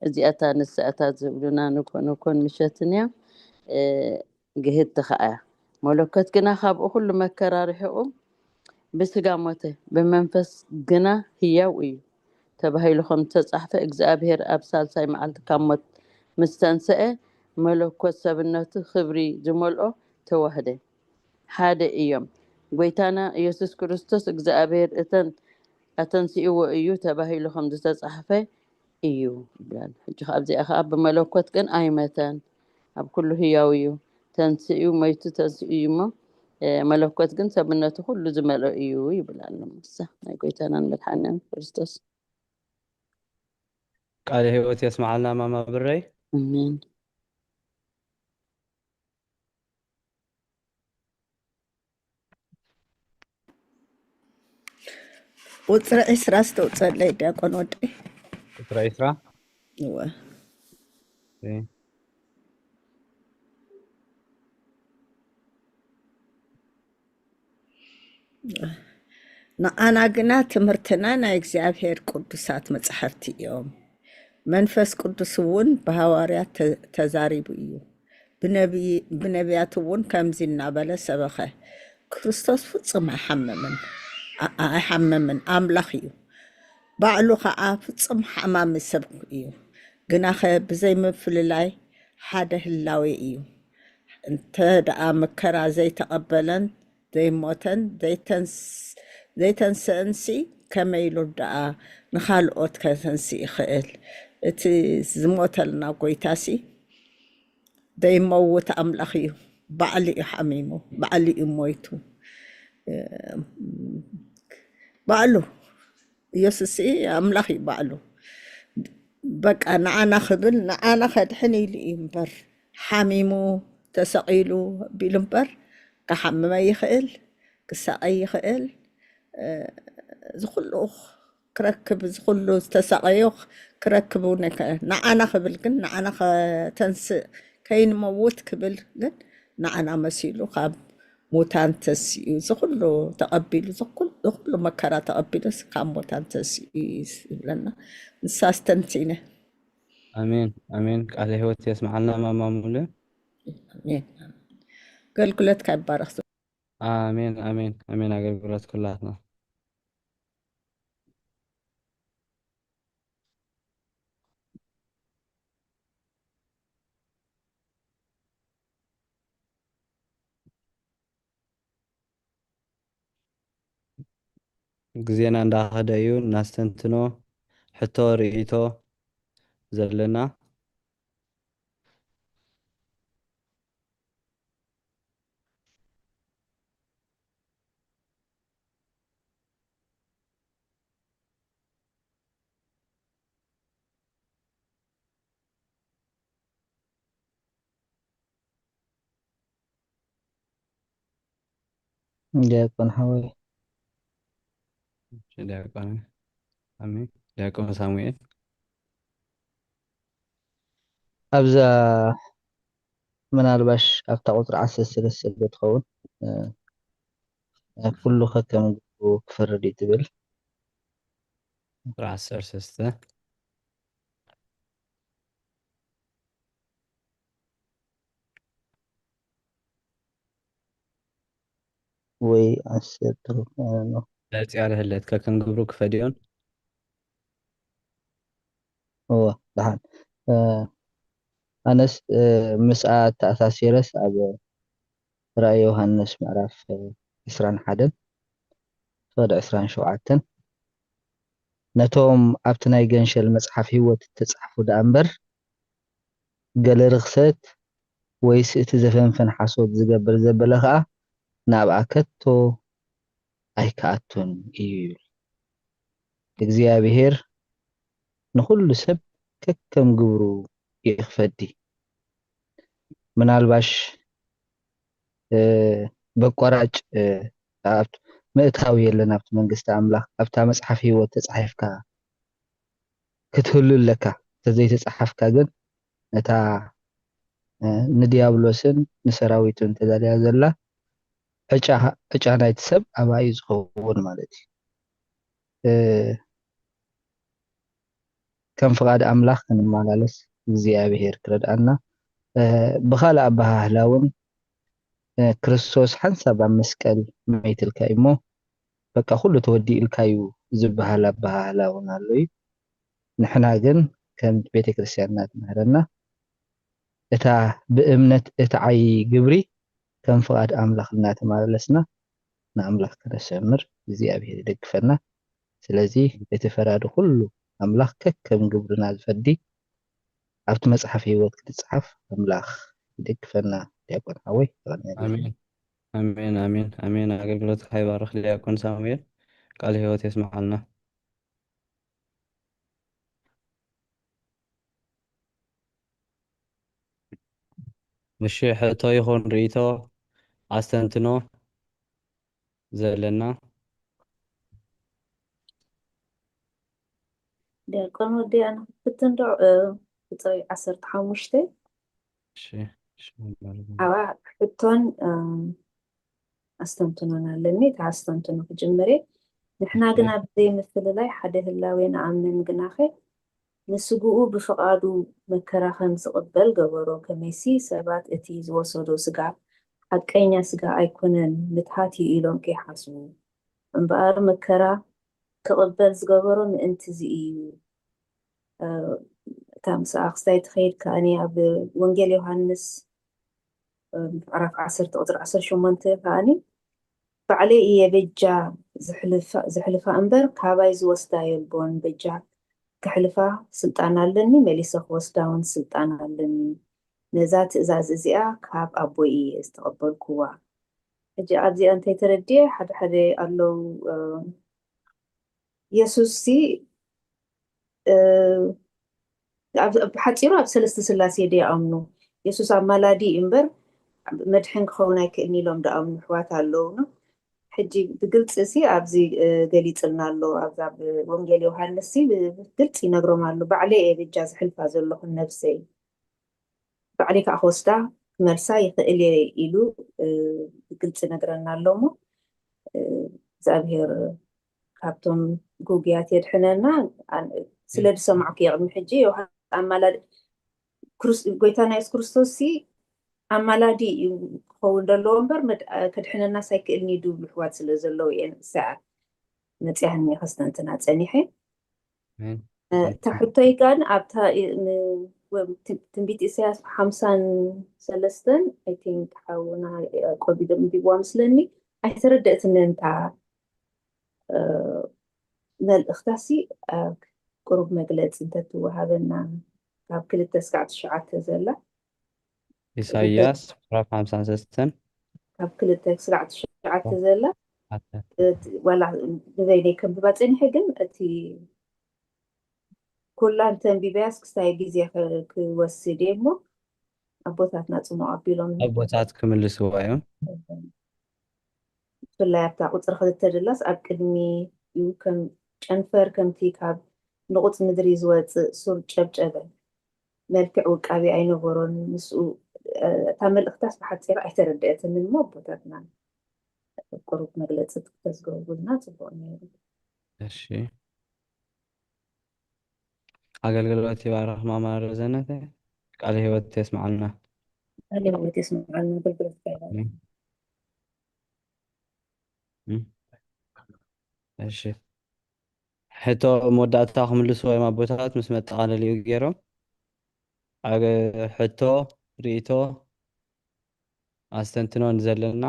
እዚኣታ ንስኣታ ዝብሉና ንኮን፣ ንኮን ምሸትን እያ። እ፣ ግህድቲ ኸኣ እያ። መለኮት ግና ካብኡ ኩሉ መከራ ርሒቑ ብስጋ ሞተ፣ ብመንፈስ ግና ህያው እዩ ተባሂሉ ከም ዝተጻሕፈ፣ እግዚኣብሔር ኣብ ሳልሳይ መዓልቲ ካብ ሞት ምስ ተንሰአ፣ መለኮት ሰብነቱ ክብሪ ዝመልኦ ተዋህደ። ሓደ እዮም። ጐይታና ኢየሱስ ክርስቶስ እግዚኣብሔር እተን ኣተንሲእዎ እዩ ተባሂሉ ከም ዝተጻሕፈ እዩ ይብላል። ሕጂ ኸኣ ኣብዚኣ ኸኣ ብመለኮት ግን ኣይመተን፣ ኣብ ኩሉ ህያው እዩ። ተንሲኡ፣ ሞይቱ ተንሲኡ እዩ እሞ፣ እ፣ መለኮት ግን ሰብነቱ ኩሉ ዝመልኦ እዩ ይብል ኣሎ። ንሳ ናይ ጐይታናን መድሓኒናን ክርስቶስ። ቃለ ህይወት የስምዓልና ማማ ብረይ። ኣሜን። ቁጽሪ ዒስራ ዝተውጸለይ ዲያቆን ወደይ። ቁጽሪ ዒስራ? እወ። እሺ። ንዓና ግና ትምህርትና ናይ እግዚኣብሔር ቅዱሳት መጻሕፍቲ እዮም። መንፈስ ቅዱስ እውን ብሃዋርያት ተ-፣ ተዛሪቡ እዩ። ብነቢ-፣ ብነቢያት እውን ከምዚ እናበለ ሰበኸ፣ ክርስቶስ ፍጹም ኣይሓመምን፣ ኣ-፣ ኣይሓመምን፣ ኣምላኽ እዩ። ባዕሉ ኸዓ ፍጹም ሓማሚ ሰብ እዩ። ግናኸ ብዘይምፍልላይ ሓደ ህላዌ እዩ። እንተ ደኣ መከራ ዘይተቐበለን ዘይሞተን ዘይተንስ-፣ ዘይተንስእንሲ ከመይ ኢሉ ደኣ ንኻልኦት ከተንስእ ይኽእል? እቲ ዝሞተልና ጐይታሲ ዘይመውት ኣምላኽ እዩ። ባዕሉ እዩ ሓሚሙ፣ ባዕሉ እዩ ሞይቱ። እ፣ ባዕሉ ኢየሱስ ኣምላኽ እዩ ባዕሉ። በቃ ንዓና ክብል፣ ንዓና ከድሕን ኢሉ እዩ እምበር፣ ሓሚሙ፣ ተሰቒሉ፣ ቢሉ እምበር፣ ክሓምም ይኽእል፣ ክሳቐይ ይኽእል። እ፣ እዚ ኩሉ ክረክብ፣ እዚ ኩሉ ዝተሳቐዮ ክረክብ እውን ኣይከ-፣ ንዓና ክብል ግን፣ ንዓና ከተንስእ፣ ከይንመውት ክብል ግን፣ ንዓና መሲሉ ካብ ሙታን ተንሲኡ፣ እዚ ኩሉ ተቐቢሉ፣ እዚ ኩሉ፣ እዚ ኩሉ መከራ ተቐቢሉስ ካብ ሙታን ተንሲኡ እዩ ዝብለና። ንሳ ኣስተንቲነ። ኣሜን፣ ኣሜን። ቃለ ህይወት የስምዓልና ማማ ሙሉ። ኣሜን፣ ኣሜን። ኣገልግሎትካ ይባረኽ። ኣሜን፣ ኣሜን፣ ኣሜን። ኣገልግሎት ኩላትና። ግዜና እንዳኸደ እዩ፣ እናስተንትኖ፣ ሕቶ፣ ርእይቶ ዘለና። ዲያቆን ሓወይ። እሺ፣ ዲያቆን ኣሜን። ዲያቆን ሳሙኤል። ኣብዛ ምናልባሽ ኣብታ ቁጽሪ ዓሰርተ ሰለስተ ዶ ትኸውን? እ፣ ኩሉ ከከም ግብሩ ክፈርድ እዩ ትብል። ቁጽሪ ዓሰርተ ሰለስተ። ወይ ዓሰርተ፣ እ፣ ኖ። መጽያ ዝህለት ከከም ግብሩ ክፈድዮን። እወ፣ ደሓን። እ፣ ኣነስ፣ እ፣ ምስኣ ተኣሳሲረስ ኣብ ራእይ ዮሃንስ ምዕራፍ፣ እ፣ ዕስራን ሓደን፣ ፈቐደ ዕስራን ሸውዓተን፣ ነቶም ኣብቲ ናይ ገንሸል መጽሓፍ ህይወት እተጻሕፉ ደኣ እምበር፣ ገለ ርኽሰት ወይስ እቲ ዘፈንፍን ሓሶት ዝገብር ዘበለ ኸኣ ናብኣ ከቶ ኣይከኣቱን እዩ ይብል። እግዚኣብሔር ንኹሉ ሰብ ከከም ግብሩ ይኽፈዲ። ምናልባሽ፣ እ፣ በቋራጭ፣ እ፣ ኣብ ምእታው የለን ኣብቲ መንግስቲ ኣምላኽ፣ ኣብታ መጽሓፍ ህይወት ተጻሒፍካ ክትህሉ ኣለካ። እንተዘይተጻሓፍካ ግን ነታ፣ እ፣ ንዲያብሎስን ንሰራዊቱን ተዳልያ ዘላ ዕጫ፣ ዕጫ ናይቲ ሰብ ኣብኣ እዩ ዝኸውን ማለት እዩ። እ፣ ከም ፍቓድ ኣምላኽ ክንመላለስ እግዚኣብሔር ክረድኣና። እ፣ ብኻልእ ኣበሃህላ እውን፣ እ፣ ክርስቶስ ሓንሳብ ኣብ መስቀል መይትልካ እዩ እሞ፣ በቃ፣ ኩሉ ተወዲእልካ እዩ ዝበሃል ኣበሃህላ እውን ኣሎ እዩ። ንሕና ግን ከም ቤተ ክርስቲያንና ትምህረና፣ እታ ብእምነት እትዓዪ ግብሪ ከም ፍቓድ ኣምላኽ እናተመላለስና ንኣምላኽ ከነሰምር እግዚኣብሔር ይደግፈና። ስለዚ እቲ ፈራዲ ኩሉ ኣምላኽ ከከም ግብርና ዝፈዲ ኣብቲ መጽሓፍ ህይወት ክትጽሓፍ ኣምላኽ ይደግፈና። ዲያቆን ሓወይ፣ የቐንየለይ። ኣሜን፣ ኣሜን፣ ኣሜን፣ ኣሜን። ኣገልግሎትካ ይባርኽ ዲያቆን ሳሙኤል። ቃል ህይወት የስምዓልና። እሺ፣ ሕቶ ይኹን ርእይቶ፣ ኣስተንትኖ ዘለና? ዲያቆን ወዲ ኣነ ክፍትን ዶ፣ እ፣ ቁጽሪ ዓሰርተ ሓሙሽተ? እሺ፣ እሺ፣ መምህር። ኣብኣ ሕቶን፣ እ፣ ኣስተንትኖን ኣለኒ። እታ ኣስተንትኖ ክጅምር እየ። ንሕና ግና እሺ። ብዘይምፍልላይ ሓደ ህላዌ ንኣምን ግናኸ፣ ንስግኡ ብፍቓዱ መከራ ከም ዝቕበል ገበሮ። ከመይሲ ሰባት እቲ ዝወሰዶ ስጋ ሓቀኛ ስጋ ኣይኮነን፣ ምትሃት እዩ ኢሎም ከይሓስቡ። እምበኣር መከራ ክቕበል ዝገበሮ ምእንቲ እዚ እዩ። እ፣ እታ ምስኣ ክስታይ ትኸይድ ከኣኒ ኣብ ወንጌል ዮሃንስ፣ እ፣ ምዕራፍ ዓሰርተ ቁጽሪ ዓሰርተ ሸሞንተ ከኣኒ፣ "ባዕለይ እየ በጃ ዘሕልፋ፣ ዘሕልፋ እምበር ካባይ ዝወስዳ የልቦን። በጃ ከሕልፋ ስልጣን ኣለኒ፣ መሊሰ ክወስዳ እውን ስልጣን ኣለኒ። ነዛ ትእዛዝ እዚኣ ካብ ኣቦይ እየ ዝተቐበልኩዋ።" ሕጂ ኣብዚኣ እንታይ ተረድየ፣ ሓደ ሓደ ኣለዉ፣ እ፣ የሱስ ሲ፣ እ፣ ኣብ፣ ብሓጺሩ ኣብ ሰለስተ ስላሴ ድዩ ይኣምኑ? የሱስ ኣማላዲ እዩ እምበር መድሕን ክኸውን ኣይክእልን ኢሎም ድኣምኑ ኣሕዋት ኣለዉ ነው። ሕጂ ብግልጺ ሲ ኣብዚ፣ እ፣ ገሊጽልና ኣሎ፣ ኣብዛ ኣብ ወንጌል ዮሃንስ ሲ ብግልጺ ይነግሮም ኣሎ፣ "ባዕለይ እየ በጃ ዝሕልፋ ዘለኹ ነብሰይ፣ ባዕለይ ከኣ ክወስዳ ክመልሳ ይኽእል እየ ኢሉ፣ እ፣ ብግልፂ ነግረና ኣሎ። እሞ፣ እ፣ እግዚኣብሔር ካብቶም ጉጉያት የድሕነና። ኣን-፣ ስለ ዝሰማዕኩ እየ ቅድሚ ሕጂ ዮሃ-፣ ኣማላድ-፣ ክርስ-፣ ጎይታና የሱስ ክርስቶስ ሲ ኣማላዲ እዩ ክኸውን ዘለዎ እምበር መድ-፣ ከድሕነናስ ኣይክእልን እዩ ዝብሉ ኣሕዋት ስለ ዘለዉ እየ ንሳ መፅያኒ ከስተንትና ፀኒሐ። እታ ሕቶይ ግን ኣብታ ን-፣ ወ-፣ ት-፣ ትንቢት ኢሳያስ ሓምሳን ሰለስተን፣ I think፣ ሓውና ያዕቆብ እዩ ደንቢዋ ምስለኒ፣ ኣይተረደእትንን እታ፣ እ፣ መልእኽታሲ፣ እ፣ ቁሩብ መግለጺ እንተትወሃበና፣ ካብ ክልተ ስጋዕ ትሽዓተ ዘላ። ኢሳይያስ ምዕራፍ ሓምሳን ሰለስተን። ካብ ክልተ ስጋዕ ትሽዓተ ዘላ፣ ኣተ። እ፣ ዋላ ንበይነይ ከንብባ ጸኒሐ፣ ግን እቲ ኩላ እንተንቢበያስ ክስታይ ግዜ ክ-፣ ክወስድ እየ እሞ፣ ኣቦታትና ጽሙቕ ኣቢሎም ኣቦታት ክምልስዋ እዮም። ብፍላይ ኣብታ ቁጽሪ ክልተ ደላስ ኣብ ቅድሚ እዩ፣ ከም ጨንፈር ከምቲ ካብ ንቑጽ ምድሪ ዝወጽእ ሱር ጨብጨበ። መልክዕ ውቃቢ ኣይነበሮን። ምስኡ፣ እ፣ እታ መልእኽታስ ብሓጺር ኣይተረድአትንን እሞ ኣቦታትና ቁሩብ መግለጺ ክተዝገብሩልና ጽቡቕ ነይሩ። እሺ። ኣገልግሎት ይባርኽ ማማ ረዘነተ። ቃለ ህይወት የስምዓልና። ቃለ ህይወት የስምዓልና፣ ኣገልግሎት ይባርኽ። እም። እም። እሺ። ሕቶ መወዳእታ ክምልሱ እዮም ኣቦታት ምስ መጠቓለሊኡ ገይሮም። ኣብ ሕቶ፣ ርእይቶ፣ ኣስተንትኖ ንዘለና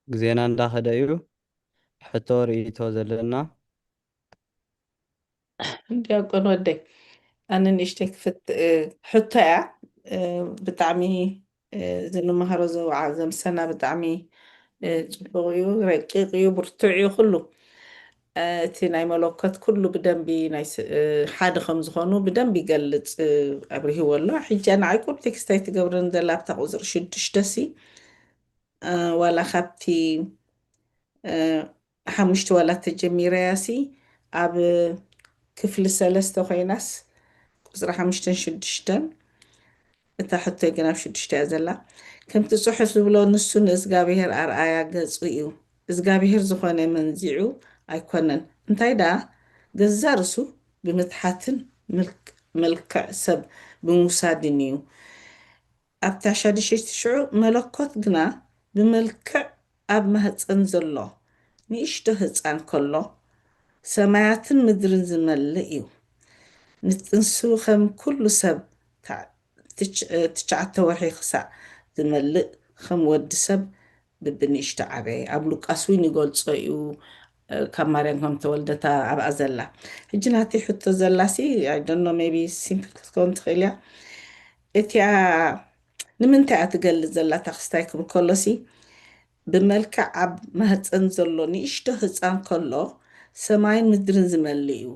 ግዜና እንዳኸደ እዩ። ሕቶ ርእይቶ ዘለና? ዲያቆን ወደይ፣ ኣነ ንእሽተይ ክፍት-፣ እ፣ ሕቶ እያ። እ፣ ብጣዕሚ፣ እ፣ እዚ ንመሃሮ ዘውዓ-፣ ዘምሰና ብጣዕሚ፣ እ፣ ጽቡቕ እዩ፣ ረቂቕ እዩ፣ ብርቱዕ እዩ ኩሉ። እ፣ እቲ ናይ መለኮት ኩሉ ብደንቢ ናይ ስ-፣ እ፣ ሓደ ከም ዝኾኑ ብደንቢ ይገልጽ፣ እ፣ ኣብሪህዎ ኣሎ። ሕጂ ንዓይ ቁሩብ ቴክስት ኣይትገብርን ዘላ ኣብታ ቁጽሪ ሽዱሽተ ሲ፣ እ፣ ዋላ ካብቲ፣ እ፣ ሓሙሽተ ዋላ ተጀሚረያ ሲ ኣብ ክፍሊ ሰለስተ ኮይናስ ቁጽሪ ሓሙሽተን ሽዱሽተን፣ እታ ሕቶይ ግን ኣብ ሽዱሽተ እያ ዘላ። ከምቲ ጽሑፍ ዝብሎ፣ ንሱ ንእዝጋብሄር ኣርኣያ ገጹ እዩ። እዝጋብሄር ዝኾነ መንዚዑ ኣይኮነን። እንታይ ደኣ፣ ገዛ ርእሱ ብምትሓትን ምልክ-፣ መልክዕ ሰብ ብምውሳድን እዩ። ኣብታ ሻድሸይቲ ሽዑ መለኮት ግና ብመልክዕ ኣብ ማህጸን ዘሎ ንእሽቶ ህጻን ከሎ፣ ሰማያትን ምድርን ዝመልእ እዩ። ንጥንሱ ከም ኩሉ ሰብ፣ ታ-፣ ትሽ-፣ ትሽዓተ ወርሒ ክሳዕ ዝመልእ፣ ከም ወዲ ሰብ ብብንእሽቶ ዓበየ። ኣብ ሉቃስ እውን ይገልጾ እዩ፣ እ፣ ካብ ማርያም ከም ተወልደታ ኣብኣ ዘላ። ሕጂ ናተይ ሕቶ ዘላሲ፣ I don't know, maybe simple ክትከውን ትኽእል እያ። እቲኣ ንምንታይ እያ ትገልጽ ዘላ እታ ክስታይ ክብል ከሎሲ፣ ብመልክዕ ኣብ ማህጸን ዘሎ ንእሽቶ ህጻን ከሎ ሰማይን ምድርን ዝመልእ እዩ።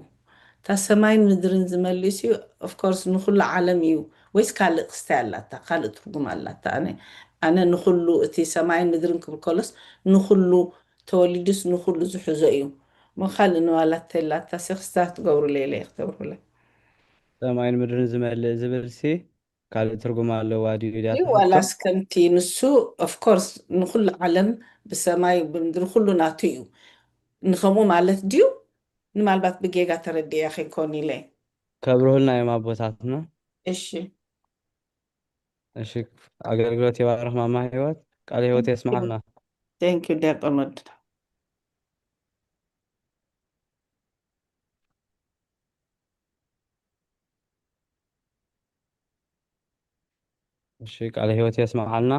እታ ሰማይን ምድርን ዝመልእ ሲ፣ of course፣ ንኹሉ ዓለም እዩ። ወይስ ካልእ ክስታይ ኣላታ? ካልእ ትርጉም ኣላታ? ኣነ፣ ኣነ ንኹሉ፣ እቲ ሰማይን ምድርን ክብል ከሎስ ንኹሉ ተወሊዱስ ንኹሉ ዝሕዞ እዩ። እሞ ካልእ ንዋላ ተላታ ሲ ክስታይ ክትገብሩለይ ኢለ እየ ክገብሩለይ። ሰማይን ምድርን ዝመልእ ዝብል ሲ ካልእ ትርጉም ኣለዋ ድዩ ኢልያ እዩ ትሕቶ? ዋላስ ከምቲ ንሱ፣ of course፣ ንኹሉ ዓለም ብሰማይ ብምድሪ ኩሉ ናቱ እዩ። ንኸምኡ ማለት ድዩ? ንማልባት ብጌጋ ተረድያ ከይኮን ኢለ። ከብርሁልና እዮም ኣቦታትና። እሺ። እሺ፣ ኣገልግሎት ይባርኽ ማማ ህይወት። ቃለ ህይወት የስምዓልና። Thank you፣ ዲያቆን ወድና። እሺ፣ ቃለ ህይወት የስምዓልና።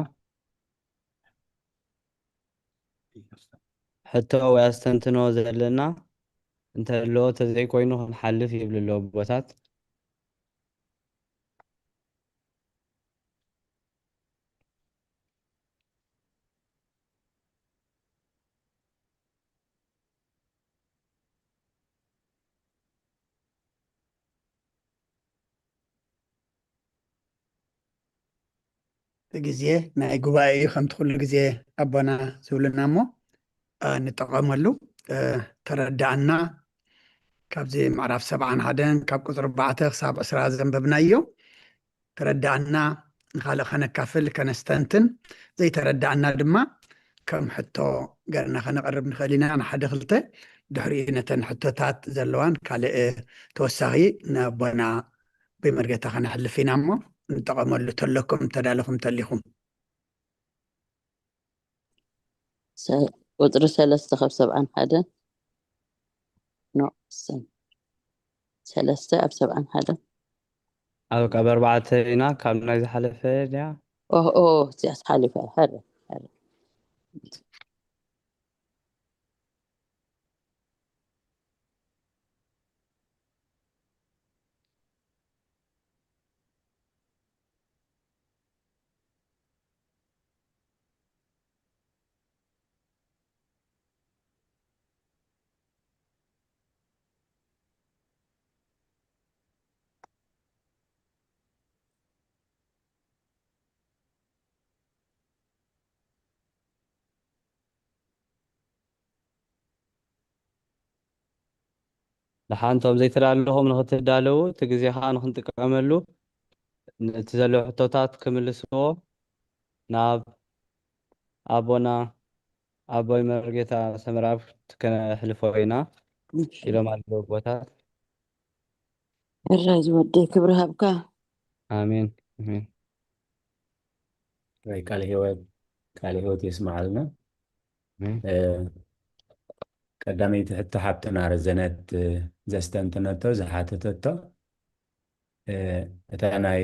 ሕቶ ወይ ኣስተንትኖ ዘለና እንተሎ፣ ተዘይኮይኑ ክንሓልፍ ይብሉ ኣለዉ ኣቦታት። ግዜ ናይ ጉባኤ እዩ፣ ከምቲ ኩሉ ግዜ ኣቦና ዝብሉና እሞ፣ እ፣ ንጠቐመሉ። እ፣ ተረዳእና። ካብዚ ምዕራፍ ሰብዓን ሓደን ካብ ቁጽሪ ኣርባዕተ ክሳብ ዕስራ ዘንበብናዮ ተረዳእና፣ ንኻልእ ከነካፍል፣ ከነስተንትን፣ ዘይተረዳእና ድማ ከም ሕቶ ገርና ከነቕርብ ንኽእል ኢና። ንሓደ ክልተ ድሕሪኡ ነተን ሕቶታት ዘለዋን ካልእ ተወሳኺ ንኣቦና ብመርጌታ ከነሕልፍ ኢና እሞ፣ ንጠቐመሉ ተለኩም፣ ተዳለኹም ተሊኹም። ሰ-፣ ቁጽሪ ሰለስተ ካብ ሰብዓን ሓደን። ኖ፣ ሰ-፣ ሰለስተ ኣብ ሰብዓን ሓደን። ኣብ ካብ ኣርባዕተ ኢና፣ ካብ ናይ ዝሓለፈ ድያ? ኦ፣ ኦ፣ እዚኣስ ሓሊፋ፣ ሕረ፣ ሕረ። ደሓን፣ እቶም ዘይተዳለኹም ንኽትዳለዉ፣ እቲ ግዜ ኸዓ ንኽንጥቀመሉ፣ ነቲ ዘሎ ሕቶታት ክምልስዎ ናብ ኣቦና ኣቦይ መርጌታ ሰመራብ ከነሕልፎ ኢና እሺ። ኢሎም ኣለዉ ኣቦታት። ሕራይ ዝወደይ፣ ክብሪ ሃብካ። ኣሜን፣ ኣሜን። ወይ ቃለ ህይወት፣ ቃለ ህይወት የስምዓልና። ኣሜን። እ፣ ቀዳመይቲ ሕቶ ሓብትና ረዘነት፣ እ፣ ዘስተንትነቶ፣ ዝሓተተቶ፣ እ፣ እታ ናይ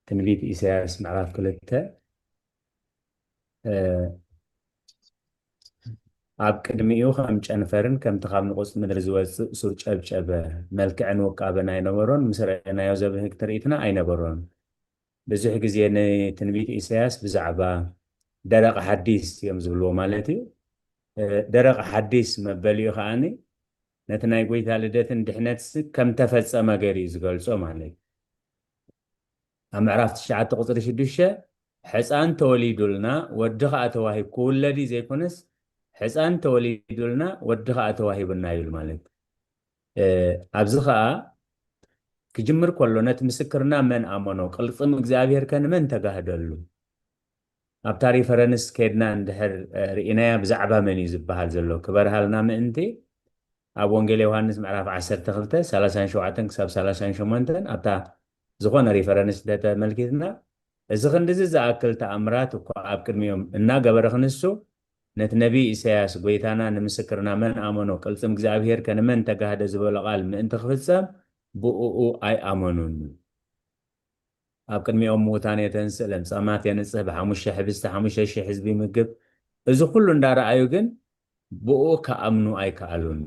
ትንቢት ኢሳያስ ምዕራፍ ክልተ፣ እ፣ ኣብ ቅድሚኡ ከም ጨንፈርን ከምቲ ካብ ንቑጽ ምድሪ ዝወጽእ ሱር ጨብጨበ፣ መልክዕን ውቃበን ኣይነበሮን፣ ምስ ረኣናዮ ዘብህግ ትርኢትና ኣይነበሮን። ብዙሕ ግዜ ንትንቢት ኢሳያስ ብዛዕባ ደረቕ ሓዲስ እዮም ዝብልዎ ማለት እዩ። እ፣ ደረቕ ሓዲስ መበሊኡ ከኣኒ ነቲ ናይ ጎይታ ልደትን ድሕነትስ ከም ተፈጸመ ገይሩ እዩ ዝገልጾ ማለት እዩ። ኣብ ምዕራፍ ትሽዓተ ቁጽሪ ሽዱሽተ፣ "ሕጻን ተወሊዱልና፣ ወዲ ኸኣ ተዋሂብ-" ክውለድ እዩ ዘይኮነስ፣ "ሕጻን ተወሊዱልና፣ ወዲ ኸኣ ተዋሂቡና" ይብል ማለት። እ፣ ኣብዚ ኸኣ ክጅምር ከሎ፣ "ነቲ ምስክርና መን ኣመኖ? ቅልጽም እግዚኣብሔር ከ ንመን ተጋህደሉ?" ኣብታ ሪፈረንስ ከድና እንድሕር፣ እ፣ ርኢናያ፣ ብዛዕባ መን እዩ ዝበሃል ዘሎ? ክበርሃልና ምእንቲ፣ ኣብ ወንጌል ዮሃንስ ምዕራፍ ዓሰርተ ክልተ፣ ሰላሳን ሸውዓተን ክሳብ ሰላሳን ሸሞንተን፣ ኣብታ ዝኾነ ሪፈረንስ እንተተመልኪትና፣ እዚ ክንድዚ ዝኣክል ተኣምራት እኳ ኣብ ቅድሚኦም እናገበረ ክንሱ፣ ነቲ ነቢይ ኢሳያስ፣ "ጎይታና ንምስክርና መን ኣመኖ? ቅልጽም እግዚኣብሔር ከ ንመን ተጋህደ?" ዝበሎ ቃል ምእንቲ ክፍጸም ብእኡ ኣይኣመኑን። ኣብ ቅድሚኦም ምዉታን የተንስእ፣ ለምጻማት የንጽህ፣ ብሓሙሽተ ሕብስቲ ሓሙሽተ ሺሕ ህዝቢ ይምግብ። እዚ ኩሉ እንዳረኣዩ ግን ብኡ ክኣምኑ ኣይከኣሉን።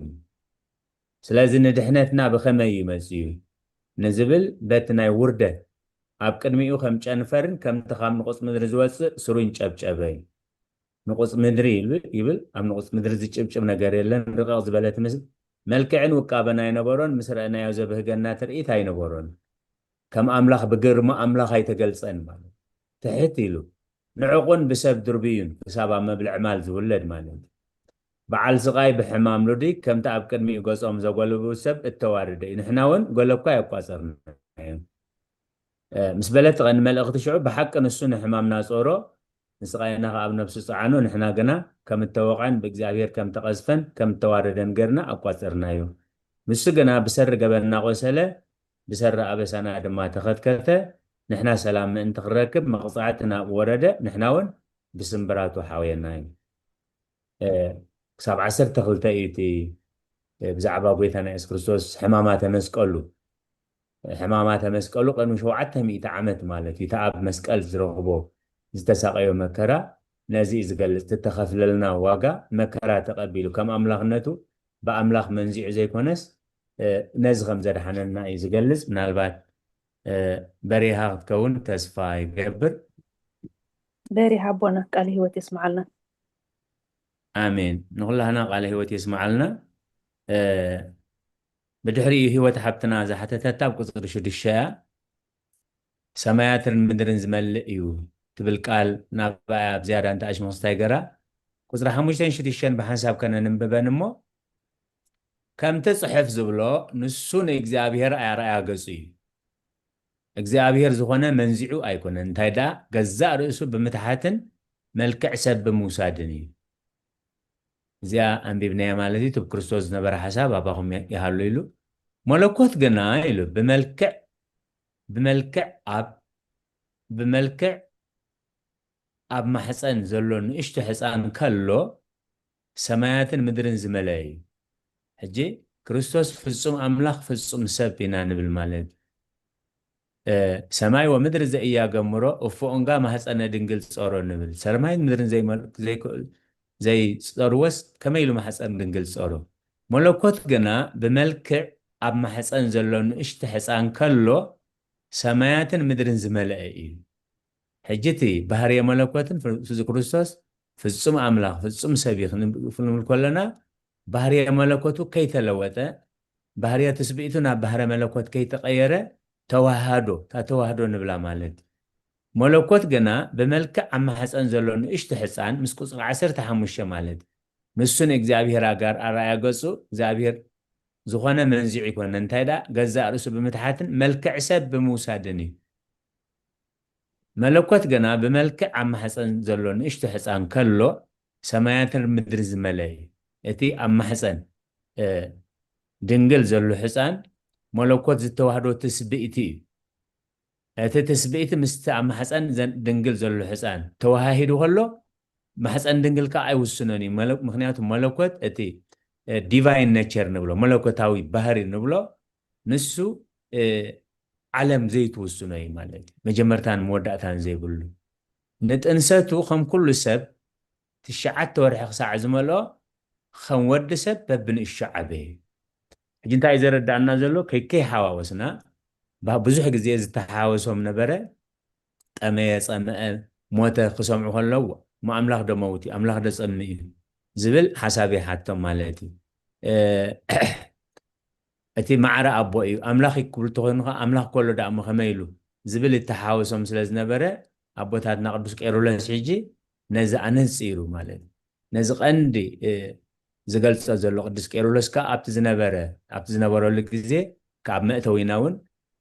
ስለዚ ንድሕነትና ብኸመይ እዩ መጺኡ ንዝብል በቲ ናይ ውርደት ኣብ ቅድሚኡ ከም ጨንፈርን ከምቲ ካብ ንቑጽ ምድሪ ዝወጽእ ስሩን ጨብጨበ እዩ። ንቑጽ ምድሪ ይብል፣ ይብል፣ ኣብ ንቑጽ ምድሪ ዝጭብጭብ ነገር የለን። ርቕቕ ዝበለ ትመስል፣ መልክዕን ውቃበን ኣይነበሮን። ምስ ረኣናዮ ዘብህገና ትርኢት ኣይነበሮን። ከም ኣምላኽ ብግርማ ኣምላኽ ኣይተገልጸን ማለት። ትሕት ኢሉ ንዕቑን ብሰብ ድርብዩን ክሳብ ኣብ መብልዕ ማል ዝውለድ ማለት እዩ። በዓል ስቓይ ብሕማም ሉዲ ከምቲ ኣብ ቅድሚኡ ገጾም ዘጎልብቡ ሰብ እተዋርደ እዩ። ንሕና እውን ገለኳ የቋጸርናዮም። እ፣ ምስ በለት ቀንዲ መልእኽቲ ሽዑ ብሓቂ ንሱ ንሕማምና ጾሮ፣ ንስቓይና ከኣ ኣብ ነፍሱ ጸዓኖ፣ ንሕና ግና ከም እተወቕዐን ብእግዚኣብሔር ከም ተቐዝፈን ከም እተዋረደን ገርና ኣቋጸርናዮ። ንሱ ግና ብሰሪ ገበንና ቆሰለ፣ ብሰሪ ኣበሳና ድማ ተኸትከተ። ንሕና ሰላም ምእንቲ ክንረክብ መቕጻዕቲ ናብኡ ወረደ፣ ንሕና እውን ብስምብራቱ ሓውየናዮ። እ፣ ክሳብ ዓሰርተ ክልተ እዩ እቲ፣ እ፣ ብዛዕባ ጎይታና የሱስ ክርስቶስ ሕማማተ መስቀሉ። ሕማማተ መስቀሉ ቅድሚ ሸውዓተ ሚእቲ ዓመት ማለት እዩ። እቲ ኣብ መስቀል ዝረኽቦ ዝተሳቐዮ መከራ ነዚ እዩ ዝገልጽ። እቲ ተኸፍለልና ዋጋ መከራ ተቐቢሉ ከም ኣምላኽነቱ ብኣምላኽ መንዚዑ ዘይኮነስ፣ እ፣ ነዚ ከም ዘድሓነና እዩ ዝገልጽ። ምናልባት፣ እ፣ በሪሃ ክትከውን ተስፋ ይገብር። በሪሃ ኣቦና ቃለ ህይወት የስምዓልና። ኣሜን። ንኹላህና ቃለ ህይወት የስምዓልና። እ፣ ብድሕሪኡ ህይወት ሓብትና ዝሓተተታ ኣብ ቁጽሪ ሽዱሽተ እያ። ሰማያትን ምድርን ዝመልእ እዩ ትብል ቃል ናብኣ ኣብ ዝያዳ እንተ ኣሽመኽስታ ይገራ። ቁፅሪ ሓሙሽተን ሽዱሽተን ብሓንሳብ ከነንብበን እሞ፣ ከምቲ ጽሑፍ ዝብሎ፣ ንሱ ንእግዚኣብሔር ኣርኣያ ገጹ እዩ። እግዚኣብሔር ዝኾነ መንዚዑ ኣይኮነን፣ እንታይ ደኣ፣ ገዛእ ርእሱ ብምትሓትን መልክዕ ሰብ ብምውሳድን እዩ። እዚኣ ኣንቢብናያ ማለት እዩ። እቲ ክርስቶስ ዝነበረ ሓሳብ ኣባኹም ይሃሉ ኢሉ። መለኮት ግና ኢሉ ብመልክዕ፣ ብመልክዕ ኣብ፣ ብመልክዕ ኣብ ማሕፀን ዘሎ ንእሽቶ ሕፃን ከሎ ሰማያትን ምድርን ዝመለአ እዩ። ሕጂ ክርስቶስ ፍጹም ኣምላኽ ፍጹም ሰብ ኢና ንብል ማለት፣ እ፣ ሰማይ ወምድር ዘኢያገምሮ እፎ እንጋ ማህፀነ ድንግል ጾሮ ንብል። ሰማይን ምድርን ዘይመል-፣ ዘይክእል-፣ ዘይጸርወስ ከመይ ኢሉ ማህፀን ድንግል ጾሮ? መለኮት ግና ብመልክዕ ኣብ ማህፀን ዘሎ ንእሽቶ ሕፃን ከሎ ሰማያትን ምድርን ዝመለአ እዩ። ሕጂ እቲ ባህርየ መለኮትን ፍጹ-፣ ክርስቶስ ፍጹም ኣምላኽ ፍጹም ሰብ እዩ ክንብል፣ ክንብል ከለና፣ ባህርየ መለኮቱ ከይተለወጠ፣ ባህርየ ትስብእቱ ናብ ባህረ መለኮት ከይተቐየረ፣ ተዋሃዶ፣ እታ ተዋህዶ ንብላ ማለት። መለኮት ግና ብመልክዕ ኣብ ማሕፀን ዘሎ ንእሽቶ ሕፃን ምስ ቁፅሪ ዓሰርተ ሓሙሽተ ማለት፣ ንሱ ንእግዚኣብሔር ኣጋር ኣርኣያ ገጹ፣ እግዚኣብሔር ዝኾነ መንዚዑ ይኮነ፣ እንታይ ደኣ፣ ገዛእ ርእሱ ብምትሓትን መልክዕ ሰብ ብምውሳድን እዩ። መለኮት ግና ብመልክዕ ኣብ ማሕፀን ዘሎ ንእሽቶ ሕፃን ከሎ ሰማያትን ምድሪ ዝመለአ እዩ። እቲ ኣብ ማሕፀን፣ እ፣ ድንግል ዘሎ ሕፃን መለኮት ዝተዋህዶ ትስብእቲ እዩ። እቲ ትስብእቲ ምስቲ ኣብ ማሕፀን ዘን-፣ ድንግል ዘሎ ሕፃን ተወሃሂዱ ከሎ ማሕፀን ድንግል ከዓ ኣይውስኖን እዩ። መለ-፣ ምክንያቱ መለኮት እቲ፣ እ፣ ዲቫይን ኔቸር ንብሎ፣ መለኮታዊ ባህሪ ንብሎ፣ ንሱ፣ እ፣ ዓለም ዘይትውስኖ እዩ ማለት እዩ። መጀመርታን መወዳእታን ዘይብሉ። ንጥንሰቱ ከም ኩሉ ሰብ ትሽዓተ ወርሒ ክሳዕ ዝመልኦ ከም ወዲ ሰብ በብንእሽቶ ዓበየ። ሕጂ እንታይ እዩ ዘረዳእና ዘሎ? ከይ-፣ ከይሓዋወስና፣ ባ-፣ ብዙሕ ግዜ ዝተሓዋወሶም ነበረ። ጠመየ፣ ጸምአ፣ ሞተ ክሰምዑ ከለዉ፣ "እሞ ኣምላኽ ዶ መውት እዩ? ኣምላኽ ዶ ጸምእ እዩ?" ዝብል ሓሳብ ይሓቶም ማለት እዩ። እ፣ እቲ ማዕረ ኣቦ እዩ። ኣምላኽ እዩ ክብል እንተኾይኑ ኸዓ፣ ኣምላኽ ከሎ ደኣ እሞ ከመይ ኢሉ ዝብል ይተሓዋወሶም ስለ ዝነበረ፣ ኣቦታትና ቅዱስ ቄርሎስ ሕጂ ነዚ ኣነጺሩ ማለት እዩ። ነዚ ቀንዲ፣ እ፣ ዝገልጾ ዘሎ ቅዱስ ቄርሎስ ከኣ ኣብቲ ዝነበረ፣ ኣብቲ ዝነበረሉ ግዜ ካብ መእተዊና እውን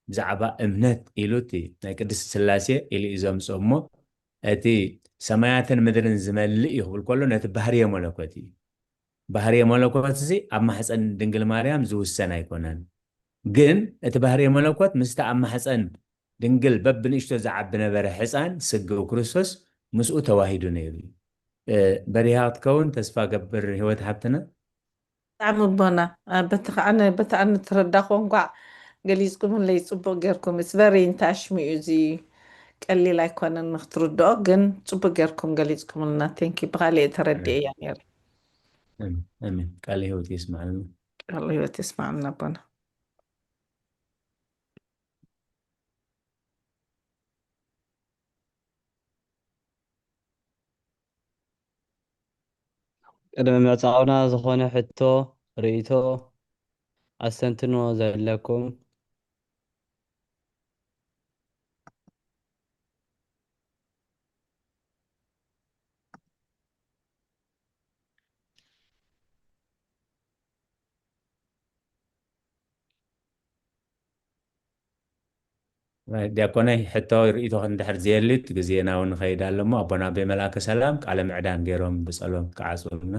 ብዛዕባ እምነት ኢሉ እቲ ናይ ቅድስት ስላሴ ኢሉ እዩ ዘምጽኦ እሞ፣ እቲ ሰማያትን ምድርን ዝመልእ እዩ ክብል ከሎ ነቲ ባህርየ መለኮት እዩ። ባህርየ መለኮት እዚ ኣብ ማሕፀን ድንግል ማርያም ዝውሰን ኣይኮነን። ግን እቲ ባህርየ መለኮት ምስቲ ኣብ ማሕፀን ድንግል በብንእሽቶ ዝዓቢ ነበረ ሕፃን ስግው ክርስቶስ ምስኡ ተዋሂዱ ነይሩ እዩ። እ፣ በሪሃ ክትከውን ተስፋ ገብር ህይወት ሓብትና። ብጣዕሚ ኣቦና፣ እ፣ በቲ ከዓ ነ-፣ በቲ ኣነ ተረዳኹ እንኳዕ ገሊጽኩምለይ ጽቡቕ ጌርኩም። It's very intense እዩ፣ እዚ ቀሊል ኣይኮነን ንክትርድኦ፣ ግን ጽቡቕ ጌርኩም ገሊጽኩምልና። Thank you። ብኻሊእ ተረዲኤ እያ ነይረ። ኣሜን፣ ኣሜን። ቃለ ህይወት የስማዕልና። ቃለ ህይወት የስማዕልና ኣቦና። ቅድሚ ምዕጻውና ዝኾነ ሕቶ፣ ርእይቶ፣ ኣስተንትኖ ዘለኩም? ናይ ዲያቆነይ ሕቶ ርእይቶ እንድሕር ዘየልዩት ግዜና እውን ንኸይድ ኣለሞ ኣቦና ኣቤ መልኣከ ሰላም ቃለ ምዕዳን ገይሮም ብጸሎት ክዓጽውልና።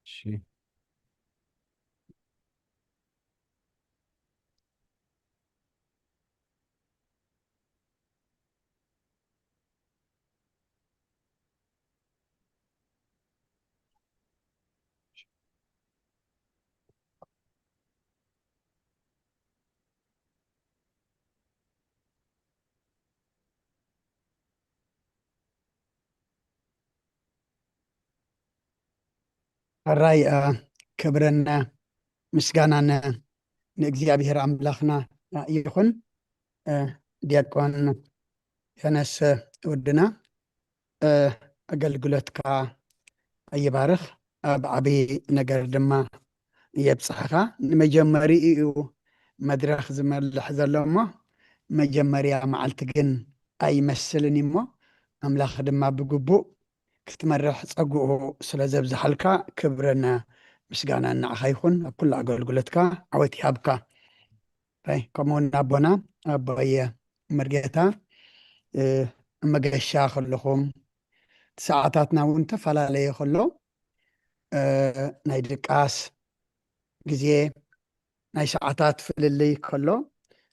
እሺ። ሕራይ፣ እ፣ ክብርና ምስጋናን ንእግዚኣብሔር ኣምላኽና ይኹን። እ፣ ዲያቆን ሄኖስ ወድና፣ እ፣ ኣገልግሎትካ ይባርኽ፣ ኣብ ዓቢ ነገር ድማ የብጽሕኻ። ንመጀመሪኡ እዩ መድረኽ ዝመልሕ ዘሎ እሞ፣ መጀመርያ መዓልቲ ግን ኣይመስልን እሞ፣ ኣምላኽ ድማ ብግቡእ ክትመርሕ ጸግኡ ስለ ዘብዝሓልካ ክብርን ምስጋናን ንዓኻ ይኹን። ኣብ ኩሉ ኣገልግሎትካ ዓወት ይሃብካ። ኣይ፣ ከምኡ እውን ኣቦና ኣቦየ መርጌታ፣ እ፣ መገሻ ከለኹም፣ ሰዓታትና እውን ተፈላለየ ከሎ፣ እ፣ ናይ ድቃስ ግዜ፣ ናይ ሰዓታት ፍልልይ ከሎ፣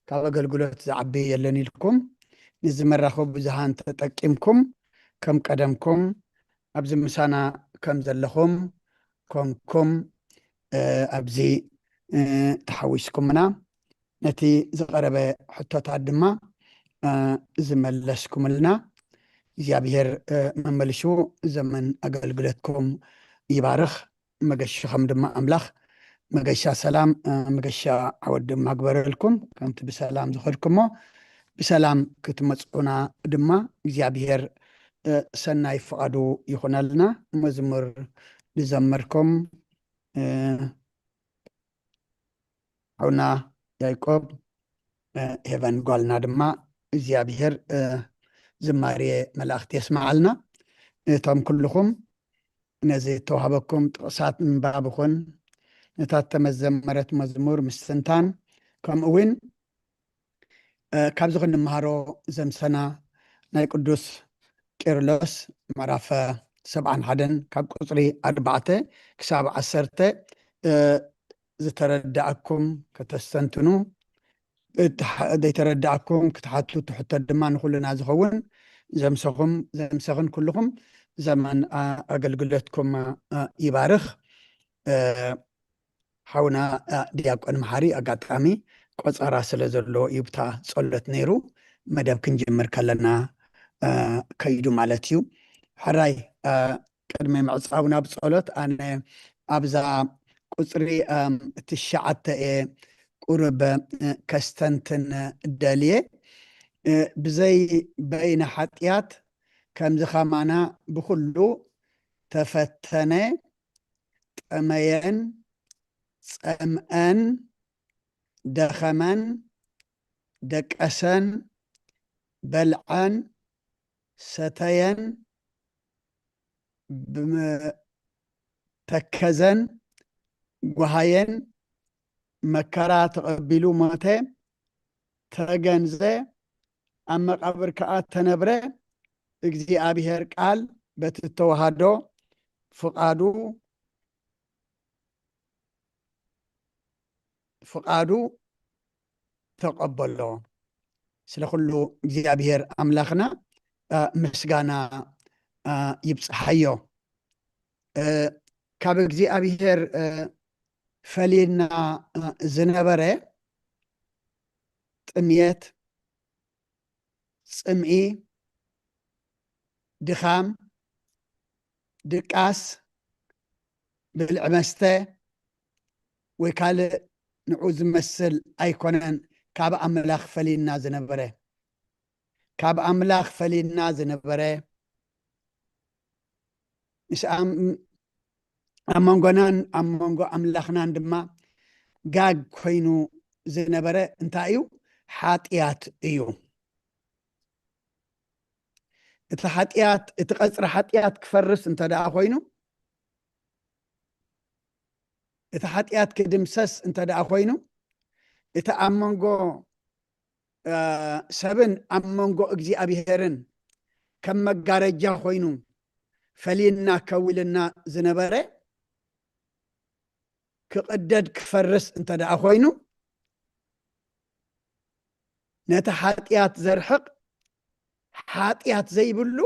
ካብ ኣገልግሎት ዝዓቢ የለን ኢልኩም፣ ነዚ መራኸቢ ብዙሃን ተጠቂምኩም፣ ከም ቀደምኩም ኣብዚ ምሳና ከም ዘለኹም ኮንኩም፣ እ፣ ኣብዚ፣ እ፣ ተሓዊስኩምና፣ ነቲ ዝቐረበ ሕቶታት ድማ፣ እ፣ ዝመለስኩምልና፣ እግዚኣብሔር፣ እ፣ መመልሹ ዘመን ኣገልግሎትኩም ይባርኽ። መገሽኹም ድማ ኣምላኽ መገሻ ሰላም፣ እ፣ መገሻ ዓወት ድማ ግበረልኩም። ከምቲ ብሰላም ዝኸድኩሞ ብሰላም ክትመጽኡና ድማ እግዚኣብሔር፣ እ፣ ሰናይ ፍቓዱ ይኹነልና። መዝሙር ዝዘመርኩም፣ እ፣ ሓውና ያዕቆብ፣ እ፣ ሄቨን ጓልና ድማ እግዚኣብሔር፣ እ፣ ዝማሬ መላእኽቲ የስምዓልና። እቶም ኩልኹም ነዚ እተዋህበኩም ጥቕሳት ምንባብ ይኹን፣ ነታ እተመዘመረት መዝሙር ምስትንታን፣ ከምኡ እውን፣ እ፣ ካብዚ ክንምሃሮ ዘምሰና ናይ ቅዱስ ቄርሎስ ምዕራፍ ሰብዓን ሓደን ካብ ቁጽሪ ኣርባዕተ ክሳብ ዓሰርተ፣ እ፣ ዝተረዳእኩም ከተስተንትኑ፣ እትሓ-፣ ዘይተረዳእኩም ክትሓቱ፣ እቲ ሕቶ ድማ ንኹልና ዝኸውን ዘምሰኹም፣ ዘምሰኽን ኩልኹም ዘመን፣ ኣ-፣ ኣገልግሎትኩም፣ ኣ-፣ ይባርኽ። እ፣ ሓውና፣ እ፣ ዲያቆን መሓሪ ኣጋጣሚ ቆጸራ ስለ ዘለዎ እዩ ብታ ጸሎት ነይሩ። መደብ ክንጅምር ከለና፣ እ፣ ከይዱ ማለት እዩ። ሕራይ፣ እ፣ ቅድሚ ምዕጻውና ብጸሎት ኣነ ኣብዛ ቁጽሪ፣ እም፣ ትሽዓተ እየ ቁርብ፣ እ፣ ከስተንትን ደልየ። እ፣ ብዘይ በይነ ሓጢኣት ከምዚ ኸማና ብኹሉ ተፈተነ፣ ጠመየን፣ ጸምአን፣ ደኸመን፣ ደቀሰን፣ በልዐን፣ ሰተየን፣ ብም-፣ ተከዘን፣ ጓሃየን፣ መከራ ተቐቢሉ ሞተ፣ ተገንዘ፣ ኣብ መቓብር ከኣ ተነብረ። እግዚኣብሔር ቃል በቲ እተዋህዶ ፍቓዱ፣ ፍቓዱ ተቐበሎ። ስለ ኩሉ እግዚኣብሔር ኣምላኽና፣ እ፣ ምስጋና፣ እ፣ ይብጽሓዮ። እ፣ ካብ እግዚኣብሔር፣ እ፣ ፈሊና፣ እ፣ ዝነበረ ጥምየት፣ ጽምኢ፣ ድኻም፣ ድቃስ፣ ብልዒ መስተ ወይ ካልእ ንዑ ዝመስል ኣይኮነን ካብ ኣምላኽ ፈሊና ዝነበረ። ካብ ኣምላኽ ፈሊና ዝነበረ፣ ምስ ኣም-፣ ኣብ መንጎናን ኣብ መንጎ ኣምላኽናን ድማ ጋግ ኮይኑ ዝነበረ እንታይ እዩ? ሓጢኣት እዩ። እቲ ሓጢኣት፣ እቲ ቀጽሪ ሓጢኣት ክፈርስ እንተ ደኣ ኮይኑ፣ እቲ ሓጢኣት ክድምሰስ እንተ ደኣ ኮይኑ፣ እቲ ኣብ መንጎ፣ እ፣ ሰብን ኣብ መንጎ እግዚኣብሔርን ከም መጋረጃ ኮይኑ ፈሊና ከዊልና ዝነበረ ክቕደድ ክፈርስ እንተ ደኣ ኮይኑ፣ ነቲ ሓጢኣት ዘርሕቕ ሓጢኣት ዘይብሉ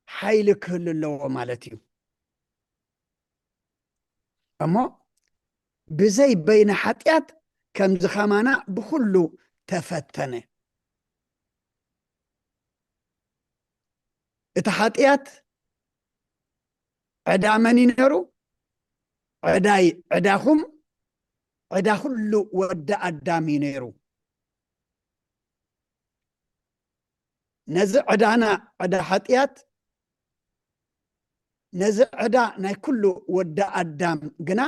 ሓይሊ ክህሉ ኣለዎ ማለት እዩ። እሞ ብዘይ በይነ ሓጢኣት ከምዚ ኸማና ብኹሉ ተፈተነ። እቲ ሓጢኣት ዕዳ መን እዩ ነይሩ? ዕዳይ፣ ዕዳኹም፣ ዕዳ ኩሉ ወዲ ኣዳም እዩ ነይሩ። ነዚ ዕዳና፣ ዕዳ ሓጢኣት፣ ነዚ ዕዳ ናይ ኩሉ ወዲ ኣዳም ግና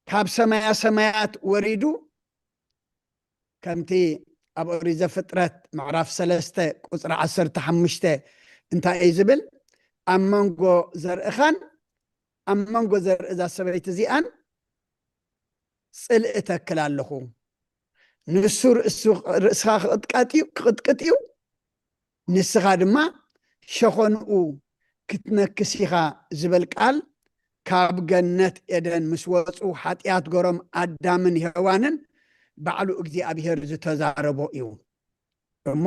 ካብ ሰማያ ሰማያት ወሪዱ ከምቲ ኣብ ኦሪት ዘፍጥረት ምዕራፍ ሰለስተ ቁፅሪ ዓሰርተ ሓሙሽተ እንታይ እዩ ዝብል? ኣብ መንጎ ዘርእኻን ኣብ መንጎ ዘርኢ እዛ ሰበይቲ እዚኣን ጽልኢ እተክል ኣለኹ። ንሱ ርእሱ-፣ ርእስኻ ክቕጥቀጥ እዩ፣ ክቕጥቅጥ እዩ፣ ንስኻ ድማ ሸኾንኡ ክትነክስ ኢኻ ዝብል ቃል ካብ ገነት ኤደን ምስ ወጹ ሓጢኣት ገሮም ኣዳምን ሄዋንን ባዕሉ እግዚኣብሔር ዝተዛረቦ እዩ። እሞ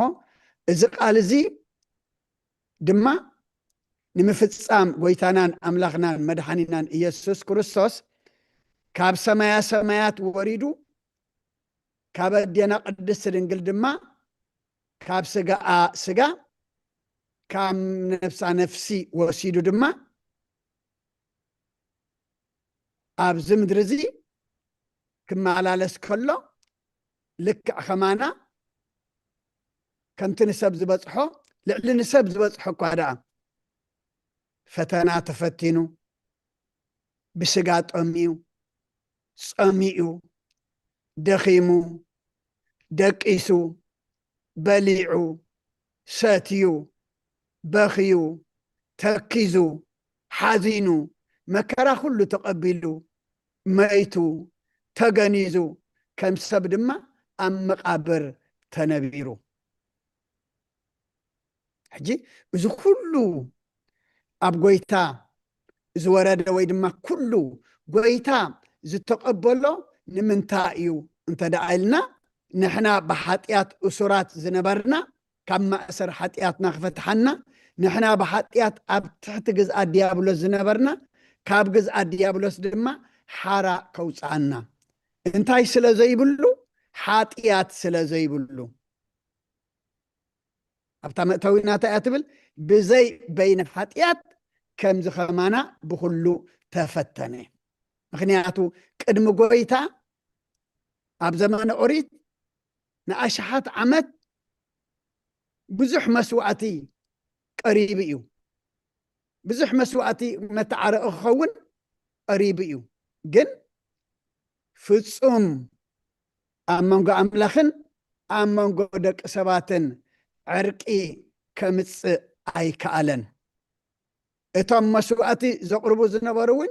እዚ ቃል እዚ ድማ ንምፍጻም ጎይታናን ኣምላኽናን መድሓኒናን ኢየሱስ ክርስቶስ ካብ ሰማያ ሰማያት ወሪዱ፣ ካብ ኣዴና ቅድስቲ ድንግል ድማ ካብ ስጋኣ ስጋ፣ ካብ ነፍሳ ነፍሲ ወሲዱ ድማ ኣብዚ ምድሪ እዚ ክመላለስ ከሎ፣ ልክዕ ከማና ከምቲ ንሰብ ዝበጽሖ፣ ልዕሊ ንሰብ ዝበጽሖ እኳ ደኣ ፈተና ተፈቲኑ፣ ብስጋ ጠምዩ፣ ጸሚኡ፣ ደኺሙ፣ ደቂሱ፣ በሊዑ፣ ሰትዩ፣ በኽዩ፣ ተኪዙ፣ ሓዚኑ፣ መከራ ኩሉ ተቐቢሉ፣ መይቱ፣ ተገኒዙ፣ ከም ሰብ ድማ ኣብ መቓብር ተነቢሩ። ሕጂ እዚ ኩሉ ኣብ ጎይታ ዝወረደ ወይ ድማ ኩሉ ጎይታ ዝተቐበሎ ንምንታይ እዩ እንተ ደኣ ኢልና፣ ንሕና ብሓጢኣት እሱራት ዝነበርና፣ ካብ ማእሰር ሓጢኣትና ክፈትሓና፣ ንሕና ብሓጢኣት ኣብ ትሕቲ ግዝኣት ዲያብሎስ ዝነበርና፣ ካብ ግዝኣት ዲያብሎስ ድማ ሓራ ከውፅኣና። እንታይ ስለ ዘይብሉ? ሓጢኣት ስለ ዘይብሉ። ኣብታ መእተዊና እንታይ እያ ትብል? ብዘይ በይነ ሓጢኣት ከምዚ ከማና ብኹሉ ተፈተነ። ምኽንያቱ ቅድሚ ጎይታ ኣብ ዘመነ ኦሪት ንኣሽሓት ዓመት ብዙሕ መስዋእቲ ቀሪቡ እዩ። ብዙሕ መስዋእቲ መተዓረቒ ክኸውን ቀሪቡ እዩ። ግን ፍጹም ኣብ መንጎ ኣምላኽን ኣብ መንጎ ደቂ ሰባትን ዕርቂ ከምጽእ ኣይከኣለን። እቶም መስዋእቲ ዘቕርቡ ዝነበሩ እውን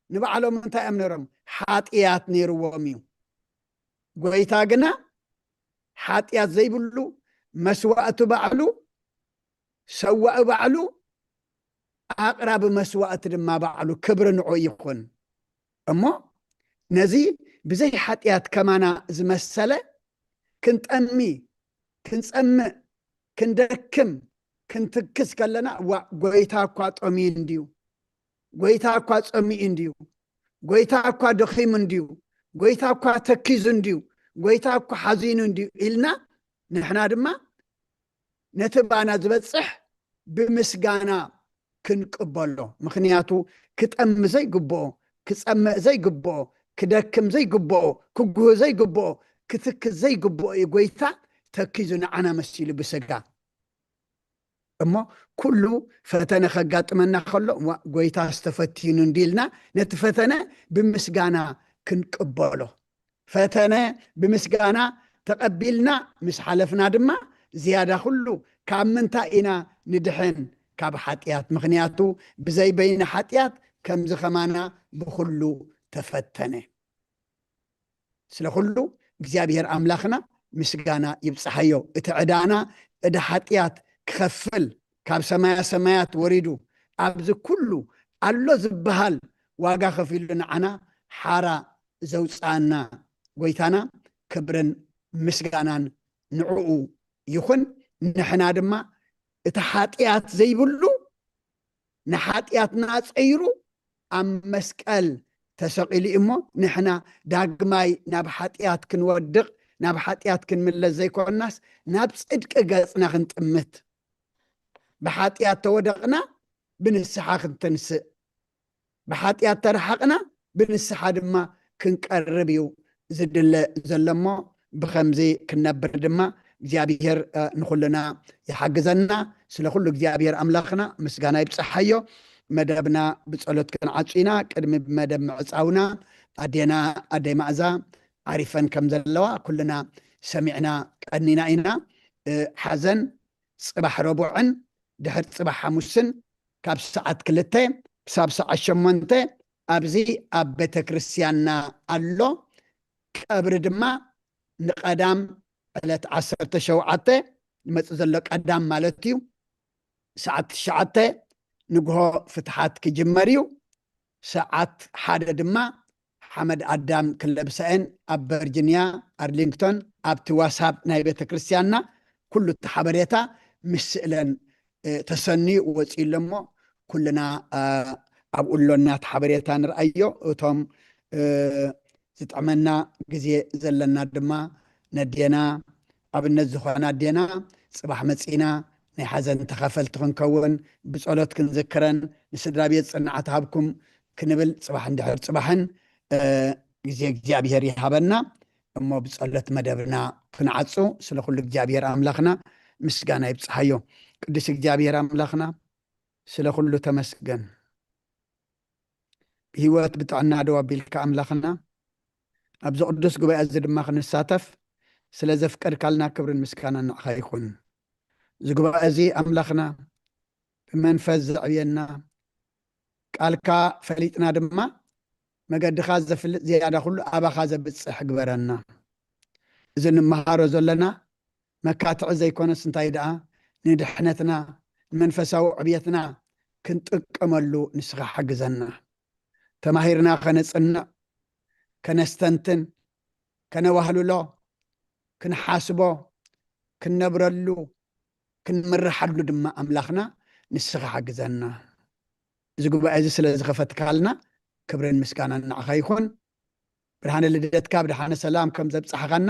ንባዕሎም እንታይ እዮም ነይሮም? ሓጢኣት ነይርዎም እዩ። ጎይታ ግና ሓጢኣት ዘይብሉ፣ መስዋእቲ ባዕሉ፣ ሰዋኢ ባዕሉ፣ ኣቕራቢ መስዋእቲ ድማ ባዕሉ፣ ክብሪ ንዑ ይኹን። እሞ ነዚ ብዘይ ሓጢኣት ከማና ዝመሰለ ክንጠሚ፣ ክንጸምእ፣ ክንደክም፣ ክንትክዝ ከለና፣ "ዋእ፣ ጎይታ እኳ ጠምዩ እንድዩ፣ ጎይታ እኳ ጸሚኡ እንድዩ፣ ጎይታ እኳ ደኺሙ እንድዩ፣ ጎይታ እኳ ተኪዙ እንድዩ፣ ጎይታ እኳ ሓዚኑ እንድዩ" ኢልና፣ ንሕና ድማ ነቲ ባና ዝበጽሕ ብምስጋና ክንቅበሎ። ምኽንያቱ ክጠሚ ዘይግብኦ፣ ክጸምእ ዘይግብኦ፣ ክደክም ዘይግብኦ፣ ክጉህ ዘይግብኦ፣ ክትክዝ ዘይግብኦ እዩ ጎይታ ተኪዙ ንዓና መሲሉ ብስጋ። እሞ ኩሉ ፈተነ ከጋጥመና ከሎ፣ "እዋ፣ ጎይታ ዝተፈትዩኑ" እንዲልና ነቲ ፈተነ ብምስጋና ክንቅበሎ። ፈተነ ብምስጋና ተቐቢልና ምስ ሓለፍና ድማ ዝያዳ ኩሉ ካብ ምንታይ ኢና ንድሕን? ካብ ሓጢኣት። ምኽንያቱ ብዘይ በይነ ሓጢኣት ከምዚ ከማና ብኹሉ ተፈተነ። ስለ ኩሉ እግዚኣብሔር ኣምላኽና ምስጋና ይብጽሓዮ። እቲ ዕዳና፣ ዕዳ ሓጢኣት ክኸፍል ካብ ሰማያ ሰማያት ወሪዱ ኣብዚ ኩሉ ኣሎ ዝበሃል ዋጋ ከፊሉ ንዓና ሓራ ዘውፅኣና ጎይታና ክብርን ምስጋናን ንዕኡ ይኹን። ንሕና ድማ እቲ ሓጢኣት ዘይብሉ ንሓጢኣትና ጸይሩ ኣብ መስቀል ተሰቒሉ እሞ ንሕና ዳግማይ ናብ ሓጢኣት ክንወድቕ፣ ናብ ሓጢኣት ክንምለስ ዘይኮናስ ናብ ጽድቂ ገጽና ክንጥምት፣ ብሓጢኣት ተወደቕና ብንስሓ ክንተንስእ፣ ብሓጢኣት ተረሓቕና ብንስሓ ድማ ክንቀርብ እዩ ዝድለ ዘሎ እሞ ብኸምዚ ክንነብር ድማ እግዚኣብሔር፣ እ፣ ንኹልና ይሓግዘና። ስለ ኩሉ እግዚኣብሔር ኣምላኽና ምስጋና ይብጽሓዮ። መደብና ብጸሎት ክንዓጹ ኢና። ቅድሚ መደብ ምዕጻውና ኣዴና ኣደይ ማእዛ ዓሪፈን ከም ዘለዋ ኩልና ሰሚዕና ቀኒና ኢና። ሓዘን ጽባሕ ረቡዕን ድሕር ጽባሕ ሓሙስን ካብ ሰዓት ክልተ ክሳብ ሰዓት ሸሞንተ ኣብዚ ኣብ ቤተ ክርስቲያንና ኣሎ። ቀብሪ ድማ ንቐዳም ዕለት ዓሰርተ ሸውዓተ ዝመጽእ ዘሎ ቀዳም ማለት እዩ፣ ሰዓት ትሽዓተ ንግሆ ፍትሓት ክጅመር እዩ። ሰዓት ሓደ ድማ ሓመድ ኣዳም ክለብሰአን ኣብ ቨርጂንያ ኣርሊንግቶን ኣብቲ ዋሳብ ናይ ቤተ ክርስቲያንና ኩሉ እቲ ሓበሬታ ምስ ስእለን ተሰንዩ ወፂኡ ኣሎ እሞ ኩልና ኣብኡ ኣሎና እቲ ሓበሬታ ንርኣዮ። እቶም ዝጥዕመና ግዜ ዘለና ድማ ነዴና ኣብነት ዝኾና ኣዴና ጽባሕ መጺና ናይ ሓዘን ተኻፈልቲ ክንከውን ብጸሎት ክንዝክረን ንስድራ ቤት ጽንዓት ሃብኩም ክንብል ጽባሕ እንድሕር ጽባሕን ግዜ እግዚኣብሔር ይሃበና እሞ ብጸሎት መደብና ክንዓጹ ስለ ኩሉ እግዚኣብሔር ኣምላኽና ምስጋና ይብጽሓዮ። ቅዱስ እግዚኣብሔር ኣምላኽና ስለ ኩሉ ተመስገን። ብህይወት ብጥዕና ደው ኣቢልካ ኣምላኽና ኣብዚ ቅዱስ ጉባኤ እዚ ድማ ክንሳተፍ ስለ ዘፍቀድካልና ክብርን ምስጋና ንዓኻ ይኹን። እዚ ጉባኤ እዚ ኣምላኽና ብመንፈስ ዘዕብየና ቃልካ ፈሊጥና ድማ መገድኻ ዘፍልጥ ዝያዳ ኩሉ ኣባኻ ዘብጽሕ ግበረና። እዚ ንምሃሮ ዘለና መካትዒ ዘይኮነስ እንታይ ደኣ ንድሕነትና ንመንፈሳዊ ዕብየትና ክንጥቀመሉ ንስኻ ሓግዘና። ተማሂርና ከነጽንዕ፣ ከነስተንትን፣ ከነዋህልሎ፣ ክንሓስቦ፣ ክንነብረሉ፣ ክንምርሓሉ ድማ ኣምላኽና ንስኻ ሓግዘና። እዚ ጉባኤ እዚ ስለ ዝኸፈትካልና ክብርን ምስጋናን ንዓኻ ይኹን። ብርሃነ ልደትካ ብድሓነ ሰላም ከም ዘብጻሕኻና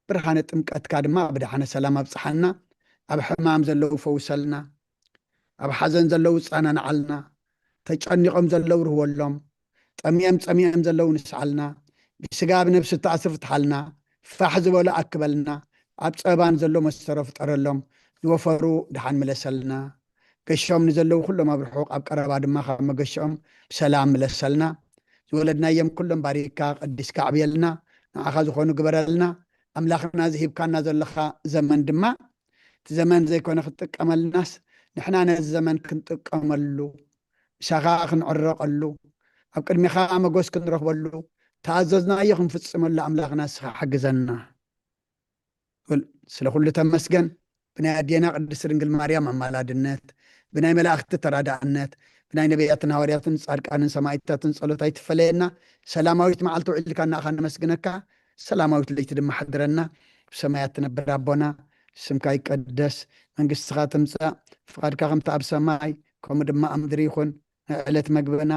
ብርሃነ ጥምቀትካ ድማ ብድሓነ ሰላም ኣብጽሓና። ኣብ ሕማም ዘለዉ ፈውሰልና፣ ኣብ ሓዘን ዘለዉ ጻናንዓልና፣ ተጨኒቖም ዘለዉ ርህወሎም፣ ጠሚዮም ጸሚኦም ዘለዉ ንስዓልና፣ ብስጋ ብነብሲ ተኣስሩ ፍትሓልና፣ ፋሕ ዝበሉ ኣክበልና፣ ኣብ ጸባን ዘሎ መስተሮ ፍጠረሎም፣ ዝወፈሩ ድሓን ምለሰልና፣ ገሾም ንዘለዉ ኩሎም ኣብ ርሑቕ ኣብ ቀረባ ድማ ካብ መገሾኦም ብሰላም ምለሰልና። ዝወለድናዮም ኩሎም ባሪካ ቀዲስካ ኣዕብየልና፣ ንዓኻ ዝኾኑ ግበረልና። ኣምላኽና ዝሂብካና ዘለኻ ዘመን ድማ እቲ ዘመን ዘይኮነ ክትጥቀመልናስ ንሕና ነዚ ዘመን ክንጥቀመሉ ምሳኻ ክንዕረቐሉ ኣብ ቅድሚኻ መጎስ ክንረኽበሉ ተኣዘዝናዮ ክንፍጽመሉ ኣምላኽና ንስኻ ሓግዘና። ስለ ኩሉ ተመስገን። ብናይ ኣዴና ቅድስቲ ድንግል ማርያም ኣማላድነት፣ ብናይ መላእኽቲ ተራዳእነት፣ ብናይ ነቢያትን ሃዋርያትን ጻድቃንን ሰማዕታትን ጸሎት ኣይትፈለየና። ሰላማዊት መዓልቲ ውዒልካ እናኻ ነመስግነካ፣ ሰላማዊት ለይቲ ድማ ሓድረና። ብሰማያት ትነብር ኣቦና፣ ስምካ ይቀደስ፣ መንግስትኻ ትምጻእ፣ ፍቓድካ ከምቲ ኣብ ሰማይ ከምኡ ድማ ኣብ ምድሪ ይኹን። ናይ ዕለት መግብና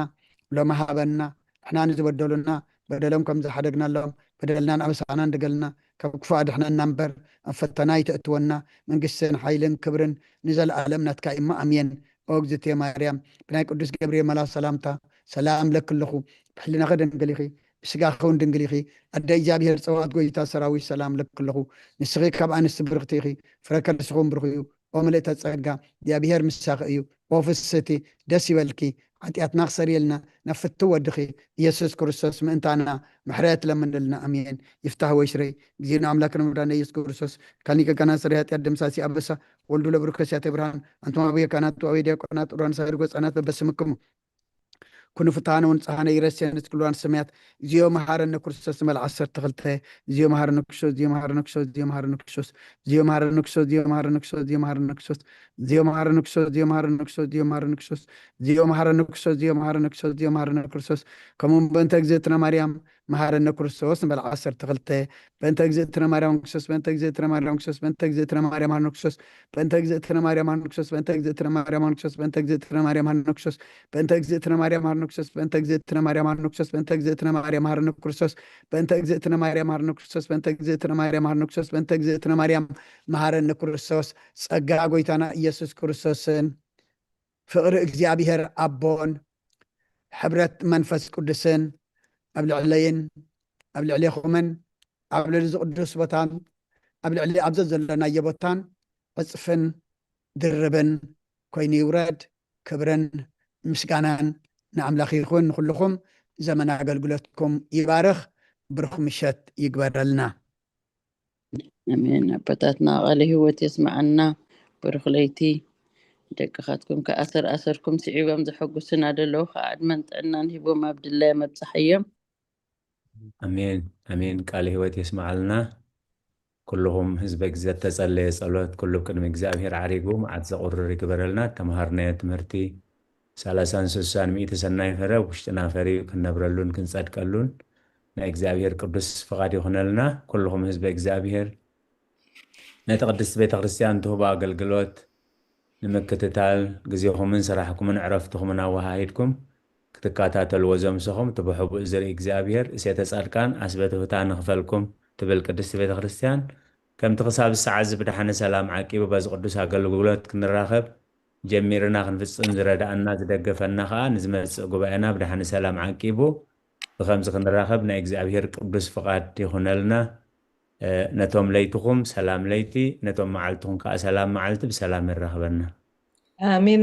ሎሚ ሃበና። ንሕና ንዝበደሉና በደሎም ከም ዝሓደግናሎም በደልናን ኣበሳናን ድገልና፣ ካብ ክፉእ ኣድሕነና እምበር ኣብ ፈተና ኣይተእትወና። መንግስትን ሓይልን ክብርን ንዘለኣለም ናትካ እሞ ኣሜን። ኦ እግዝእትየ ማርያም ብናይ ቅዱስ ገብርኤል መላ ሰላምታ ሰላም ለኪ ኣለኹ። ብሕሊናኺ ድንግል ኢኺ፣ ብስጋኺ እውን ድንግል ኢኺ። ኣደ እግዚኣብሔር ጸባኦት ጎይታ ሰራዊት ሰላም ለኪ ኣለኹ። ንስኺ ካብ ኣንስቲ ብርኽቲ ኢኺ፣ ፍረ ከርስኺ እውን ብሩኽ እዩ። ኦ ምልእተ ጸጋ እግዚኣብሔር ምሳኺ እዩ። ኦ ፍስህቲ ደስ ይበልኪ፣ ሓጢኣትና ክሰርየልና ናብ ፍትው ወድኺ ኢየሱስ ክርስቶስ ምእንታና ምሕረት ለምንልና። ኣሜን። ይፍታህ ወይሽረይ ጊዜና ኣምላክ ንምዳነ ኢየሱስ ክርስቶስ ካልኒቀ ካና ስሪ ሓጢኣት ደምሳሲ ኣበሳ ወልዱ ለብሩክ ከሲያተ ብርሃን ኣንቱም ኣቡየ ካህናት ኣቡየ ዲያቆናት ኡራን ሳይር ጎፃናት በበስምክሙ ኩኑ ፍትሃነ ወንጽሃነ ይረስየን እስክልዋን ሰማያት። እግዚኦ መሐረነ ክርስቶስ ንበል ዓሰርተ ክልተ። እግዚኦ መሐረነ ክርስቶስ፣ እግዚኦ መሐረነ ክርስቶስ፣ እግዚኦ መሐረነ ክርስቶስ፣ እግዚኦ መሐረነ ክርስቶስ፣ እግዚኦ መሐረነ ክርስቶስ፣ እግዚኦ መሐረነ ክርስቶስ፣ እግዚኦ መሐረነ ክርስቶስ፣ እግዚኦ መሐረነ ክርስቶስ፣ እግዚኦ መሐረነ ክርስቶስ፣ እግዚኦ መሐረነ ክርስቶስ፣ እግዚኦ መሐረነ ክርስቶስ፣ እግዚኦ መሐረነ ክርስቶስ። ከምኡ እውን በእንተ እግዝእትነ ማርያም መሐረነ ክርስቶስ ንበል ዓሰርተ ክልተ። በእንተ እግዝእትነ ማርያም ክርስቶስ፣ በእንተ እግዝእትነ ማርያም ክርስቶስ፣ በእንተ እግዝእትነ ማርያም መሐረነ ክርስቶስ፣ በእንተ እግዝእትነ ማርያም መሐረነ ክርስቶስ፣ በእንተ እግዝእትነ ማርያም መሐረነ ክርስቶስ፣ በእንተ እግዝእትነ ማርያም መሐረነ ክርስቶስ፣ በእንተ እግዝእትነ ማርያም መሐረነ ክርስቶስ፣ በእንተ እግዝእትነ ማርያም መሐረነ ክርስቶስ፣ በእንተ እግዝእትነ ማርያም መሐረነ ክርስቶስ፣ በእንተ እግዝእትነ ማርያም መሐረነ ክርስቶስ፣ በእንተ እግዝእትነ ማርያም መሐረነ ክርስቶስ፣ በእንተ እግዝእትነ ማርያም መሐረነ ክርስቶስ። ጸጋ ጎይታና ኢየሱስ ክርስቶስን ፍቕሪ እግዚኣብሔር ኣቦን ሕብረት መንፈስ ቅዱስን ኣብ ልዕለይን ኣብ ልዕሌኹምን ኣብ ልዕሊ እዚ ቅዱስ ቦታን ኣብ ልዕሊ ኣብ ዘዘለናዮ ቦታን ዕጽፍን ድርብን ኮይኑ ይውረድ። ክብርን ምስጋናን ንኣምላኽ ይኹን። ንኹልኹም ዘመን ኣገልግሎትኩም ይባርኽ። ብሩኽ ምሸት ይግበረልና። ኣሜን። ኣቦታትና ቃለ ህይወት የስምዓና። ብሩኽ ለይቲ። ደቅኻትኩም ከኣ ኣሰር ኣሰርኩም ስዒቦም ዘሐጉሱና ዘለዉ ከኣ ዕድመን ጥዕናን ሂቦም ኣብ ድላዮም ኣብጽሓዮም። ኣሜን ኣሜን። ቃለ ህይወት የስምዓልና። ኩልኹም ህዝበ እግዚኣብሔር፣ ተጸለየ ጸሎት ኩሉ ቅድሚ እግዚኣብሔር ዓሪጉ መዓት ዘቑርር ይግበረልና። ተምሃርናዮ ትምህርቲ ሰላሳን ስሳን ሚእቲ ሰናይ ፍረ ውሽጥና ፈርዩ ክንነብረሉን ክንጸድቀሉን ናይ እግዚኣብሔር ቅዱስ ፍቓድ ይኹነልና። ኩልኹም ህዝበ እግዚኣብሔር ነቲ ቅድስቲ ቤተ ክርስቲያን ትህቦ ኣገልግሎት ንምክትታል ግዜኹምን ስራሕኩምን ዕረፍትኹምን ኣወሃሂድኩም ክትከታተልዎ ዘምሰኹም እቲ ብሕቡእ ዝርኢ እግዚኣብሔር እሴተ ጻድቃን ኣስበ ትሑታን ንኽፈልኩም ትብል ቅድስቲ ቤተ ክርስቲያን ከምቲ ክሳብ ሰዓት እዚ ብደሓነ ሰላም ዓቂቡ በዚ ቅዱስ ኣገልግሎት ክንራኸብ ጀሚርና ክንፍጽም ዝረዳእና ዝደገፈና ከኣ ንዝመጽእ ጉባኤና ብደሓነ ሰላም ዓቂቡ ብኸምዚ ክንራኸብ ናይ እግዚኣብሔር ቅዱስ ፍቓድ ይኹነልና። ነቶም ለይትኹም ሰላም ለይቲ፣ ነቶም መዓልትኹም ከኣ ሰላም መዓልቲ ብሰላም የራኽበና። ኣሜን።